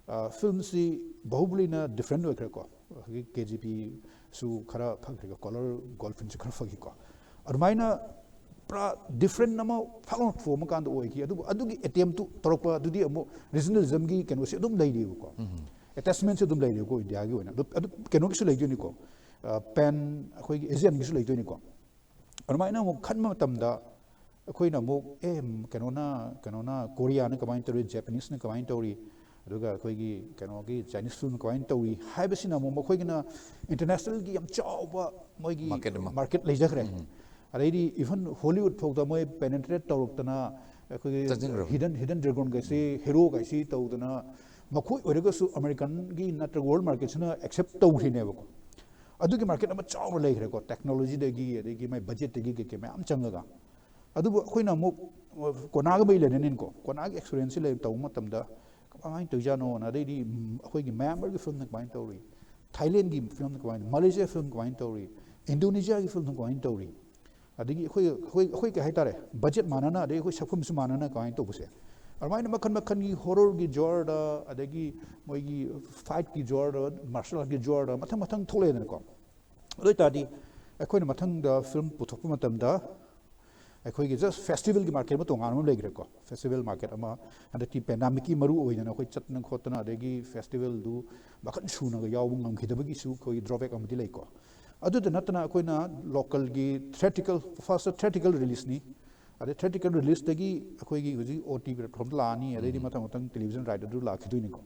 ꯑ, ꯐꯤꯂꯝꯁꯤ ꯕꯍꯨꯕꯂꯤꯅ ꯗꯤꯐ꯭ꯔꯦꯟ ꯑꯣꯏꯈ꯭ꯔꯦꯀꯣ꯫ ꯑꯩꯈꯣꯏꯒꯤ ꯀꯦ ꯖꯤ ꯄꯤꯁꯨ ꯈꯔ ꯐꯈ꯭ꯔꯦꯀꯣ, ꯀꯣꯂꯔ ꯒꯣꯜꯐꯤꯟꯁꯨ ꯈꯔ ꯐꯈꯤꯀꯣ꯫ ꯑꯗꯨꯃꯥꯏꯅ ꯄꯨꯔꯥ ꯗꯤꯐ꯭ꯔꯦꯟ ꯑꯃ ꯐꯥꯛ ꯂꯥꯎꯅ ꯊꯣꯛꯑꯝꯃ ꯀꯥꯟꯗ ꯑꯣꯏꯈꯤ꯫ ꯑꯗꯨꯕꯨ ꯑꯗꯨꯒꯤ ꯑꯦꯇꯦꯝꯇꯨ ꯇꯧꯔꯛꯄ ꯑꯗꯨꯗꯤ ꯑꯃꯨꯛ ꯔꯤꯖꯅꯦꯂꯤꯖꯝꯒꯤ ꯀꯩꯅꯣꯁꯤ ꯑꯗꯨꯝ ꯂꯩꯔꯤꯕꯀꯣ꯫ ꯑꯦꯇꯦꯆꯃꯦꯟꯁꯤ ꯑꯗꯨꯝ ꯂꯩꯔꯤꯕꯀꯣ ꯏꯟꯗꯤꯌꯥꯒꯤ ꯑꯣꯏꯅ꯫ ꯑꯗꯨ, ꯑꯗꯨ ꯀꯩꯅꯣꯒꯤꯁꯨ ꯂꯩꯗꯣꯏꯅꯤꯀꯣ꯫ ꯑ, ꯄꯦꯟ ꯑꯩꯈꯣꯏꯒꯤ ꯑꯦꯁꯤꯌꯥꯟꯒꯤꯁꯨ ꯂꯩꯗꯣꯏꯅꯤꯀꯣ꯫ ꯑꯗꯨꯃꯥꯏꯅ ꯑꯃꯨꯛ ꯈꯟꯕ ꯃꯇꯝꯗ ꯑꯩꯈꯣꯏꯅ ꯑꯃꯨꯛ, ꯑꯦ, ꯀꯩꯅꯣꯅ, ꯀꯩꯅꯣꯅ ꯀꯣꯔꯤꯌꯥꯅ ꯀꯃꯥꯏꯅ ꯇꯧꯔꯤ, ꯖꯦꯄꯅꯤꯁꯅ ꯀꯃꯥꯏꯅ ꯇꯧꯔꯤ, ꯑꯗꯨꯒ ꯑꯩꯈꯣꯏꯒꯤ ꯀꯩꯅꯣꯒꯤ ꯆꯥꯏꯅꯤꯁ ꯐꯤꯂꯝ ꯀꯃꯥꯏꯅ ꯇꯧꯔꯤ ꯍꯥꯏꯕꯁꯤꯅ ꯑꯃꯨꯛ ꯃꯈꯣꯏꯒꯤꯅ ꯏꯟꯇꯔꯅꯦꯁꯅꯦꯜꯒꯤ ꯌꯥꯝ ꯆꯥꯎꯕ ꯃꯣꯏꯒꯤ ꯃꯥꯔꯀꯦꯠ ꯑꯃ꯫ ꯃꯥꯔꯀꯦꯠ ꯂꯩꯖꯈ꯭ꯔꯦ꯫ ꯑꯗꯩꯗꯤ even Hollywood ꯐꯥꯎꯗ ꯃꯣꯏ penetrate ꯇꯧꯔꯛꯇꯅ ꯑꯩꯈꯣꯏꯒꯤ hidden hidden dragon ꯒꯩꯁꯤ, hero ꯒꯩꯁꯤ ꯇꯧꯗꯅ, ꯃꯈꯣꯏ ꯑꯣꯏꯔꯒꯁꯨ American ꯒꯤ ꯅꯠꯇ꯭ꯔꯒ world market ꯁꯤꯅ accept ꯇꯧꯈ꯭ꯔꯤꯅꯦꯕꯀꯣ꯫ ꯑꯗꯨꯒꯤ market ꯑꯃ ꯆꯥꯎꯅ ꯂꯩꯈ꯭ꯔꯦꯀꯣ, technology ꯗꯒꯤ, ꯑꯗꯒꯤ ꯃꯥꯏ budget ꯇꯒꯤ ꯀꯩꯀꯩ ꯃꯌꯥꯝ ꯆꯪꯉꯒ꯫ ꯑꯗꯨꯕꯨ ꯑꯩꯈꯣꯏꯅ ꯑꯃꯨꯛ ꯀꯣꯅꯥꯒ ꯃꯔꯤ ꯂꯩꯅꯅꯤꯅꯀꯣ, ꯀꯣꯅꯥꯒꯤ experience ꯁꯤ ꯂꯩ ꯇꯧꯕ ꯃꯇꯝꯗ ꯀꯃꯥꯏꯅ ꯇꯧꯖꯥꯠꯅꯣꯅ, ꯑꯗꯩꯗꯤ ꯑꯩꯈꯣꯏꯒꯤ ꯃ꯭ꯌꯥꯟꯃꯥꯔꯒꯤ film ꯅ ꯀꯃꯥꯏꯅ ꯇꯧꯔꯤ, ꯊꯥꯏꯂꯦꯟꯒꯤ film ꯅ ꯀꯃꯥꯏꯅ, ꯃꯂꯦꯁꯤꯌꯥ film ꯅ ꯀꯃꯥꯏꯅ ꯇꯧꯔꯤ, ꯏꯟꯗꯣꯅꯦꯁꯤꯌꯥꯒꯤ film ꯅ ꯀꯃꯥꯏꯅ ꯇꯧꯔꯤ, ꯑꯗꯒꯤ ꯑꯩꯈꯣꯏ ꯑꯩꯈꯣꯏ ꯑꯩꯈꯣꯏ ꯀꯩ ꯍꯥꯏꯇꯥꯔꯦ, budget ꯃꯥꯟꯅꯅ, ꯑꯗꯩ ꯑꯩꯈꯣꯏ ꯁꯛꯐꯝꯁꯨ ꯃꯥꯟꯅꯅ ꯀꯃꯥꯏꯅ ꯇꯧꯕꯁꯦ, ꯑꯗꯨꯃꯥꯏꯅ ꯃꯈꯜ ꯃꯈꯜꯒꯤ horror ꯒꯤ genre ꯗ, ꯑꯗꯒꯤ ꯃꯣꯏꯒꯤ fight ꯀꯤ genre ꯗ, martial art ꯀꯤ genre ꯗ, ꯃꯊꯪ ꯃꯊꯪ ꯊꯣꯛꯂꯛꯑꯦꯗꯅꯀꯣ꯫ ꯑꯗꯨ ꯑꯣꯏꯇꯥꯔꯗꯤ ꯑꯩꯈꯣꯏꯅ ꯃꯊꯪꯗ film ꯄꯨꯊꯣꯛꯄ ꯃꯇꯝꯗ ꯑꯩꯈꯣꯏꯒꯤ just festival ꯒꯤ market ꯑꯃ ꯇꯣꯉꯥꯟꯕ ꯑꯃ ꯂꯩꯈ꯭ꯔꯦꯀꯣ꯫ Festival market ꯑꯃ, ꯍꯟꯗꯛꯇꯤ pandemic ꯀꯤ ꯃꯔꯨ ꯑꯣꯏꯗꯅ ꯑꯩꯈꯣꯏ ꯆꯠꯇꯅ ꯈꯣꯠꯇꯅ, ꯑꯗꯒꯤ festival ꯗꯨ ꯃꯈꯜ ꯁꯨꯅꯒ ꯌꯥꯎꯕ ꯉꯝꯈꯤꯗꯕꯒꯤꯁꯨ ꯑꯩꯈꯣꯏ drawback ꯑꯃꯗꯤ ꯂꯩꯀꯣ꯫ ꯑꯗꯨꯗ ꯅꯠꯇꯅ ꯑꯩꯈꯣꯏꯅ local ꯒꯤ theatrical, first theatrical release ꯅꯤ, ꯑꯗꯩ theatrical release ꯇꯒꯤ ꯑꯩꯈꯣꯏꯒꯤ ꯍꯧꯖꯤꯛ OTT platform ꯗ ꯂꯥꯛꯑꯅꯤ, ꯑꯗꯩꯗꯤ ꯃꯊꯪ ꯃꯊꯪ television right ꯑꯗꯨ ꯂꯥꯛꯈꯤꯗꯣꯏꯅꯤꯀꯣ꯫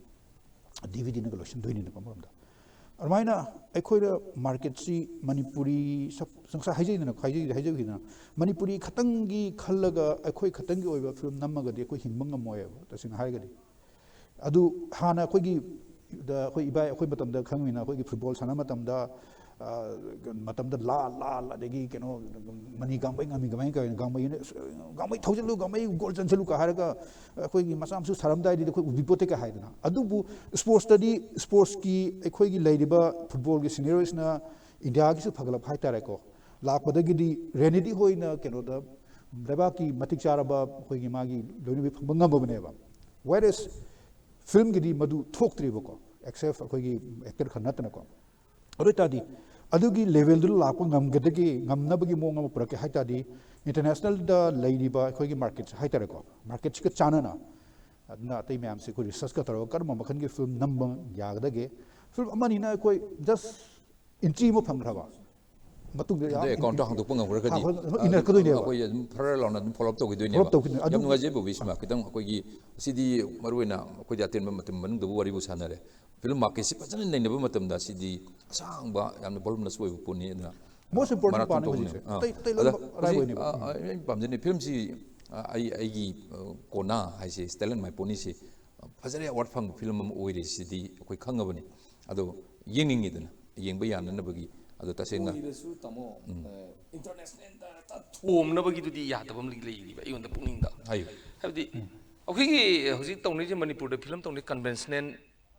DVD ꯅꯒ ꯂꯣꯏꯁꯤꯟꯗꯣꯏꯅꯤꯅꯀꯣ ꯑꯃꯔꯣꯝꯗ꯫ ꯑꯗꯨꯃꯥꯏꯅ ꯑꯩꯈꯣꯏꯅ market ꯁꯤ ꯃꯅꯤꯄꯨꯔꯤ ꯁꯛ-, ꯉꯁꯥꯏ ꯍꯥꯏꯖꯩꯗꯅ, ꯍꯥꯏꯖꯩ-, ꯍꯥꯏꯖꯈꯤꯗꯅ, ꯃꯅꯤꯄꯨꯔꯤ ꯈꯛꯇꯪꯒꯤ ꯈꯜꯂꯒ ꯑꯩꯈꯣꯏ ꯈꯛꯇꯪꯒꯤ ꯑꯣꯏꯕ film ꯅꯝꯃꯒꯗꯤ ꯑꯩꯈꯣꯏ ꯍꯤꯡꯕ ꯉꯝꯃꯣꯏꯕ, ꯇꯁꯦꯡꯅ ꯍꯥꯏꯔꯒꯗꯤ꯫ ꯑꯗꯨ ꯍꯥꯟꯅ ꯑꯩꯈꯣꯏꯒꯤ, ꯗ-, ꯑꯩꯈꯣꯏ ꯏꯕꯥꯏ ꯑꯩꯈꯣꯏ ꯃꯇꯝꯗ ꯈꯪꯉꯤꯅ, ꯑꯩꯈꯣꯏꯒꯤ football ꯁꯥꯟꯅꯕ ꯃꯇꯝꯗ, ꯑ, ꯃꯇꯝꯗ ꯂꯥꯜ, ꯂꯥꯜ, ꯑꯗꯒꯤ ꯀꯩꯅꯣ, ꯃꯅꯤ ꯒꯥꯡꯃꯩ, ꯉꯥꯃꯤ ꯒꯥꯡꯃꯩ ꯀꯥꯏꯅ, ꯒꯥꯡꯃꯩꯅ, "ꯑꯁ, ꯒꯥꯡꯃꯩ ꯊꯧꯖꯤꯜꯂꯨ, ꯒꯥꯡꯃꯩ goal ꯆꯟꯁꯤꯜꯂꯨ" ꯀ ꯍꯥꯏꯔꯒ, ꯑꯩꯈꯣꯏꯒꯤ ꯃꯆꯥ ꯃꯁꯨ ꯁꯥꯔꯝꯗꯥꯏꯗꯗꯤ ꯑꯩꯈꯣꯏ ꯎꯕꯤꯄꯣꯠꯇꯦ ꯀ ꯍꯥꯏꯗꯅ꯫ ꯑꯗꯨꯕꯨ sports ꯇꯗꯤ, sports ꯀꯤ ꯑꯩꯈꯣꯏꯒꯤ ꯂꯩꯔꯤꯕ football ꯒꯤ scenario ꯁꯤꯅ India ꯒꯤꯁꯨ ꯐꯒꯠꯂꯛꯄ ꯍꯥꯏꯇꯥꯔꯦꯀꯣ, ꯂꯥꯛꯄꯗꯒꯤꯗꯤ ꯔꯦꯅꯤꯗꯤ ꯍꯣꯏꯅ ꯀꯩꯅꯣꯗ ꯂꯩꯕꯥꯛꯀꯤ ꯃꯇꯤꯛ ꯆꯥꯔꯕ ꯑꯩꯈꯣꯏꯒꯤ ꯃꯥꯒꯤ ꯂꯣꯏꯅꯕꯤ ꯐꯪꯕ ꯉꯝꯃꯕꯅꯦꯕ꯫ Whereas film ꯒꯤꯗꯤ ꯃꯗꯨ ꯊꯣꯛꯇ꯭ꯔꯤꯕꯀꯣ, except ꯑꯩꯈꯣꯏꯒꯤ actor ꯈꯔ ꯅꯠꯇꯅꯀꯣ꯫ ꯑꯗꯨ ꯑꯣꯏꯇꯥꯔꯗꯤ ꯑꯗꯨꯒꯤ level ꯗꯨ ꯂꯥꯛꯄ ꯉꯝꯒꯗꯒꯦ, ꯉꯝꯅꯕꯒꯤ ꯃꯑꯣꯡ ꯑꯃ ꯄꯨꯔꯛꯀꯦ ꯍꯥꯏ ꯇꯥꯔꯗꯤ, international ꯗ ꯂꯩꯔꯤꯕ ꯑꯩꯈꯣꯏꯒꯤ market ꯁꯦ ꯍꯥꯏ ꯇꯥꯔꯦꯀꯣ, market ꯁꯤꯒ ꯆꯥꯟꯅꯅ, ꯑꯗꯨꯅ ꯑꯇꯩ ꯃꯌꯥꯝꯁꯦ ꯑꯩꯈꯣꯏ research ꯀ ꯇꯧꯔꯒ ꯀꯔꯝꯕ ꯃꯈꯜꯒꯤ film ꯅꯝꯕ ꯌꯥꯒꯗꯒꯦ꯫ Film ꯑꯃꯅꯤꯅ ꯑꯩꯈꯣꯏ just entry ꯑꯃ ꯐꯪꯈ꯭ꯔꯕ ꯃꯇꯨꯡꯗ ꯌꯥꯝ ꯑꯗꯩ account ꯇꯣ ꯍꯥꯡꯗꯣꯛꯄ ꯉꯝꯈ꯭ꯔꯒꯗꯤ, ꯍꯥꯡ-, ꯑꯗꯨꯝ ꯏꯟꯅꯔꯛꯀꯗꯣꯏꯅꯦꯕ꯫ ꯑꯩꯈꯣꯏ ꯑꯗꯨꯝ ꯐꯔ ꯂꯥꯎꯅ ꯑꯗꯨꯝ follow up ꯇꯧꯈꯤꯗꯣꯏꯅꯦꯕ꯫ Follow up ꯇꯧꯈꯤꯗꯣꯏꯅꯦ꯫ ꯌꯥꯝ ꯑꯗꯨ ꯅꯨꯡꯉꯥꯏꯖꯩ ꯕꯣꯕꯤ ꯁꯤꯃ꯫ ꯈꯤꯇꯪ ꯑꯩꯈꯣꯏꯒꯤ ꯁꯤꯗꯤ ꯃꯔꯨꯑꯣꯏꯅ ꯑꯩꯈꯣꯏꯗꯤ ꯑꯇꯦꯟꯕ ꯃꯇꯝ ꯃꯅꯨꯡꯗꯕꯨ ꯋꯥꯔꯤꯕꯨ ꯁꯥꯟꯅꯔꯦ꯫ Film market ꯁꯤ ꯐꯖꯅ ꯅꯩꯅꯕ ꯃꯇꯝꯗ ꯁꯤꯗꯤ ꯑꯁꯥꯡꯕ, ꯌꯥꯝꯅ voluminous ꯑꯣꯏꯕ ꯄꯣꯠꯅꯤ꯫ ꯑꯗꯨꯅ Most important marathon ꯄꯥꯅꯤ ꯇꯧꯕꯅꯦ꯫ ꯍꯧꯖꯤꯛꯁꯦ꯫ ꯑꯥ, ꯑꯇꯩ- ꯑꯇꯩ ꯑꯗ ꯂꯣꯏꯅꯃꯛ ꯑꯔꯥꯏꯕ ꯍꯧꯖꯤꯛ, ꯑꯣꯏꯅꯦꯕ꯫ ꯑꯥ, ꯑꯥ, ꯑꯩꯅ ꯄꯥꯝꯖꯩꯅꯦ ꯐꯤꯂꯝꯁꯤ, ꯑꯥ, ꯑꯩ ꯑꯩꯒꯤ ꯑꯥ, ꯀꯣꯅꯥ ꯍꯥꯏꯁꯦ Still and My Ponyꯁꯤ, ꯑꯥ, ꯐꯖꯔꯦ, award ꯐꯪꯕ ꯐꯤꯂꯝ ꯑꯃ ꯑꯣꯏꯔꯦ ꯁꯤꯗꯤ ꯑꯩꯈꯣꯏ ꯈꯪꯉꯕꯅꯤ꯫ ꯑꯗꯣ ꯌꯦꯡꯅꯤꯡꯉꯤꯗꯅ, ꯌꯦꯡꯕ ꯌꯥꯅꯅꯕꯒꯤ꯫ ꯑꯗꯣ ꯇꯁꯦꯡꯅ ꯑꯣꯏꯔꯁꯨ ꯇꯥꯃꯣ, ꯏꯟꯇꯔꯅꯦꯁꯅꯦꯜꯗ ꯍꯦꯛꯇ ꯊꯣꯝꯅꯕꯒꯤꯗꯨꯗꯤ ꯌꯥꯗꯕ ꯑꯃ ꯂꯩꯔꯤꯕ ꯑꯩꯉꯣꯟꯗ ꯄꯨꯛꯅꯤꯡꯗ꯫ ꯍꯥꯏꯌꯨ꯫ ꯍꯥꯏꯕꯗꯤ ꯑꯩꯈꯣꯏꯒꯤ ꯍꯧꯖꯤꯛ ꯇꯧꯅꯔꯤꯁꯦ, ꯃꯅꯤꯄꯨꯔꯗ ꯐꯤꯂꯝ ꯇꯧꯅꯔꯤ ꯀꯟꯚꯦꯟꯁꯅꯦꯜ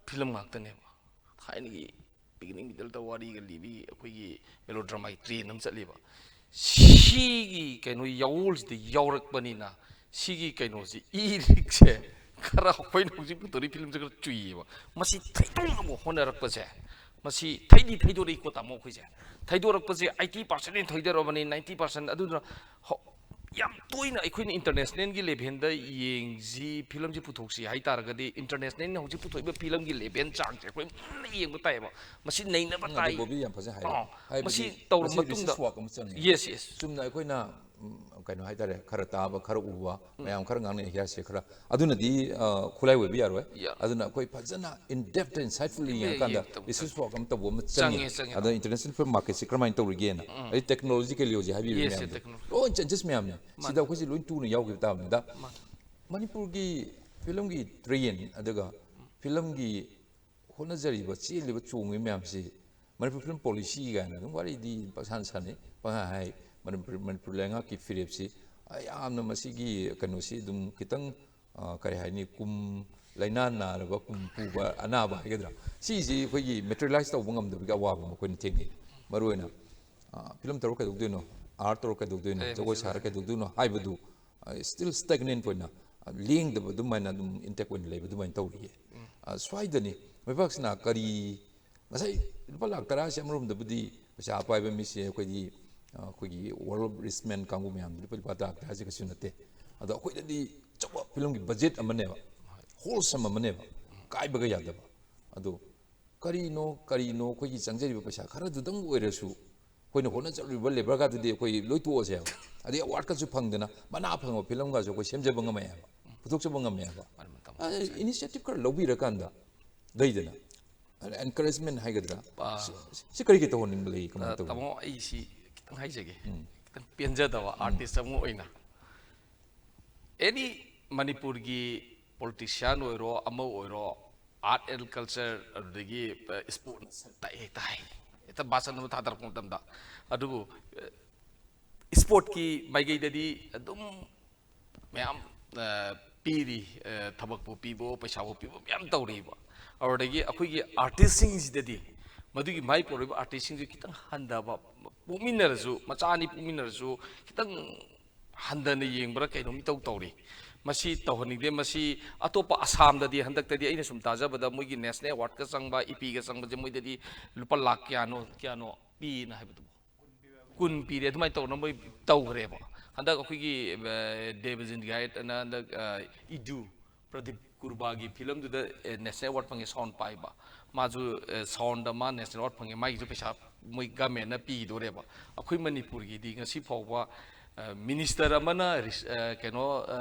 ꯐꯤꯂꯝ ꯉꯥꯛꯇꯅꯦꯕ꯫ ꯊꯥꯏꯅꯒꯤ ꯕꯤꯒꯤꯅꯤꯡ ꯃꯤꯗꯜꯗ ꯋꯥꯔꯤꯒ ꯂꯤꯕꯤ, ꯑꯩꯈꯣꯏꯒꯤ ꯃꯦꯂꯣ ꯗ꯭ꯔꯃꯥꯒꯤ ꯇ꯭ꯔꯦꯟ ꯑꯃ ꯆꯠꯂꯤꯕ꯫ ꯁꯤꯒꯤ ꯀꯩꯅꯣ ꯌꯥꯋꯣꯜꯁꯤꯗ ꯌꯥꯎꯔꯛꯄꯅꯤꯅ ꯁꯤꯒꯤ ꯀꯩꯅꯣꯁꯤ, ꯏꯔꯤꯛꯁꯦ ꯈꯔ ꯑꯩꯈꯣꯏꯅ ꯍꯧꯖꯤꯛ ꯄꯨꯊꯣꯔꯛꯏ ꯐꯤꯂꯝꯁꯦ ꯈꯔ ꯆꯨꯏꯌꯦꯕ꯫ ꯃꯁꯤ ꯊꯩꯗꯣꯛꯅꯕ ꯍꯣꯠꯅꯔꯛꯄꯁꯦ, ꯃꯁꯤ ꯊꯩꯗꯤ ꯊꯩꯗꯣꯔꯛꯏꯀꯣ ꯇꯥꯃꯣ ꯑꯩꯈꯣꯏꯁꯦ꯫ ꯊꯩꯗꯣꯔꯛꯄꯁꯦ eighty percent ꯊꯩꯗꯣꯔꯛꯑꯕꯅꯤ, ninety percent꯫ ꯑꯗꯨꯅ ꯍꯧ- ꯌꯥꯝ ꯇꯣꯏꯅ ꯑꯩꯈꯣꯏꯅ ꯏꯟꯇꯔꯅꯦꯁꯅꯦꯜꯒꯤ ꯂꯦꯚꯦꯜꯗ ꯌꯦꯡꯁꯤ, ꯐꯤꯂꯝꯁꯤ ꯄꯨꯊꯣꯛꯁꯤ ꯍꯥꯏꯇꯥꯔꯒꯗꯤ, ꯏꯟꯇꯔꯅꯦꯁꯅꯦꯜꯅ ꯍꯧꯖꯤꯛ ꯄꯨꯊꯣꯛꯏꯕ ꯐꯤꯂꯝꯒꯤ ꯂꯦꯚꯦꯜ ꯆꯥꯡꯁꯦ ꯑꯩꯈꯣꯏ ꯃꯨꯟꯅ ꯌꯦꯡꯕ ꯇꯥꯏꯌꯦꯕ꯫ ꯃꯁꯤ ꯅꯩꯅꯕ ꯑꯗꯨ ꯇꯥꯏ꯫ ꯕꯣꯕꯤ ꯌꯥꯝ ꯐꯖꯅ ꯍꯥꯏꯔꯦ꯫ ꯑꯥ, ꯍꯥꯏꯕꯗꯤ ꯃꯁꯤ ꯇꯧꯔ ꯃꯁꯤ ꯃꯇꯨꯡꯗ research work ꯑꯃ ꯆꯪꯉꯦ꯫ Yes, yes. ꯆꯨꯝꯅ ꯑꯩꯈꯣꯏꯅ, ꯎꯝ, ꯀꯩꯅꯣ ꯍꯥꯏꯇꯥꯔꯦ, ꯈꯔ ꯇꯥꯕ, ꯈꯔ ꯎꯕ, ꯃꯌꯥꯝ ꯈꯔ ꯉꯥꯡꯅꯩ ꯍꯤꯌꯥꯔꯁꯦ ꯈꯔ, ꯑꯗꯨꯅꯗꯤ, ꯑ, ꯈꯨꯠꯂꯥꯏ ꯑꯣꯏꯕ ꯌꯥꯔꯣꯏ꯫ Yeah. ꯑꯗꯨꯅ ꯑꯩꯈꯣꯏ ꯐꯖꯅ in depth and insightfully ꯌꯦꯡꯉꯀꯥꯟꯗ ꯌꯦꯡ-, ꯇꯧ-, research work ꯑꯃ ꯇꯧꯕ ꯑꯃ ꯆꯪꯉꯦ, ꯆꯪꯉꯦ꯫ ꯆꯪꯉꯦ, ꯑꯗ ꯇꯧ-, international film marketꯁꯦ ꯀꯔꯝꯍꯥꯏꯅ ꯇꯧꯔꯤꯒꯦꯅ, ꯑꯗꯩ technologically ꯍꯧꯖꯤꯛ ꯍꯥꯏꯕꯤꯕ Yes, ꯃꯌꯥꯝꯗꯣ technology. ꯂꯣꯏ changes ꯃꯌꯥꯝꯅꯦ꯫ ꯁꯤꯗ ꯑꯩꯈꯣꯏꯁꯦ ꯂꯣꯏ ꯇꯨꯅ ꯌꯥꯎꯈꯤꯕ ꯇꯥꯕꯅꯤꯗ꯫ ꯃꯅꯤꯄꯨꯔꯒꯤ ꯐꯤꯂꯝꯒꯤ ꯇ꯭ꯔꯦꯟ, ꯑꯗꯨꯒ ꯐꯤꯂꯝꯒꯤ ꯍꯣꯠꯅꯖꯔꯤꯕ, ꯆꯦꯜꯂꯤꯕ, ꯆꯣꯡꯉꯤꯕ ꯃꯌꯥꯝꯁꯤ ꯃꯅꯤꯄꯨꯔ ꯐꯤꯂꯝ ꯄꯣꯂꯤꯁꯤ ꯀꯥꯏꯅ ꯑꯗꯨꯝ ꯋꯥꯔꯤꯗꯤ ꯄꯪꯁꯥꯟ ꯁꯥꯟꯅꯩ, ꯄꯪꯍꯥꯏ ꯍꯥꯏ꯫ ꯃꯅꯤꯄꯨꯔ, ꯃꯅꯤꯄꯨꯔ ꯂꯩꯉꯥꯛꯀꯤ ꯐꯤꯔꯦꯞꯁꯤ, ꯑ, ꯌꯥꯝꯅ ꯃꯁꯤꯒꯤ ꯀꯩꯅꯣꯁꯤ ꯑꯗꯨꯝ ꯈꯤꯇꯪ, ꯑ, ꯀꯔꯤ ꯍꯥꯏꯅꯤ, ꯀꯨꯝ ꯂꯥꯏꯅꯥ ꯅꯥꯔꯕ ꯀꯨꯝ ꯄꯨꯕ ꯑꯅꯥꯕ ꯍꯥꯏꯒꯗ꯭ꯔꯥ, ꯁꯤꯁꯤ ꯑꯩꯈꯣꯏꯒꯤ materialize ꯇꯧꯕ ꯉꯝꯗꯕꯒꯤ ꯑꯋꯥꯕ ꯑꯃ ꯑꯩꯈꯣꯏꯅ ꯊꯦꯡꯅꯩ꯫ ꯃꯔꯨꯑꯣꯏꯅ, ꯑ, ꯐꯤꯂꯝ ꯇꯧꯔ ꯀꯩꯗꯧꯗꯣꯏꯅꯣ, art ꯇꯧꯔ ꯀꯩꯗꯧꯗꯣꯏꯅꯣ, ꯑꯦ, ꯖꯒꯣꯏ ꯃꯁꯤ ꯁꯥꯔ ꯀꯩꯗꯧꯗꯣꯏꯅꯣ ꯍꯥꯏꯕꯗꯨ, ꯑ, still stagnant ꯑꯣꯏꯅ, ꯑ, ꯂꯦꯡꯗꯕ ꯑꯗꯨꯃꯥꯏꯅ ꯑꯗꯨꯝ intact ꯑꯣꯏꯅ ꯂꯩꯕ ꯑꯗꯨꯃꯥꯏꯅ ꯇꯧꯔꯤꯌꯦ꯫ ꯑ, ꯁ꯭ꯋꯥꯏꯗꯅꯤ ꯂꯩꯕꯥꯛꯁꯤꯅ ꯀꯔꯤ, ꯉꯁꯥꯏ ꯂꯨꯄꯥ ꯂꯥꯛ ꯇꯔꯥꯁꯦ ꯑꯃꯔꯣꯝꯗꯕꯨꯗꯤ ꯄꯩꯁꯥ ꯄꯥꯏꯕ ꯃꯤꯁꯦ ꯑꯩꯈꯣꯏꯗꯤ, ꯑ, ꯑꯩꯈꯣꯏꯒꯤ world of rich man ꯀꯥꯡꯕꯨ ꯃꯌꯥꯝꯗꯤ ꯂꯨꯄꯥ, ꯂꯨꯄꯥ ꯂꯥꯛ ꯇꯔꯥꯁꯦ ꯀꯩꯁꯨ ꯅꯠꯇꯦ꯫ ꯑꯗꯣ ꯑꯩꯈꯣꯏꯗꯗꯤ ꯑꯆꯧꯕ ꯐꯤꯂꯝꯒꯤ budget ꯑꯃꯅꯦꯕ, wholesome ꯑꯃꯅꯦꯕ, ꯀꯥꯏꯕꯒ ꯌꯥꯗꯕ꯫ ꯑꯗꯣ ꯀꯔꯤꯅꯣ, ꯀꯔꯤꯅꯣ ꯑꯩꯈꯣꯏꯒꯤ ꯆꯪꯖꯔꯤꯕ ꯄꯩꯁꯥ ꯈꯔꯗꯨꯗꯪ ꯑꯣꯏꯔꯁꯨ ꯑꯩꯈꯣꯏꯅ ꯍꯣꯠꯅꯖꯔꯤꯕ ꯂꯦꯕꯔꯒꯗꯨꯗꯤ ꯑꯩꯈꯣꯏ ꯂꯣꯏ ꯇꯣꯛꯑꯁꯦ ꯍꯥꯏꯕ꯫ ꯑꯗꯩ awardꯀꯁꯨ ꯐꯪꯗꯅ ꯃꯅꯥ ꯐꯪꯕ ꯐꯤꯂꯝꯒꯁꯨ ꯑꯩꯈꯣꯏ ꯁꯦꯝꯖꯕ ꯉꯝꯃꯛꯑꯦꯕ, ꯄꯨꯊꯣꯛꯆꯕ ꯉꯝꯃꯛꯑꯦꯕ꯫ Initiative ꯈꯔ ꯂꯧꯕꯤꯔꯀꯥꯟꯗ ꯂꯩꯗꯅ, ꯑꯦꯟꯀꯔꯦꯖꯃꯦꯟ ꯍꯥꯏꯒꯗ꯭ꯔꯥ? ꯑꯥ꯫ ꯁꯤ, ꯁꯤ ꯀꯔꯤꯒꯤ ꯇꯧꯍꯟꯅꯤꯡꯕ ꯂꯩ, ꯀꯃꯥꯏꯅ ꯇꯧꯕ? ꯇꯥꯃꯣ, ꯑꯩ ꯁꯤ ꯈꯤꯇꯪ ꯍꯥꯏꯖꯒꯦ, ꯈꯤꯇꯪ ꯄꯦꯟꯖꯗꯕ ꯑꯥꯔꯇꯤꯁ ꯑꯃ ꯑꯣꯏꯅ꯫ ꯑꯦꯅꯤ ꯃꯅꯤꯄꯨꯔꯒꯤ ꯄꯣꯂꯤꯇꯤꯁꯤꯌꯥꯟ ꯑꯣꯏꯔꯣ, ꯑꯃ ꯑꯣꯏꯔꯣ, ꯑꯥꯔꯠ ꯑꯦꯟ ꯀꯜꯆꯔ, ꯑꯗꯨꯗꯒꯤ ꯏꯁꯄꯣꯔꯠ ꯇꯥꯏ ꯍꯦꯛꯇ ꯍꯥꯏ, ꯍꯦꯛꯇ ꯚꯥꯁꯟ ꯑꯃ ꯊꯥꯗꯔꯛꯄ ꯃꯇꯝꯗ꯫ ꯑꯗꯨꯕꯨ ꯏꯁꯄꯣꯔꯠꯀꯤ ꯃꯥꯏꯀꯩꯗꯗꯤ ꯑꯗꯨꯝ ꯃꯌꯥꯝ ꯄꯤꯔꯤ, ꯊꯕꯛꯄꯨ ꯄꯤꯕꯣ, ꯄꯩꯁꯥꯕꯨ ꯄꯤꯕꯣ, ꯃꯌꯥꯝ ꯇꯧꯔꯤꯕ꯫ ꯑꯗꯨꯗꯒꯤ ꯑꯩꯈꯣꯏꯒꯤ ꯑꯥꯔꯇꯤꯁꯁꯤꯡꯁꯤꯗꯗꯤ, ꯃꯗꯨꯒꯤ ꯃꯥꯏ ꯄꯣꯛꯂꯤꯕ ꯑꯥꯔꯇꯤꯁꯁꯤꯡꯁꯨ ꯈꯤꯇꯪ ꯍꯟꯊꯕ, ꯄꯣꯛꯃꯤꯟꯅꯔꯁꯨ, ꯃꯆꯥ ꯑꯅꯤ ꯄꯣꯛꯃꯤꯟꯅꯔꯁꯨ ꯈꯤꯇꯪ ꯍꯟꯊꯅ ꯌꯦꯡꯕ꯭ꯔꯥ ꯀꯩꯅꯣꯝ ꯏꯇꯧ ꯇꯧꯔꯤ꯫ ꯃꯁꯤ ꯇꯧꯍꯟꯅꯤꯡꯗꯦ꯫ ꯃꯁꯤ ꯑꯇꯣꯞꯄ ꯑꯁꯥꯝꯗꯗꯤ, ꯍꯟꯗꯛꯇꯗꯤ ꯑꯩꯅ ꯁꯨꯝ ꯇꯥꯖꯕꯗ, ꯃꯣꯏꯒꯤ ꯅꯦꯁꯅꯦꯜ ꯑꯦꯋꯥꯔꯗꯀ ꯆꯪꯕ, ꯏꯄꯤꯒ ꯆꯪꯕꯁꯦ, ꯃꯣꯏꯗꯗꯤ ꯂꯨꯄꯥ ꯂꯥꯛ ꯀꯌꯥꯅꯣ, ꯀꯌꯥꯅꯣ ꯄꯤꯅ ꯍꯥꯏꯕꯗꯨꯕꯨ, ꯀꯨꯟ ꯄꯤꯔꯦ, ꯑꯗꯨꯃꯥꯏꯅ ꯇꯧꯅ ꯃꯣꯏ ꯇꯧꯈ꯭ꯔꯦꯕ꯫ ꯍꯟꯗꯛ ꯑꯩꯈꯣꯏꯒꯤ ꯗꯦꯕꯖꯤꯟ ꯒꯥꯏꯠ ꯑꯅ ꯍꯟꯗꯛ ꯏꯗꯨ ꯄ꯭ꯔꯗꯤꯞ ꯀꯨꯔꯕꯥꯒꯤ ꯐꯤꯂꯝꯗꯨꯗ ꯅꯦꯁꯅꯦꯜ ꯑꯦꯋꯥꯔꯗ ꯐꯪꯉꯦ, ꯁꯥꯎꯟ ꯄꯥꯏꯕ꯫ ꯃꯥꯁꯨ ꯁꯥꯎꯟꯗ ꯃꯥ ꯅꯦꯁꯅꯦꯜ ꯑꯦꯋꯥꯔꯗ ꯐꯪꯉꯦ, ꯃꯥꯒꯤꯁꯨ ꯄꯩꯁꯥ ꯃꯣꯏ ꯒꯃꯦꯟꯅ ꯄꯤꯗꯣꯔꯦꯕ꯫ ꯑꯩꯈꯣꯏ ꯃꯅꯤꯄꯨꯔꯒꯤꯗꯤ ꯉꯁꯤ ꯐꯥꯎꯕ ꯃꯤꯅꯤꯁꯇꯔ ꯑꯃꯅ ꯀꯩꯅꯣ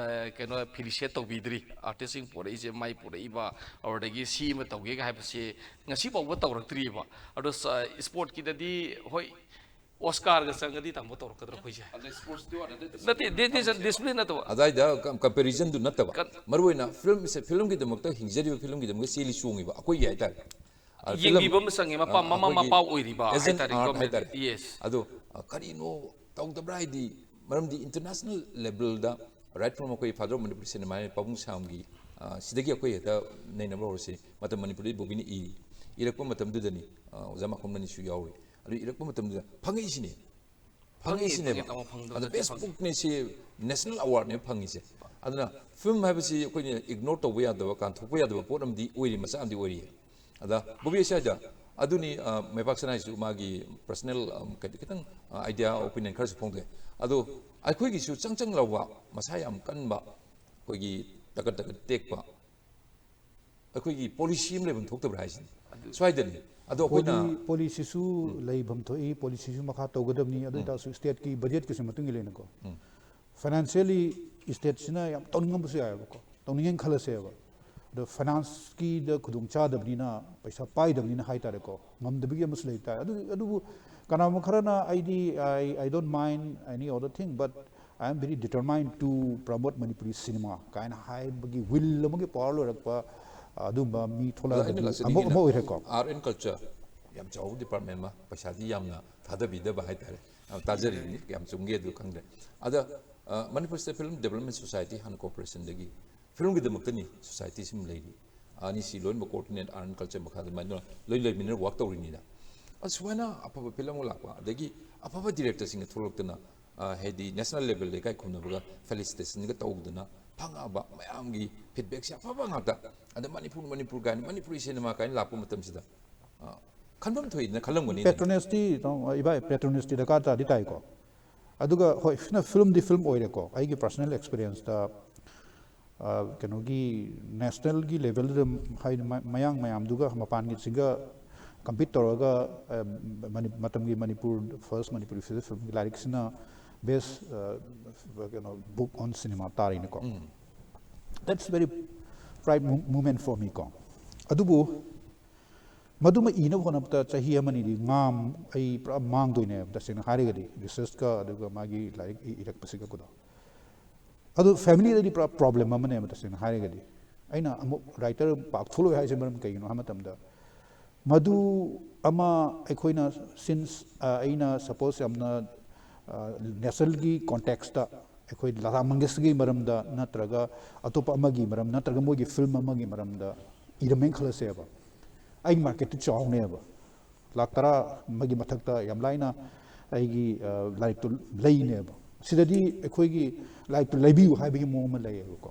ꯀꯩꯅꯣ ꯐꯤꯂꯤꯁꯦꯠ ꯇꯧꯕꯤꯗ꯭ꯔꯤ꯫ ꯑꯥꯔꯇꯤꯁꯁꯤꯡ ꯄꯨꯔꯛꯏꯁꯦ, ꯃꯥꯏ ꯄꯨꯔꯛꯏꯕ, ꯑꯗꯨꯗꯒꯤ ꯁꯤ ꯑꯃ ꯇꯧꯒꯦꯒ ꯍꯥꯏꯕꯁꯦ ꯉꯁꯤ ꯐꯥꯎꯕ ꯇꯧꯔꯛꯇ꯭ꯔꯤꯕ꯫ ꯑꯗꯣ ꯏꯁꯄꯣꯔꯠꯀꯤꯗꯗꯤ ꯍꯣꯏ, ꯑꯣꯁꯀꯥꯔꯒ ꯆꯪꯉꯗꯤ ꯇꯥꯃꯣ ꯇꯧꯔꯛꯀꯗ꯭ꯔꯥ ꯑꯩꯈꯣꯏꯁꯦ? ꯅꯠꯇꯦ, ꯗꯤꯁꯤꯄ꯭ꯂꯤꯟ ꯅꯠꯇꯕ꯫ ꯑꯗꯥꯏꯗ ꯀꯝꯄꯦꯔꯤꯖꯟꯗꯨ ꯅꯠꯇꯕ, ꯃꯔꯨ ꯑꯣꯏꯅ ꯐꯤꯂꯝꯁꯦ, ꯐꯤꯂꯝꯒꯤꯗꯃꯛꯇ ꯍꯤꯡꯖꯔꯤꯕ, ꯐꯤꯂꯝꯒꯤꯗꯃꯛꯇ ꯆꯦꯜꯂꯤ ꯆꯣꯡꯉꯤꯕ ꯑꯩꯈꯣꯏꯒꯤ ꯍꯥꯏꯇꯥꯔꯦ꯫ ꯑ, ꯐꯤꯂꯝ, ꯌꯦꯡꯕꯤꯕ ꯑꯃ ꯆꯪꯉꯦ, ꯃꯄꯥ-, ꯑ, ꯃꯃꯥ ꯑꯩꯈꯣꯏꯒꯤ ꯃꯄꯥ ꯑꯣꯏꯔꯤꯕ as an ꯍꯥꯏꯇꯥꯔꯦ, art government꯫ ꯍꯥꯏꯇꯥꯔꯦ꯫ Yes꯫ ꯑꯗꯣ, ꯑ, ꯀꯔꯤꯅꯣ ꯇꯧꯗꯕ꯭ꯔꯥ ꯍꯥꯏꯗꯤ, ꯃꯔꯝꯗꯤ ꯏꯟꯇꯔꯅꯦꯁꯅꯦꯜ ꯂꯦꯕꯦꯜꯗ, right from ꯑꯩꯈꯣꯏ Father of Manipuri cinema ꯍꯥꯏꯅ ꯄꯥꯕꯨꯡ ꯁꯥꯝꯒꯤ, ꯑ, ꯁꯤꯗꯒꯤ ꯑꯩꯈꯣꯏ ꯍꯦꯛꯇ ꯅꯩꯅꯕ ꯍꯧꯔꯁꯤ꯫ ꯃꯇꯝ ꯃꯅꯤꯄꯨꯔꯗ ꯕꯣꯕꯤꯅ ꯏꯔꯤ, ꯏꯔꯛꯄ ꯃꯇꯝꯗꯨꯗꯅꯤ, ꯑ, ꯑꯣꯖꯥ ꯃꯈꯣꯝꯅꯅꯤꯁꯨ ꯌꯥꯎꯔꯤ꯫ ꯑꯗꯨ ꯏꯔꯛꯄ ꯃꯇꯝꯗꯨꯗ ꯐꯪꯉꯛꯏꯁꯤꯅꯦ꯫ ꯐꯪꯉꯤꯁꯤꯅꯦꯕ꯫ ꯐꯪꯉꯤ, ꯇꯥꯃꯣ, ꯐꯪꯗꯕ ꯑꯗ ꯅꯠꯇꯦ, ꯕꯦꯁ ꯐꯪꯉꯤ꯫ ꯕꯨꯛꯅꯦ ꯁꯤ, ꯅꯦꯁꯅꯦꯜ ꯑꯦꯋꯥꯔꯗꯅꯦ ꯐꯪꯉꯤꯁꯦ꯫ ꯑꯗꯨꯅ ꯐꯤꯂꯝ ꯍꯥꯏꯕꯁꯤ ꯑꯩꯈꯣꯏꯅ ꯏꯒꯅꯣꯔ ꯇꯧꯕ ꯌꯥꯗꯕ, ꯀꯥꯟꯊꯣꯛꯄ ꯌꯥꯗꯕ ꯄꯣꯠ ꯑꯃꯗꯤ ꯑꯣꯏꯔꯤ, ꯃꯆꯥ ꯑꯃꯗꯤ ꯑꯣꯏꯔꯤ꯫ ꯑꯗ ꯕꯣꯕꯤ ꯁ꯭ꯋꯥꯏꯗ ꯑꯗꯨꯅꯤ, ꯑ, ꯃꯩꯄꯥꯛ ꯁꯅꯥꯏꯁꯨ ꯃꯥꯒꯤ ꯄꯔꯁꯅꯦꯜ, ꯑ, ꯀꯩ-, ꯈꯤꯇꯪ, ꯑ, ꯑꯥꯏꯗꯤꯌꯥ, ꯑꯣꯄꯤꯅꯤꯌꯟ ꯈꯔꯁꯨ ꯐꯣꯡꯗꯣꯛꯑꯦ꯫ ꯑꯗꯣ ꯑꯩꯈꯣꯏꯒꯤꯁꯨ ꯆꯪ ꯆꯪ ꯂꯥꯎꯕ, ꯃꯁꯥ ꯌꯥꯝ ꯀꯟꯕ, ꯑꯩꯈꯣꯏꯒꯤ ꯇꯀꯠ ꯇꯀꯠ ꯇꯦꯛꯄ, ꯑꯩꯈꯣꯏꯒꯤ ꯄꯣꯂꯤꯁꯤ ꯑꯃ ꯂꯩꯐꯝ ꯊꯣꯛꯇꯕ꯭ꯔꯥ ꯍꯥꯏꯁꯤꯅꯤ꯫ ꯁ꯭ꯋꯥꯏꯗꯅꯤ꯫ ꯑꯗꯣ ꯑꯩꯈꯣꯏꯅ ꯄꯣꯂꯤ-, ꯄꯣꯂꯤꯁꯤꯁꯨ ꯂꯩꯐꯝ ꯊꯣꯛꯏ, ꯄꯣꯂꯤꯁꯤꯁꯨ ꯃꯈꯥ ꯇꯧꯒꯗꯕꯅꯤ꯫ ꯑꯗꯨ ꯑꯣꯏꯇꯥꯔꯁꯨ ꯁ꯭ꯇꯦꯠꯀꯤ ꯕꯖꯦꯠꯀꯤꯁꯨ ꯃꯇꯨꯡ ꯏꯜꯂꯦꯅꯀꯣ꯫ ꯐꯥꯏꯅꯥꯟꯁꯤꯌꯦꯜꯂꯤ ꯁ꯭ꯇꯦꯠꯁꯤꯅ ꯌꯥꯝ ꯇꯧꯅꯤꯡꯉꯝꯕꯁꯨ ꯌꯥꯏꯑꯕꯀꯣ, ꯇꯧꯅꯤꯡꯉꯦꯅ ꯈꯜꯂꯁꯦꯕ꯫ ꯑꯗꯣ ꯐꯥꯏꯅꯥꯟꯁꯀꯤꯗ ꯈꯨꯗꯣꯡ ꯆꯥꯗꯕꯅꯤꯅ, ꯄꯩꯁꯥ ꯄꯥꯏꯗꯕꯅꯤꯅ ꯍꯥꯏꯇꯥꯔꯦꯀꯣ, ꯉꯝꯗꯕꯒꯤ ꯑꯃꯁꯨ ꯂꯩꯕ ꯇꯥꯏ꯫ ꯑꯗꯨ ꯑꯗꯨꯕꯨ ꯀꯅꯥꯒꯨꯝꯕ ꯈꯔꯅ ꯑꯩꯗꯤ I I don't mind any other thing, but I am very determined to promote Manipuri cinema ꯀꯥꯏꯅ ꯍꯥꯏꯕꯒꯤ ꯋꯤꯜ ꯑꯃꯒꯤ ꯄꯋꯥꯔ ꯂꯣꯏꯔꯛꯄ ꯑꯗꯨꯝꯕ ꯃꯤ ꯊꯣꯛꯂꯛꯑꯒꯗꯤ ꯑꯃ ꯑꯃ ꯑꯣꯏꯔꯦꯀꯣ꯫ Art and Culture ꯌꯥꯝ ꯆꯥꯎꯕ ꯗꯤꯄꯥꯔꯠꯃꯦꯟ ꯑꯃ, ꯄꯩꯁꯥꯗꯤ ꯌꯥꯝꯅ ꯊꯥꯗꯕꯤꯗꯕ ꯍꯥꯏꯇꯥꯔꯦ꯫ ꯇꯥꯖꯔꯤꯕꯅꯤ, ꯀꯌꯥꯝ ꯆꯨꯝꯒꯦ ꯑꯗꯨ ꯈꯪꯗ꯭ꯔꯦ꯫ ꯑꯗ Manipur state film development society ꯍꯥꯟꯅ ꯀꯣꯔꯄꯣꯔꯦꯁꯟꯗꯒꯤ ꯐꯤꯂꯝꯒꯤꯗꯃꯛꯇꯅꯤ ꯁꯣꯁꯥꯏꯇꯤꯁꯤ ꯂꯩꯔꯤ꯫ ꯑꯅꯤꯁꯤ ꯂꯣꯏꯅꯃꯛ ꯀꯣꯑꯣꯔꯗꯤꯅꯦꯠ, Art and Culture ꯃꯈꯥꯗ ꯑꯗꯨꯃꯥꯏꯅ ꯂꯣꯏ ꯂꯩꯃꯤꯟꯅ ꯋꯥꯛ ꯇꯧꯔꯤꯅꯤꯅ꯫ ꯑꯁꯨꯃꯥꯏꯅ ꯑꯐꯕ ꯐꯤꯂꯝ ꯑꯃ ꯂꯥꯛꯄ, ꯑꯗꯒꯤ ꯑꯐꯕ ꯗꯤꯔꯦꯛꯇꯔꯁꯤꯡꯅ ꯊꯣꯛꯂꯛꯇꯅ, ꯍꯥꯏꯗꯤ ꯅꯦꯁꯅꯦꯜ ꯂꯦꯚꯦꯜꯗ ꯏꯀꯥꯏ ꯈꯨꯝꯅꯕꯒ ꯐꯦꯂꯤꯁꯤꯇꯦꯁꯟꯒ ꯇꯧꯗꯅ ꯐꯪꯉꯛꯑꯕ ꯃꯌꯥꯝꯒꯤ ꯐꯤꯗꯕꯦꯛꯁꯦ ꯑꯐꯕ ꯉꯥꯛꯇ꯫ ꯑꯗ ꯃꯅꯤꯄꯨꯔ, ꯃꯅꯤꯄꯨꯔ ꯀꯥꯏꯅ, ꯃꯅꯤꯄꯨꯔꯤ ꯁꯤꯅꯦꯃꯥ ꯀꯥꯏꯅ ꯂꯥꯛꯄ ꯃꯇꯝꯁꯤꯗ ꯈꯟꯐꯝ ꯊꯣꯛꯏꯗꯅ ꯈꯜꯂꯝꯒꯅꯤ꯫ ꯄꯦꯇ꯭ꯔꯣꯅꯦꯁꯇꯤ ꯏꯕꯥꯏ, ꯄꯦꯇ꯭ꯔꯣꯅꯦꯁꯇꯤ ꯗꯔꯀꯥꯔ ꯇꯥꯗꯤ ꯇꯥꯏꯀꯣ꯫ ꯑꯗꯨꯒ ꯍꯣꯏ, ꯁꯤꯅ ꯐꯤꯂꯝꯗꯤ ꯐꯤꯂꯝ ꯑꯣꯏꯔꯦꯀꯣ꯫ ꯑꯩꯒꯤ ꯄꯔꯁꯅꯦꯜ ꯑꯦꯛꯁꯄꯤꯔꯤꯌꯦꯟꯁꯇ ꯀꯩꯅꯣꯒꯤ ꯅꯦꯁꯅꯦꯜꯒꯤ ꯂꯦꯚꯦꯜꯗ ꯍꯥꯏꯗꯤ ꯃꯌꯥꯡ ꯃꯌꯥꯝꯗꯨꯒ ꯃꯄꯥꯟꯒꯤꯁꯤꯒ ꯀꯝꯄꯤꯠ ꯇꯧꯔꯒ ꯃꯇꯝꯒꯤ ꯃꯅꯤꯄꯨꯔ ꯐꯥꯔꯁ ꯃꯅꯤꯄꯨꯔꯤ ꯐꯤꯆꯔ ꯐꯤꯂꯝꯒꯤ ꯂꯥꯏꯔꯤꯛꯁꯤꯅ ꯕꯦꯁ ꯀꯩꯅꯣ book on cinema ꯇꯥꯔꯤꯅꯤꯀꯣ꯫ That's very pride moment for me ꯀꯣ꯫ ꯑꯗꯨꯕꯨ ꯃꯗꯨꯃ ꯏꯅꯕ ꯍꯣꯠꯅꯕꯗ ꯆꯍꯤ ꯑꯃꯅꯤꯗꯤ ꯉꯥꯝ ꯑꯩ ꯄꯨꯔꯥ ꯃꯥꯡꯗꯣꯏꯅꯦꯕ ꯇꯁꯦꯡꯅ ꯍꯥꯏꯔꯒꯗꯤ, ꯔꯤꯁꯔꯁꯀ ꯑꯗꯨꯒ ꯃꯥꯒꯤ ꯂꯥꯏꯔꯤꯛ ꯏꯔꯛꯄꯁꯤꯒꯀꯣ꯫ ꯑꯗꯨ ꯐꯦꯃꯤꯂꯤꯗꯗꯤ ꯄꯨꯔꯥ ꯄ꯭ꯔꯣꯕ꯭ꯂꯦꯝ ꯑꯃꯅꯦꯕ ꯇꯁꯦꯡꯅ ꯍꯥꯏꯔꯒꯗꯤ꯫ ꯑꯩꯅ ꯑꯃꯨꯛ ꯔꯥꯏꯇꯔ ꯄꯥꯛ ꯊꯣꯛꯂꯛꯑꯣꯏ ꯍꯥꯏꯁꯦ ꯃꯔꯝ ꯀꯩꯒꯤꯅꯣ ꯍꯥꯏꯕ ꯃꯇꯝꯗ, ꯃꯗꯨ ꯑꯃ ꯑꯩꯈꯣꯏꯅ ꯁꯤꯟꯁ ꯑꯩꯅ ꯁꯄꯣꯁ ꯌꯥꯝꯅ ꯅꯦꯁꯅꯦꯜꯒꯤ ꯀꯣꯟꯇꯦꯛꯁꯇ ꯑꯩꯈꯣꯏ ꯂꯇꯥ ꯃꯪꯒꯦꯁꯀꯔꯒꯤ ꯃꯔꯝꯗ ꯅꯠꯇ꯭ꯔꯒ ꯑꯇꯣꯞꯄ ꯑꯃꯒꯤ ꯃꯔꯝ ꯅꯠꯇ꯭ꯔꯒ ꯃꯣꯏꯒꯤ ꯐꯤꯂꯝ ꯑꯃꯒꯤ ꯃꯔꯝꯗ ꯏꯔꯝꯃꯦꯅ ꯈꯜꯂꯁꯦꯕ꯫ ꯑꯩꯒꯤ ꯃꯥꯔꯀꯦꯠꯇꯨ ꯆꯥꯎꯅꯦꯕ, ꯂꯥꯛ ꯇꯔꯥ ꯑꯃꯒꯤ ꯃꯊꯛꯇ ꯌꯥꯝ ꯂꯥꯏꯅ ꯑꯩꯒꯤ ꯂꯥꯏꯔꯤꯛꯇꯨ ꯂꯩꯅꯦꯕ꯫ ꯁꯤꯗꯗꯤ ꯑꯩꯈꯣꯏꯒꯤ ꯂꯥꯏꯔꯤꯛꯇꯨ ꯂꯩꯕꯤꯌꯨ ꯍꯥꯏꯕꯒꯤ ꯃꯑꯣꯡ ꯑꯃ ꯂꯩꯌꯦꯕꯀꯣ꯫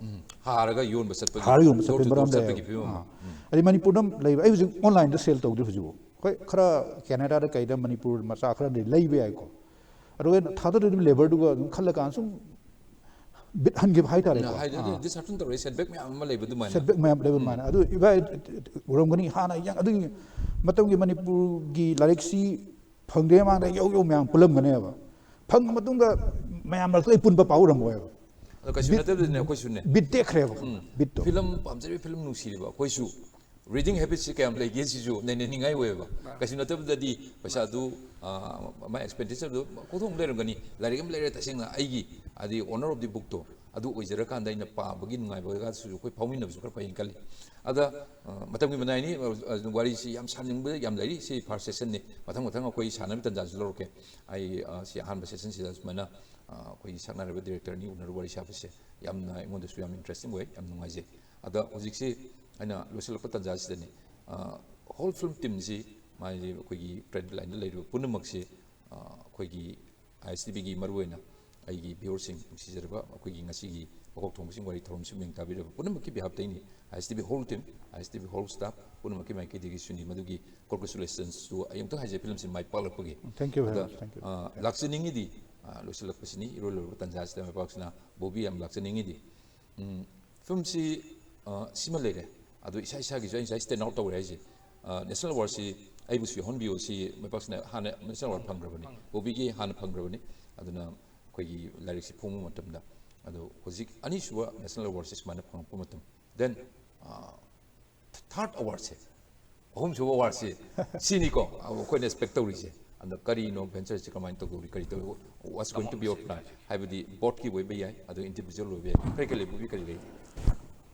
ꯍꯥꯔꯒ ꯌꯣꯟꯕ ꯆꯠꯄꯒꯤ, ꯍꯥꯔꯒ ꯌꯣꯟꯕ ꯆꯠꯄꯒꯤ ꯃꯔꯝ ꯂꯩꯌꯦꯕ꯫ ꯐꯤꯕꯝ ꯑꯃ꯫ ꯑꯗꯩ ꯃꯅꯤꯄꯨꯔꯗ ꯂꯩꯕ, ꯑꯩ ꯍꯧꯖꯤꯛ ꯑꯣꯟꯂꯥꯏꯟꯗ ꯁꯦꯜ ꯇꯧꯗ꯭ꯔꯤ ꯍꯧꯖꯤꯛꯐꯥꯎ꯫ ꯍꯣꯏ, ꯈꯔ ꯀꯦꯅꯦꯗꯥꯗ ꯀꯩꯗ ꯃꯅꯤꯄꯨꯔ ꯃꯆꯥ ꯈꯔꯗꯤ ꯂꯩꯕ ꯌꯥꯏꯀꯣ꯫ ꯑꯗꯨꯒ ꯊꯥꯗꯔꯤꯕ ꯂꯦꯕꯔꯗꯨꯒ ꯑꯗꯨꯝ ꯈꯜꯂꯀꯥꯟꯗ ꯁꯨꯝ ꯕꯤꯠ ꯍꯟꯈꯤꯕ ꯍꯥꯏꯇꯥꯔꯦꯀꯣ꯫ ꯍꯥꯏꯗꯤ ꯗꯤꯁꯍꯥꯔꯇꯟ ꯇꯧꯔꯛꯑꯦ, ꯁꯦꯠꯕꯦꯛ ꯃꯌꯥꯝ ꯑꯃ ꯂꯩꯕ ꯑꯗꯨꯃꯥꯏꯅ꯫ ꯁꯦꯠꯕꯦꯛ ꯃꯌꯥꯝ ꯂꯩꯕ ꯑꯗꯨꯃꯥꯏꯅ꯫ ꯑꯗꯨ ꯏꯕꯥꯏ ꯎꯔꯝꯒꯅꯤ, ꯍꯥꯟꯅ ꯌꯥꯝ ꯑꯗꯨꯒꯤ ꯃꯇꯝꯒꯤ ꯃꯅꯤꯄꯨꯔꯒꯤ ꯂꯥꯏꯔꯤꯛꯁꯤ ꯐꯪꯗ꯭ꯔꯤꯉꯩ ꯃꯃꯥꯡꯗ ꯌꯧ ꯌꯧ ꯃꯌꯥꯝ ꯄꯨꯜꯂꯝꯒꯅꯦꯕ꯫ ꯐꯪꯉ ꯃꯇꯨꯡꯗ ꯃꯌꯥꯝ ꯃꯔꯛꯇ ꯂꯣꯏ ꯄꯨꯟꯕ ꯄꯥꯛ ꯎꯔꯝꯃꯣꯏꯕ꯫ ꯑꯗꯣ ꯀꯩꯁꯨ ꯅꯠꯇꯕꯗꯅꯦ ꯑꯩꯈꯣꯏꯁꯨꯅꯦ, ꯕꯤꯠ ꯇꯦꯛꯈ꯭ꯔꯦꯕ, ꯕꯤꯠꯇꯣ. ꯐꯤꯂꯝ ꯄꯥꯝꯖꯔꯤꯕ ꯐꯤꯂꯝ ꯅꯨꯡꯁꯤꯔꯤꯕ ꯑꯩꯈꯣꯏꯁꯨ ꯔꯤꯗꯤꯡ ꯍꯦꯕꯤꯠꯁꯤ ꯀꯌꯥꯝ ꯂꯩꯒꯦ ꯁꯤꯁꯨ ꯅꯩꯅꯅꯤꯡꯉꯥꯏ ꯑꯣꯏꯌꯦꯕ. ꯀꯩꯁꯨ ꯅꯠꯇꯕꯗꯗꯤ ꯄꯩꯁꯥꯗꯨ ꯃꯥꯏ ꯑꯦꯛꯁꯄꯦꯟꯗꯤꯆꯔꯗꯨ ꯀꯣꯛꯊꯣꯛ ꯂꯩꯔꯝꯒꯅꯤ. ꯂꯥꯏꯔꯤꯛ ꯑꯃ ꯂꯩꯔꯦ, ꯇꯁꯦꯡꯅ ꯑꯩꯒꯤ ꯍꯥꯏꯗꯤ ꯑꯣꯅꯔ ꯑꯣꯐ ꯗꯤ ꯕꯨꯛꯇꯣ ꯑꯗꯨ ꯑꯣꯏꯖꯔꯀꯥꯟꯗ ꯑꯩꯅ ꯄꯥꯕꯒꯤ ꯅꯨꯡꯉꯥꯏꯕꯒꯁꯨ ꯑꯩꯈꯣꯏ ꯐꯥꯎꯃꯤꯟꯅꯕꯁꯨ ꯈꯔ ꯐꯩꯅ ꯈꯜꯂꯤ. ꯑꯗ ꯃꯇꯝꯒꯤ ꯃꯅꯥꯏꯅꯤ, ꯋꯥꯔꯤꯁꯤ ꯌꯥꯝ ꯁꯥꯅꯤꯡꯕ ꯌꯥꯝ ꯂꯩꯔꯤ. ꯁꯤ ꯐꯥꯔꯁ ꯁꯦꯁꯟꯅꯤ. ꯃꯊꯪ ꯃꯊꯪ ꯑꯩꯈꯣꯏ ꯁꯥꯟꯅꯕꯒꯤ ꯇꯥꯟꯖꯥꯁꯨ ꯂꯧꯔꯛꯀꯦ. ꯑꯩ ꯁꯤ ꯑꯍꯥꯟꯕ ꯁꯦꯁꯟꯁꯤꯗ ꯁꯨꯃꯥꯏꯅ ꯑꯩꯈꯣꯏꯒꯤ ꯁꯛꯅꯥꯏꯔꯕ ꯗꯤꯔꯦꯛꯇꯔ ꯑꯅꯤ ꯎꯅꯔꯒ ꯋꯥꯔꯤ ꯁꯥꯕꯁꯦ ꯌꯥꯝꯅ ꯑꯩꯉꯣꯟꯗꯁꯨ ꯌꯥꯝ ꯏꯟꯇꯔꯦꯁꯇꯤꯡ ꯑꯣꯏ, ꯌꯥꯝ ꯅꯨꯡꯉꯥꯏꯖꯩ. ꯑꯗ ꯍꯧꯖꯤꯛꯁꯤ ꯑꯩꯅ ꯂꯣꯏꯁꯤꯜꯂꯛꯄ ꯇꯥꯟꯖꯥꯁꯤꯗꯅꯤ, ꯍꯣꯜ ꯐꯤꯂꯝ ꯇꯤꯝꯁꯤ ꯃꯥꯒꯤ ꯑꯩꯈꯣꯏꯒꯤ ꯐ꯭ꯔꯟꯠ ꯂꯥꯏꯟꯗ ꯂꯩꯔꯤꯕ ꯄꯨꯝꯅꯃꯛꯁꯤ ꯑꯩꯈꯣꯏꯒꯤ ꯑꯥꯏ ꯑꯦꯁ ꯇꯤ ꯚꯤꯒꯤ ꯃꯔꯨꯑꯣꯏꯅ ꯑꯩꯒꯤ ꯚꯤꯌꯣꯔꯁꯤꯡ, ꯅꯨꯡꯁꯤꯖꯔꯕ ꯑꯩꯈꯣꯏꯒꯤ ꯉꯁꯤꯒꯤ ꯃꯀꯣꯛ ꯊꯣꯡꯕꯁꯤꯡ ꯋꯥꯔꯤ ꯊꯧꯔꯝꯁꯤ ꯃꯤꯡ ꯇꯥꯕꯤꯔꯕ ꯄꯨꯝꯅꯃꯛꯀꯤ ꯕꯤꯍꯥꯞꯇꯩꯅꯤ. ꯑꯥꯏ ꯑꯦꯁ ꯇꯤ ꯚꯤ ꯍꯣꯜ ꯇꯤꯝ, ꯑꯥꯏ ꯑꯦꯁ ꯇꯤ ꯚꯤ ꯍꯣꯜ ꯁ꯭ꯇꯥꯐ ꯄꯨꯝꯅꯃꯛꯀꯤ ꯃꯥꯏꯀꯩꯗꯒꯤꯁꯨꯅꯤ ꯃꯗꯨꯒꯤ ꯀꯣꯡꯒ꯭ꯔꯦꯆꯨꯂꯦꯁꯟꯁꯨ ꯑꯩ ꯑꯃꯨꯛꯇꯪ ꯍꯥꯏꯖꯩ, ꯐꯤꯂꯝꯁꯤ ꯃꯥꯏ ꯄꯥꯛꯂꯛꯄꯒꯤ. Thank you very ꯑꯗ, much. Thank you. ꯑ, ꯂꯥꯛꯆꯅꯤꯡꯉꯤꯗꯤ, ꯑ, ꯂꯣꯏꯁꯤꯜꯂꯛꯄꯁꯤꯅꯤ, ꯏꯔꯣꯏ ꯂꯣꯏꯔꯕ ꯇꯥꯟꯖꯥꯁꯤꯗ ꯃꯥꯏ ꯄꯥꯛꯁꯤꯅ ꯕꯣꯕꯤ ꯌꯥꯝ ꯂꯥꯛꯆꯅꯤꯡꯉꯤꯗꯤ. ꯎꯝ, ꯐꯤꯂꯝꯁꯤ, ꯑ, ꯁꯤꯃ ꯂꯩꯔꯦ. ꯑꯗꯣ ꯏꯁꯥ ꯏꯁꯥꯒꯤꯁꯨ ꯑꯩ ꯉꯁꯥꯏ ꯁ꯭ꯇꯦꯟ ꯑꯥꯎꯠ ꯇꯧꯔꯦ ꯍꯥꯏꯁꯦ. ꯑ, ꯅꯦꯁꯅꯦꯜ ꯑꯦꯋꯥꯔꯗꯁꯤ ꯑꯩꯕꯨꯁꯨ ꯌꯥꯎꯍꯟꯕꯤꯌꯨ, ꯁꯤ ꯃꯥꯏ ꯄꯥꯛꯁꯤꯅ ꯍꯥꯟꯅ ꯅꯦꯁꯅꯦꯜ ꯑꯦꯋꯥꯔꯗ ꯐꯪꯈ꯭ꯔꯕꯅꯤ, ꯕꯣꯕꯤꯒꯤ ꯍꯥꯟꯅ ꯐꯪꯈ꯭ꯔꯕꯅꯤ. ꯑꯗꯨꯅ ꯑꯩꯈꯣꯏꯒꯤ ꯂꯥꯏꯔꯤꯛꯁꯤ ꯐꯣꯡꯕ ꯃꯇꯝꯗ, ꯑꯗꯣ ꯍꯧꯖꯤꯛ ꯑꯅꯤꯁꯨꯕ ꯅꯦꯁꯅꯦꯜ ꯑꯦꯋꯥꯔꯗꯁꯤ ꯁꯨꯃꯥꯏꯅ ꯐꯪꯉꯛꯄ ꯃꯇꯝ, ꯗꯦꯟ, ꯑ, ꯊꯥꯔꯠ ꯑꯦꯋꯥꯔꯗꯁꯦ, ꯑꯍꯨꯝꯁꯨꯕ ꯑꯦꯋꯥꯔꯗꯁꯦ, ꯁꯤꯅꯤꯀꯣ ꯑꯩꯈꯣꯏꯅ ꯑꯦꯛꯁꯄꯦꯛ ꯇꯧꯔꯤꯁꯦ. ꯑꯗ ꯀꯔꯤꯅꯣ, ꯚꯦꯟꯆꯔꯁꯤ ꯀꯃꯥꯏꯅ ꯇꯧꯗꯧꯔꯤ, ꯀꯔꯤ ꯇꯧꯔꯤ, what's going to be our plan? ꯍꯥꯏꯕꯗꯤ ꯕꯣꯔꯗꯀꯤ ꯑꯣꯏꯕ ꯌꯥꯏ, ꯑꯗꯨ ꯏꯟꯗꯤꯚꯤꯖꯨꯋꯦꯜ ꯑꯣꯏꯕ ꯌꯥꯏ. ꯀꯔꯤ ꯀꯔꯤ ꯂꯩꯕꯒꯦ, ꯀꯔꯤ ꯂꯩ?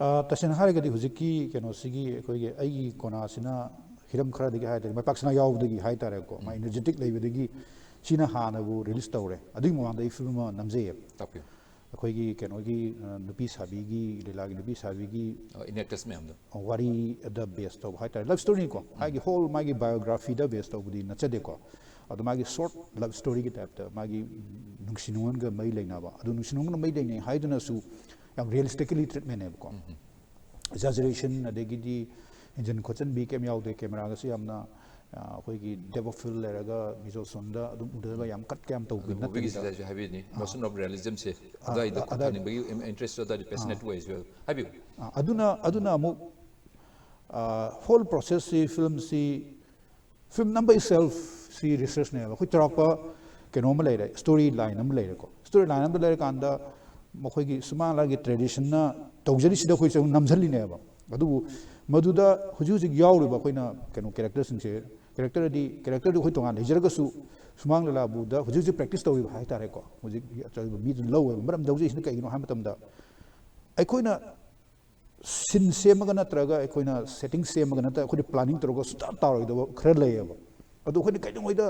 ꯑ, ꯇꯁꯦꯡꯅ ꯍꯥꯏꯔꯒꯗꯤ ꯍꯧꯖꯤꯛꯀꯤ ꯀꯩꯅꯣꯁꯤꯒꯤ ꯑꯩꯈꯣꯏꯒꯤ ꯑꯩꯒꯤ ꯀꯣꯅꯥꯁꯤꯅ ꯍꯤꯔꯝ ꯈꯔꯗꯒꯤ ꯍꯥꯏ ꯇꯥꯔꯦ, ꯃꯥꯏ ꯄꯥꯛꯁꯅꯥ ꯌꯥꯎꯕꯗꯒꯤ ꯍꯥꯏ ꯇꯥꯔꯦꯀꯣ, ꯃꯥ ꯏꯅꯔꯖꯦꯇꯤꯛ ꯂꯩꯕꯗꯒꯤ ꯁꯤꯅ ꯍꯥꯟꯅꯕꯨ ꯔꯤꯂꯤꯁ ꯇꯧꯔꯦ. ꯑꯗꯨꯒꯤ ꯃꯃꯥꯡꯗ ꯑꯩ ꯐꯤꯂꯝ ꯑꯃ ꯅꯝꯖꯩꯌꯦꯕ. ꯇꯥꯛꯄꯤꯌꯨ. ꯑꯩꯈꯣꯏꯒꯤ ꯀꯩꯅꯣꯒꯤ, ꯑ, ꯅꯨꯄꯤ ꯁꯥꯕꯤꯒꯤ, ꯂꯤꯂꯥꯒꯤ ꯅꯨꯄꯤ ꯁꯥꯕꯤꯒꯤ ꯑꯦꯅꯦꯛꯇꯁ ꯃꯌꯥꯝꯗꯣ. ꯋꯥꯔꯤꯗ ꯕꯦꯁ ꯇꯧꯕ ꯍꯥꯏꯇꯥꯔꯦ, ꯂꯞ ꯁ꯭ꯇꯣꯔꯤꯅꯤꯀꯣ. ꯃꯥꯒꯤ ꯍꯣꯜ ꯃꯥꯒꯤ ꯕꯥꯏꯑꯣꯒ꯭ꯔꯥꯐꯤꯗ ꯕꯦꯁ ꯇꯧꯕꯗꯤ ꯅꯠꯆꯗꯦꯀꯣ. ꯑꯗꯣ ꯃꯥꯒꯤ ꯁꯣꯔꯠ ꯂꯞ ꯁ꯭ꯇꯣꯔꯤꯒꯤ ꯇꯥꯏꯞꯇ ꯃꯥꯒꯤ ꯅꯨꯡꯁꯤ ꯅꯨꯡꯉꯣꯟꯒ ꯃꯔꯤ ꯂꯩꯅꯕ, ꯑꯗꯨ ꯅꯨꯡꯁꯤ ꯅꯨꯡꯉꯣꯟꯒ ꯃꯔꯤ ꯂꯩꯅꯩ ꯍꯥꯏꯗꯨꯅꯁꯨ ꯌꯥꯝ ꯔꯤꯌꯦꯂꯤꯁꯇꯤꯀꯦꯂꯤ ꯇ꯭ꯔꯤꯠꯃꯦꯟꯅꯦꯕꯀꯣ. ꯑꯦꯛꯖꯥꯖꯔꯦꯁꯟ ꯑꯗꯒꯤꯗꯤ ꯍꯦꯟꯖꯤꯟ ꯈꯣꯠꯆꯤꯟꯕꯤ ꯀꯩꯝ ꯌꯥꯎꯗꯦ. ꯀꯦꯃꯦꯔꯥꯒꯁꯨ ꯌꯥꯝꯅ, ꯑ, ꯑꯩꯈꯣꯏꯒꯤ ꯗꯦꯞ ꯑꯣꯐ ꯐꯤꯜ ꯂꯩꯔꯒ ꯚꯤꯖꯨꯋꯦꯜ ꯁꯣꯟꯗ ꯑꯗꯨꯝ ꯎꯗꯕ ꯌꯥꯝ ꯀꯠ ꯀꯌꯥꯝ ꯇꯧꯕꯤ ꯑꯗꯨ ꯕꯣꯕꯤꯒꯤꯁꯤ ꯅꯠꯇꯕꯤꯗ. ꯍꯥꯏꯕꯤꯅꯤ, ꯃꯣꯁꯟ ꯑꯣꯐ ꯔꯤꯌꯦꯂꯤꯖꯝꯁꯦ ꯑꯗꯨꯋꯥꯏꯗ ꯈꯨꯠ ꯑꯗꯥꯏ- ꯊꯥꯅꯤꯡꯕꯒꯤ ꯏꯟꯇꯔꯦꯁ ꯑꯗꯨꯋꯥꯏꯗ ꯄꯦꯁꯅꯦꯠ ꯑꯣꯏꯁꯨ ꯍꯥꯏꯕꯤꯌꯨ. ꯑ, ꯑꯗꯨꯅ ꯑꯗꯨꯅ ꯑꯃꯨꯛ ꯍꯣꯜ ꯄ꯭ꯔꯣꯁꯦꯁꯁꯤ, ꯐꯤꯂꯝꯁꯤ, ꯐꯤꯂꯝ ꯅꯝꯕ ꯏꯠꯁꯦꯜꯐꯁꯤ ꯔꯤꯁꯔꯁꯅꯦꯕ. ꯑꯩꯈꯣꯏ ꯆꯥꯎꯔꯥꯛꯄ ꯀꯩꯅꯣ ꯑꯃ ꯂꯩꯔꯦ, ꯁ꯭ꯇꯣꯔꯤ ꯂꯥꯏꯟ ꯑꯃ ꯂꯩꯔꯦꯀꯣ. ꯁ꯭ꯇꯣꯔꯤ ꯂꯥꯏꯟ ꯑꯃ ꯂꯩꯔꯀꯥꯟꯗ ꯃꯈꯣꯏꯒꯤ ꯁꯨꯃꯥꯡ ꯂꯤꯂꯥꯒꯤ ꯇ꯭ꯔꯦꯗꯤꯁꯟꯅ ꯇꯧꯖꯔꯤꯁꯤꯗ ꯑꯩꯈꯣꯏꯁꯨ ꯅꯝꯁꯤꯜꯂꯤꯅꯦꯕ꯫ ꯑꯗꯨꯕꯨ ꯃꯗꯨꯗ ꯍꯧꯖꯤꯛ ꯍꯧꯖꯤꯛ ꯌꯥꯎꯔꯤꯕ ꯑꯩꯈꯣꯏꯅ ꯀꯩꯅꯣ ꯀꯦꯔꯦꯛꯇꯔꯁꯤꯡꯁꯦ, ꯀꯦꯔꯦꯛꯇꯔꯗꯤ ꯀꯦꯔꯦꯛꯇꯔꯗꯤ ꯑꯩꯈꯣꯏ ꯇꯣꯉꯥꯟꯅ ꯂꯩꯖꯔꯒꯁꯨ ꯁꯨꯃꯥꯡ ꯂꯤꯂꯥꯕꯨꯗ ꯍꯧꯖꯤꯛ ꯍꯧꯖꯤꯛ ꯄ꯭ꯔꯦꯛꯇꯤꯁ ꯇꯧꯔꯤꯕ ꯍꯥꯏꯇꯥꯔꯦꯀꯣ꯫ ꯍꯧꯖꯤꯛ ꯑꯆꯧꯕ ꯃꯤꯗꯨ ꯂꯧꯋꯦꯕ꯫ ꯃꯔꯝꯗꯤ ꯍꯧꯖꯤꯛꯁꯤꯅ ꯀꯩꯒꯤꯅꯣ ꯍꯥꯏꯕ ꯃꯇꯝꯗ ꯑꯩꯈꯣꯏꯅ ꯁꯤꯟ ꯁꯦꯝꯃꯒ ꯅꯠꯇ꯭ꯔꯒ ꯑꯩꯈꯣꯏꯅ ꯁꯦꯠꯇꯤꯡ ꯁꯦꯝꯃꯒ ꯅꯠꯇ꯭ꯔꯒ ꯑꯩꯈꯣꯏꯅ ꯄ꯭ꯂꯥꯅꯤꯡ ꯇꯧꯔꯒ ꯁꯨꯡꯇꯥ ꯇꯥꯔꯣꯏꯗꯕ ꯈꯔ ꯂꯩꯌꯦꯕ꯫ ꯑꯗꯣ ꯑꯩꯈꯣꯏꯅ ꯀꯩꯗꯧꯉꯩꯗ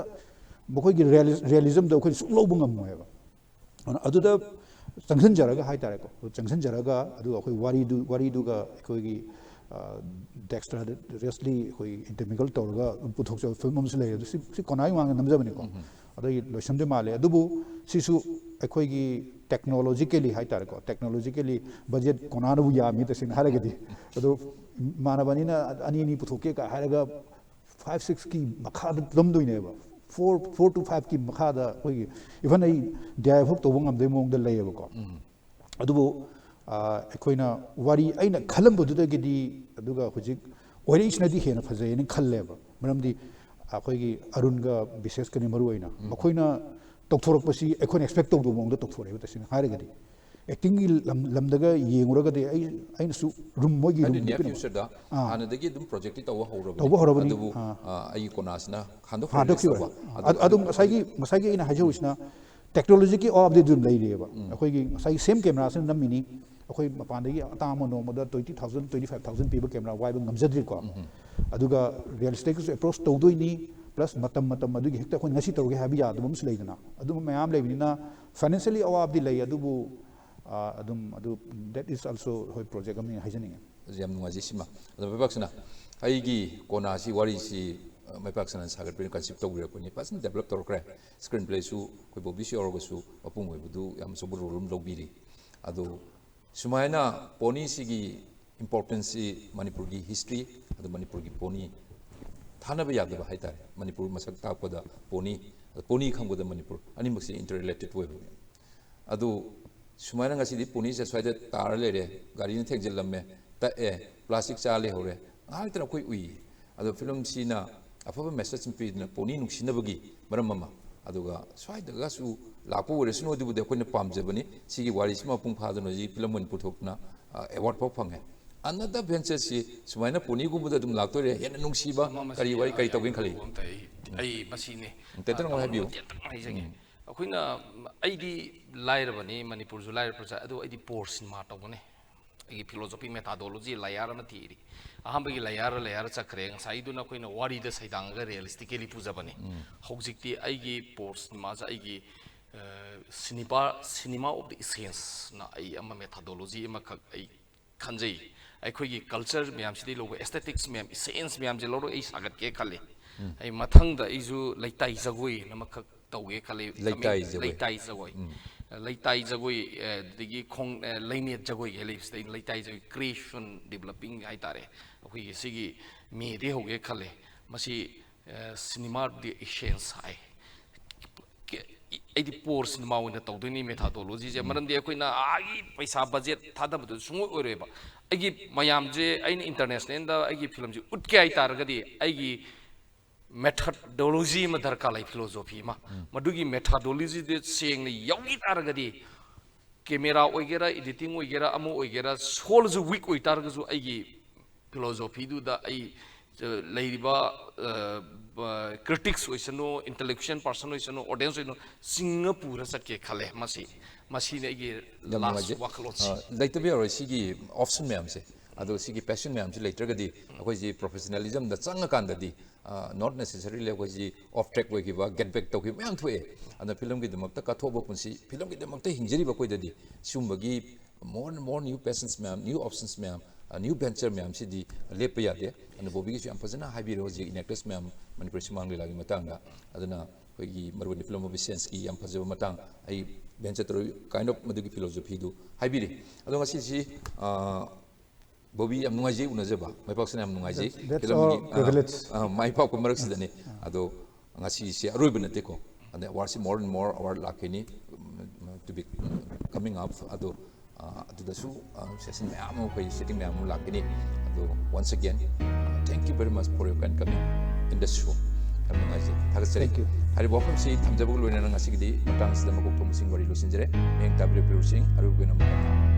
ꯃꯈꯣꯏꯒꯤ ꯔꯤꯌꯦꯂꯤꯖꯝꯗꯣ ꯑꯩꯈꯣꯏꯅ ꯁꯨꯡ ꯂꯧꯕ ꯉꯝꯃꯣꯏꯕ꯫ ꯑꯗꯨꯅ ꯑꯗꯨꯗ ꯆꯪꯁꯤꯟꯖꯔꯒ ꯍꯥꯏꯇꯥꯔꯦꯀꯣ, ꯆꯪꯁꯤꯟꯖꯔꯒ ꯑꯗꯨꯒ ꯑꯩꯈꯣꯏ ꯋꯥꯔꯤꯗꯨ ꯋꯥꯔꯤꯗꯨꯒ ꯑꯩꯈꯣꯏꯒꯤ ꯗꯦꯛꯁꯇ꯭ꯔꯥ ꯔꯦꯁꯂꯤ ꯑꯩꯈꯣꯏ ꯏꯟꯇꯔꯃꯤꯡꯒꯜ ꯇꯧꯔꯒ ꯑꯗꯨꯝ ꯄꯨꯊꯣꯛꯆꯕ ꯐꯤꯂꯝ ꯑꯃꯁꯨ ꯂꯩꯔꯦ꯫ ꯑꯗꯨ ꯁꯤ ꯁꯤ ꯀꯣꯅꯥꯒꯤ ꯃꯃꯥꯡꯗ ꯅꯝꯖꯕꯅꯤꯀꯣ꯫ ꯑꯗꯒꯤ ꯂꯣꯏꯁꯟꯗꯣꯏ ꯃꯥꯜꯂꯦ꯫ ꯑꯗꯨꯕꯨ ꯁꯤꯁꯨ ꯑꯩꯈꯣꯏꯒꯤ ꯇꯦꯛꯅꯣꯂꯣꯖꯤꯀꯦꯂꯤ ꯍꯥꯏꯇꯥꯔꯦꯀꯣ, ꯇꯦꯛꯅꯣꯂꯣꯖꯤꯀꯦꯂꯤ ꯕꯖꯦꯠ ꯀꯣꯅꯥꯅꯕꯨ ꯌꯥꯝꯃꯤ ꯇꯁꯦꯡꯅ ꯍꯥꯏꯔꯒꯗꯤ꯫ ꯑꯗꯣ ꯏꯃꯥꯟꯅꯕ ꯑꯅꯤꯅ ꯑꯅꯤ ꯑꯅꯤ ꯄꯨꯊꯣꯛꯀꯦ ꯀꯥꯏ ꯍꯥꯏꯔꯒ ꯐꯥꯏꯚ ꯁꯤꯛꯁꯀꯤ ꯃꯈꯥꯗ ꯇꯨꯝꯗꯣꯏꯅꯦꯕ꯫ ꯐꯣꯔ ꯐꯣꯔ ꯇꯨ ꯐꯥꯏꯚꯀꯤ ꯃꯈꯥꯗ ꯑꯩꯈꯣꯏꯒꯤ ꯏꯚꯟ ꯑꯩ ꯗꯤ ꯑꯥꯏ ꯑꯦꯐ ꯇꯧꯕ ꯉꯝꯗꯣꯏ ꯃꯑꯣꯡꯗ ꯂꯩꯌꯦꯕꯀꯣ꯫ ꯑꯗꯨꯕꯨ ꯑꯩꯈꯣꯏꯅ ꯋꯥꯔꯤ ꯑꯩꯅ ꯈꯜꯂꯝꯕꯗꯨꯗꯒꯤꯗꯤ ꯑꯗꯨꯒ ꯍꯧꯖꯤꯛ ꯑꯣꯏꯔꯛꯏꯁꯤꯅꯗꯤ ꯍꯦꯟꯅ ꯐꯖꯩꯅ ꯈꯜꯂꯦꯕ꯫ ꯃꯔꯝꯗꯤ ꯑꯩꯈꯣꯏꯒꯤ ꯑꯔꯨꯟꯒ ꯕꯤꯁꯦꯁꯀꯅꯤ ꯃꯔꯨ ꯑꯣꯏꯅ ꯃꯈꯣꯏꯅ ꯇꯧꯊꯣꯔꯛꯄꯁꯤ ꯑꯩꯈꯣꯏꯅ ꯑꯦꯛꯁꯄꯦꯛ ꯇꯧꯗꯕ ꯃꯑꯣꯡꯗ ꯇꯧꯊꯣꯔꯛꯑꯦꯕ꯫ ꯇꯁꯦꯡꯅ ꯍꯥꯏꯔꯒꯗꯤ ꯑꯦꯛꯇꯤꯡꯒꯤ ꯂꯝ ꯂꯝꯗꯒ ꯌꯦꯡꯉꯨꯔꯒꯗꯤ ꯑꯩ ꯑꯩꯅꯁꯨ ꯔꯨꯝ ꯃꯣꯏꯒꯤ ꯔꯨꯝꯗ ꯄꯤꯔꯝꯕ꯫ ꯐ꯭ꯌꯨꯆꯔꯗ ꯑꯥ꯫ ꯍꯥꯟꯅꯗꯒꯤ ꯑꯗꯨꯝ ꯄ꯭ꯔꯣꯖꯦꯛꯇꯤ ꯇꯧꯕ ꯍꯧꯔꯕꯅꯤ꯫ ꯇꯧꯕ ꯍꯧꯔꯕꯅꯤ꯫ ꯑꯗꯨꯕꯨ ꯑꯥ꯫ ꯑ, ꯑꯩꯒꯤ ꯀꯣꯅꯥꯁꯤꯅ ꯍꯟꯗꯣꯛ ꯍꯟꯗꯣꯛꯈꯤꯕ꯫ ꯇꯧꯕ꯫ ꯑꯗꯨ ꯑꯗꯨꯝ ꯉꯁꯥꯏꯒꯤ ꯉꯁꯥꯏꯒꯤ ꯑꯩꯅ ꯍꯥꯏꯖꯍꯧꯔꯤꯁꯤꯅ ꯇꯦꯛꯅꯣꯂꯣꯖꯤꯒꯤ ꯑꯋꯥꯕꯗꯤ ꯑꯗꯨꯝ ꯂꯩꯔꯤꯑꯕ꯫ ꯑꯩꯈꯣꯏꯒꯤ ꯉꯁꯥꯏꯒꯤ ꯁꯦꯝ ꯀꯦꯃꯦꯔꯥꯁꯤꯅ ꯅꯝꯃꯤꯅꯤ꯫ ꯑꯩꯈꯣꯏ ꯃꯄꯥꯟꯗꯒꯤ ꯑꯇꯥꯡꯕ ꯅꯣꯡꯃꯗ twenty thousand twenty five thousand ꯄꯤꯕ ꯀꯦꯃꯦꯔꯥ ꯋꯥꯏꯕ ꯉꯝꯖꯗ꯭ꯔꯤꯀꯣ꯫ ꯑꯗꯨꯒ ꯔꯤꯌꯦꯂꯤꯁꯇꯤꯛꯁꯨ ꯑꯦꯄ꯭ꯔꯣꯆ ꯇꯧꯗꯣꯏꯅꯤ꯫ ꯄ꯭ꯂꯁ ꯃꯇꯝ ꯃꯇꯝ ꯑꯗꯨꯒꯤ ꯍꯦꯛꯇ ꯑꯩꯈꯣꯏ ꯉꯁꯤ ꯇꯧꯔꯒꯦ ꯍꯥꯏꯕ ꯌꯥꯗꯕ ꯑꯃꯁꯨ ꯂꯩꯗꯅ꯫ ꯑꯗꯨꯝꯕ ꯃꯌꯥꯝ ꯂꯩꯕꯅꯤꯅ ꯐꯥꯏꯅꯥꯟꯁꯤꯌꯦꯜꯂꯤ ꯑꯋꯥꯕꯗꯤ ꯂꯩ꯫ ꯑꯗꯨꯕꯨ ꯑ, ꯑꯗꯨꯝ ꯑꯗꯨ that is also ꯍꯣꯏ ꯄ꯭ꯔꯣꯖꯦꯛ ꯑꯃꯅꯤ ꯍꯥꯏꯖꯅꯤꯡꯉꯤ꯫ ꯑꯗꯨ ꯌꯥꯝ ꯅꯨꯡꯉꯥꯏꯖꯩ ꯁꯤꯃ꯫ ꯑꯗꯣ ꯃꯥꯏꯄꯥꯛꯁꯅ ꯑꯩꯒꯤ ꯀꯣꯅꯥꯁꯤ ꯋꯥꯔꯤꯁꯤ, ꯑ, ꯃꯥꯏꯄꯥꯛꯁꯅ ꯁꯥꯒꯠꯄꯅꯤ, ꯀꯟꯁꯤꯞ ꯇꯧꯕꯤꯔꯛꯄꯅꯤ꯫ ꯐꯖꯅ ꯗꯦꯕꯂꯞ ꯇꯧꯔꯛꯈ꯭ꯔꯦ꯫ ꯁ꯭ꯀ꯭ꯔꯤꯟ ꯄ꯭ꯂꯦꯁꯨ ꯑꯩꯈꯣꯏ ꯕꯣꯕꯤꯁꯨ ꯌꯥꯎꯔꯒꯁꯨ ꯃꯄꯨꯡ ꯑꯣꯏꯕꯗꯨ ꯌꯥꯝ ꯑꯆꯧꯕ ꯔꯣꯜ ꯑꯃ ꯂꯧꯕꯤꯔꯤ꯫ ꯑꯗꯣ ꯁꯨꯃꯥꯏꯅ ꯄꯣꯅꯤꯁꯤꯒꯤ ꯏꯝꯄꯣꯔꯇꯦꯟꯁꯁꯤ ꯃꯅꯤꯄꯨꯔꯒꯤ ꯍꯤꯁꯇ꯭ꯔꯤ ꯑꯗꯨ ꯃꯅꯤꯄꯨꯔꯒꯤ ꯄꯣꯅꯤ ꯊꯥꯅꯕ ꯌꯥꯗꯕ ꯍꯥꯏꯇꯥꯔꯦ꯫ ꯃꯅꯤꯄꯨꯔ ꯃꯁꯛ ꯇꯥꯛꯄꯗ ꯄꯣꯅꯤ, ꯄꯣꯅꯤ ꯈꯪꯕꯗ ꯃꯅꯤꯄꯨꯔ, ꯑꯅꯤꯃꯛꯁꯤ ꯏꯟꯇꯔ ꯔꯤꯂꯦꯇꯦꯠ ꯑꯣꯏꯕꯅꯤ꯫ ꯑꯗꯨ ꯁꯨꯃꯥꯏꯅ ꯉꯁꯤꯗꯤ ꯄꯣꯅꯤꯁꯦ ꯁ꯭ꯋꯥꯏꯗ ꯇꯥꯔ ꯂꯩꯔꯦ, ꯒꯥꯔꯤꯅ ꯊꯦꯡꯖꯤꯜꯂꯝꯃꯦ, ꯇꯛꯑꯦ, ꯄ꯭ꯂꯥꯁꯇꯤꯛ ꯆꯥ ꯂꯩꯍꯧꯔꯦ, ꯉꯥꯏꯍꯥꯛ ꯂꯩꯇꯅ ꯑꯩꯈꯣꯏ ꯎꯏ꯫ ꯑꯗꯣ ꯐꯤꯂꯝꯁꯤꯅ ꯑꯐꯕ ꯃꯦꯁꯦꯖ ꯑꯃ ꯄꯤꯗꯨꯅ ꯄꯣꯅꯤ ꯅꯨꯡꯁꯤꯅꯕꯒꯤ ꯃꯔꯝ ꯑꯃ, ꯑꯗꯨꯒ ꯁ꯭ꯋꯥꯏꯗꯒꯁꯨ ꯂꯥꯛꯄ ꯑꯣꯏꯔꯁꯅꯨ, ꯑꯗꯨꯕꯨꯗꯤ ꯑꯩꯈꯣꯏꯅ ꯄꯥꯝꯖꯕꯅꯤ꯫ ꯁꯤꯒꯤ ꯋꯥꯔꯤꯁꯤ ꯃꯄꯨꯡ ꯐꯥꯗꯅ ꯍꯧꯖꯤꯛ ꯐꯤꯂꯝ ꯑꯣꯏꯅ ꯄꯨꯊꯣꯛꯇꯅ ꯑꯦꯋꯥꯔꯗ ꯐꯥꯎ ꯐꯪꯉꯦ꯫ Another venture ꯁꯤ ꯁꯨꯃꯥꯏꯅ ꯄꯣꯅꯤꯒꯨꯝꯕꯗ ꯑꯗꯨꯝ ꯂꯥꯛꯇꯣꯏꯔꯦ, ꯍꯦꯟꯅ ꯅꯨꯡꯁꯤꯕ ꯀꯔꯤ ꯋꯥꯔꯤ ꯀꯔꯤ ꯇꯧꯒꯦꯅ ꯈꯜꯂꯤ? ꯑꯝꯇ ꯑꯩ, ꯑꯩ ꯃꯁꯤꯅꯤ꯫ ꯇꯦꯟꯇꯛꯅ ꯑꯃ ꯍꯥꯏꯕꯤꯌꯨ꯫ ꯇꯦꯟꯇꯛꯅ ꯍꯥꯏꯖꯒꯦ꯫ ꯑꯩꯈꯣꯏꯅ, ꯑꯩꯗꯤ ꯂꯥꯏꯔꯕꯅꯤ, ꯃꯅꯤꯄꯨꯔꯁꯨ ꯂꯥꯏꯔꯕ ꯄ꯭ꯔꯖꯥ, ꯑꯗꯨ ꯑꯩꯗꯤ ꯄꯣꯔ ꯁꯤꯅꯦꯃꯥ ꯇꯧꯒꯅꯤ꯫ ꯑꯩꯒꯤ philosophy methodology layer ꯑꯃ ꯊꯤꯔꯤ꯫ ꯑꯍꯥꯟꯕꯒꯤ layer layer ꯆꯠꯈ꯭ꯔꯦ꯫ ꯉꯁꯥꯏꯗꯨꯅ ꯑꯩꯈꯣꯏꯅ ꯋꯥꯔꯤꯗ ꯁꯩꯗꯥꯡꯉꯒ realistically ꯄꯨꯖꯕꯅꯤ꯫ ꯍꯧꯖꯤꯛꯇꯤ ꯑꯩꯒꯤ ꯄꯣꯔ ꯁꯤꯅꯦꯃꯥꯁꯦ ꯑꯩꯒꯤ, ꯑ, ꯁꯤꯅꯤꯄꯥ-, cinema of the essence ꯅ ꯑꯩ ꯑꯃ methodology ꯑꯃꯈꯛ ꯑꯩ ꯈꯟꯖꯩ꯫ ꯑꯩꯈꯣꯏꯒꯤ culture ꯃꯌꯥꯝꯁꯤꯗꯒꯤ ꯂꯧꯕ aesthetics ꯃꯌꯥꯝ, essence ꯃꯌꯥꯝꯁꯦ ꯂꯧꯔꯒ ꯑꯩ ꯁꯥꯒꯠꯀꯦ ꯈꯜꯂꯤ꯫ ꯑꯩ ꯃꯊꯪꯗ ꯑꯩꯁꯨ ꯂꯩꯇꯥꯏ ꯖꯒꯣꯏ ꯑꯃꯈꯛ ꯇꯧꯒꯦ ꯈꯜꯂꯤ꯫ ꯂꯩꯇꯥꯏ ꯖꯒꯣꯏ꯫ ꯂꯩꯇꯥꯏ ꯖꯒꯣꯏ꯫ ꯂꯩꯇꯥꯏ ꯖꯒꯣꯏ, ꯑ, ꯑꯗꯒꯤ ꯈꯣꯡ-, ꯑ, ꯂꯩꯅꯦꯠ ꯖꯒꯣꯏ ꯍꯥꯏ ꯂꯩꯕꯁꯤꯗ ꯑꯩꯅ ꯂꯩꯇꯥꯏ ꯖꯒꯣꯏ creation developing ꯍꯥꯏꯇꯥꯔꯦ꯫ ꯑꯩꯈꯣꯏꯒꯤ ꯁꯤꯒꯤ ꯃꯦꯗꯒꯤ ꯍꯧꯒꯦ ꯈꯜꯂꯦ꯫ ꯃꯁꯤ, ꯑ, cinema of the essence ꯍꯥꯏ꯫ ꯀꯦ-, ꯑꯩꯗꯤ ꯄꯣꯔ ꯁꯤꯅꯦꯃꯥ ꯑꯣꯏꯅ ꯇꯧꯗꯣꯏꯅꯤ methodology ꯁꯦ꯫ ꯃꯔꯝꯗꯤ ꯑꯩꯈꯣꯏꯅ ꯑꯥꯒꯤ ꯄꯩꯁꯥ budget ꯊꯥꯗꯕꯗꯨ ꯁꯨꯡꯑꯣꯏ ꯑꯣꯏꯔꯣꯏꯕ꯫ ꯑꯩꯒꯤ ꯃꯌꯥꯝꯁꯦ ꯑꯩꯅ international ꯗ ꯑꯩꯒꯤ ꯐꯤꯂꯝꯁꯤ ꯎꯠꯀꯦ ꯍꯥꯏꯇꯥꯔꯒꯗꯤ ꯑꯩꯒꯤ methodology ꯑꯃ ꯗꯔꯀꯥꯔ ꯂꯩ, philosophy ꯑꯃ꯫ ꯃꯗꯨꯒꯤ methodology ꯗꯨ ꯁꯦꯡꯅ ꯌꯥꯎꯈꯤ ꯇꯥꯔꯒꯗꯤ camera ꯑꯣꯏꯒꯦꯔꯥ, editing ꯑꯣꯏꯒꯦꯔꯥ, ꯑꯃ ꯑꯣꯏꯒꯦꯔꯥ, ꯁꯣꯜꯂꯁꯨ weak ꯑꯣꯏꯇꯥꯔꯒꯁꯨ ꯑꯩꯒꯤ philosophy ꯗꯨꯗ ꯑꯩ, ꯑ, ꯂꯩꯔꯤꯕ, ꯑ, ꯕ-, critics ꯑꯣꯏꯁꯅꯨ, intellectual person ꯑꯣꯏꯁꯅꯨ, audience ꯑꯣꯏꯁꯅꯨ, ꯆꯤꯡꯉ ꯄꯨꯔ ꯆꯠꯀꯦ ꯈꯜꯂꯦ꯫ ꯃꯁꯤ, ꯃꯁꯤꯅꯤ ꯑꯩꯒꯤ ꯌꯥꯝ last ꯅꯨꯡꯉꯥꯏꯖꯩ꯫ ꯋꯥꯈꯜꯂꯣꯟꯁꯤ꯫ ꯑ, ꯂꯩꯇꯕ ꯌꯥꯔꯣꯏ ꯁꯤꯒꯤ option ꯃꯌꯥꯝꯁꯦ꯫ ꯑꯗꯣ ꯁꯤꯒꯤ passion ꯃꯌꯥꯝꯁꯤ ꯂꯩꯇ꯭ꯔꯒꯗꯤ ꯑꯩꯈꯣꯏꯁꯤ professionalism ꯗ ꯆꯪꯉꯀꯥꯟꯗꯗꯤ, ꯑ, not necessarily ꯑꯩꯈꯣꯏꯁꯤ off track ꯑꯣꯏꯈꯤꯕ, get back ꯇꯧꯈꯤꯕ ꯃꯌꯥꯝ ꯊꯣꯛꯑꯦ꯫ ꯑꯗꯨꯅ ꯐꯤꯂꯝꯒꯤꯗꯃꯛꯇ ꯀꯠꯊꯣꯛꯄ ꯄꯨꯟꯁꯤ, ꯐꯤꯂꯝꯒꯤꯗꯃꯛꯇ ꯍꯤꯡꯖꯔꯤꯕ ꯑꯩꯈꯣꯏꯗꯗꯤ ꯁꯤꯒꯨꯝꯕꯒꯤ more and more new passions ꯃꯌꯥꯝ, new options ꯃꯌꯥꯝ, ꯑ, new venture ꯃꯌꯥꯝꯁꯤꯗꯤ ꯂꯦꯞꯄ ꯌꯥꯗꯦ꯫ ꯑꯗꯨꯅ ꯕꯣꯕꯤꯒꯤꯁꯨ ꯌꯥꯝ ꯐꯖꯅ ꯍꯥꯏꯕꯤꯔꯦ ꯍꯧꯖꯤꯛ ꯏꯟ ꯑꯦꯛꯇ꯭ꯔꯦꯁ ꯃꯌꯥꯝ, ꯃꯅꯤꯄꯨꯔꯤ ꯁꯨꯃꯥꯡ ꯂꯤꯂꯥꯒꯤ ꯃꯇꯥꯡꯗ꯫ ꯑꯗꯨꯅ ꯑꯩꯈꯣꯏꯒꯤ ꯃꯔꯨꯑꯣꯏꯅ film of essence ꯀꯤ ꯌꯥꯝ ꯐꯖꯕ ꯃꯇꯥꯡ, ꯑꯩ venture ꯇꯧꯔꯣꯏ kind of ꯃꯗꯨꯒꯤ philosophy ꯗꯨ ꯍꯥꯏꯕꯤꯔꯤ꯫ ꯑꯗꯣ ꯉꯁꯤꯁꯤ, ꯑ, ꯕꯣꯕꯤ, ꯌꯥꯝ ꯅꯨꯡꯉꯥꯏꯖꯩ ꯎꯅꯖꯕ, ꯃꯥꯏꯄꯥꯛꯁꯤꯅ ꯌꯥꯝ ꯅꯨꯡꯉꯥꯏꯖꯩ꯫ That's Film ꯒꯤ, our privilege. ꯑ, ꯑ, ꯃꯥꯏ ꯄꯥꯛꯄ ꯃꯔꯛꯁꯤꯗꯅꯤ꯫ ꯑꯗꯣ ꯉꯁꯤꯁꯦ ꯑꯔꯣꯏꯕ ꯅꯠꯇꯦꯀꯣ꯫ ꯑꯗꯩ award ꯁꯤ more and more award ꯂꯥꯛꯈꯤꯅꯤ, um, to be coming up꯫ ꯑꯗꯣ, ꯑ, ꯑꯗꯨꯗꯁꯨ, ꯑ, session ꯃꯌꯥꯝ ꯑꯃ, ꯑꯩꯈꯣꯏ sitting ꯃꯌꯥꯝ ꯑꯃ ꯂꯥꯛꯈꯤꯅꯤ꯫ ꯑꯗꯣ once again, thank you very much for your kind coming in the show꯫ ꯌꯥꯝ ꯅꯨꯡꯉꯥꯏꯖꯩ, ꯊꯥꯒꯠꯆꯔꯤ꯫ Thank you. ꯍꯥꯏꯔꯤꯕ ꯋꯥꯐꯝꯁꯤ ꯊꯝꯖꯕꯒ ꯂꯣꯏꯅꯅ ꯉꯁꯤꯒꯤꯗꯤ ꯃꯇꯥꯡꯁꯤꯗ ꯃꯀꯣꯛ ꯊꯣꯡꯕꯁꯤꯡ ꯋꯥꯔꯤ ꯂꯣꯏꯁꯤꯟꯖꯔꯦ꯫ ꯃꯤꯠꯌꯦꯡ ꯇꯥꯕꯤꯔꯤꯕ ꯄꯤꯔꯨꯔꯁꯤꯡ ꯑꯔꯣꯏꯕ ꯑꯣꯏꯅ ꯑꯃꯨꯛ ꯍꯟꯅ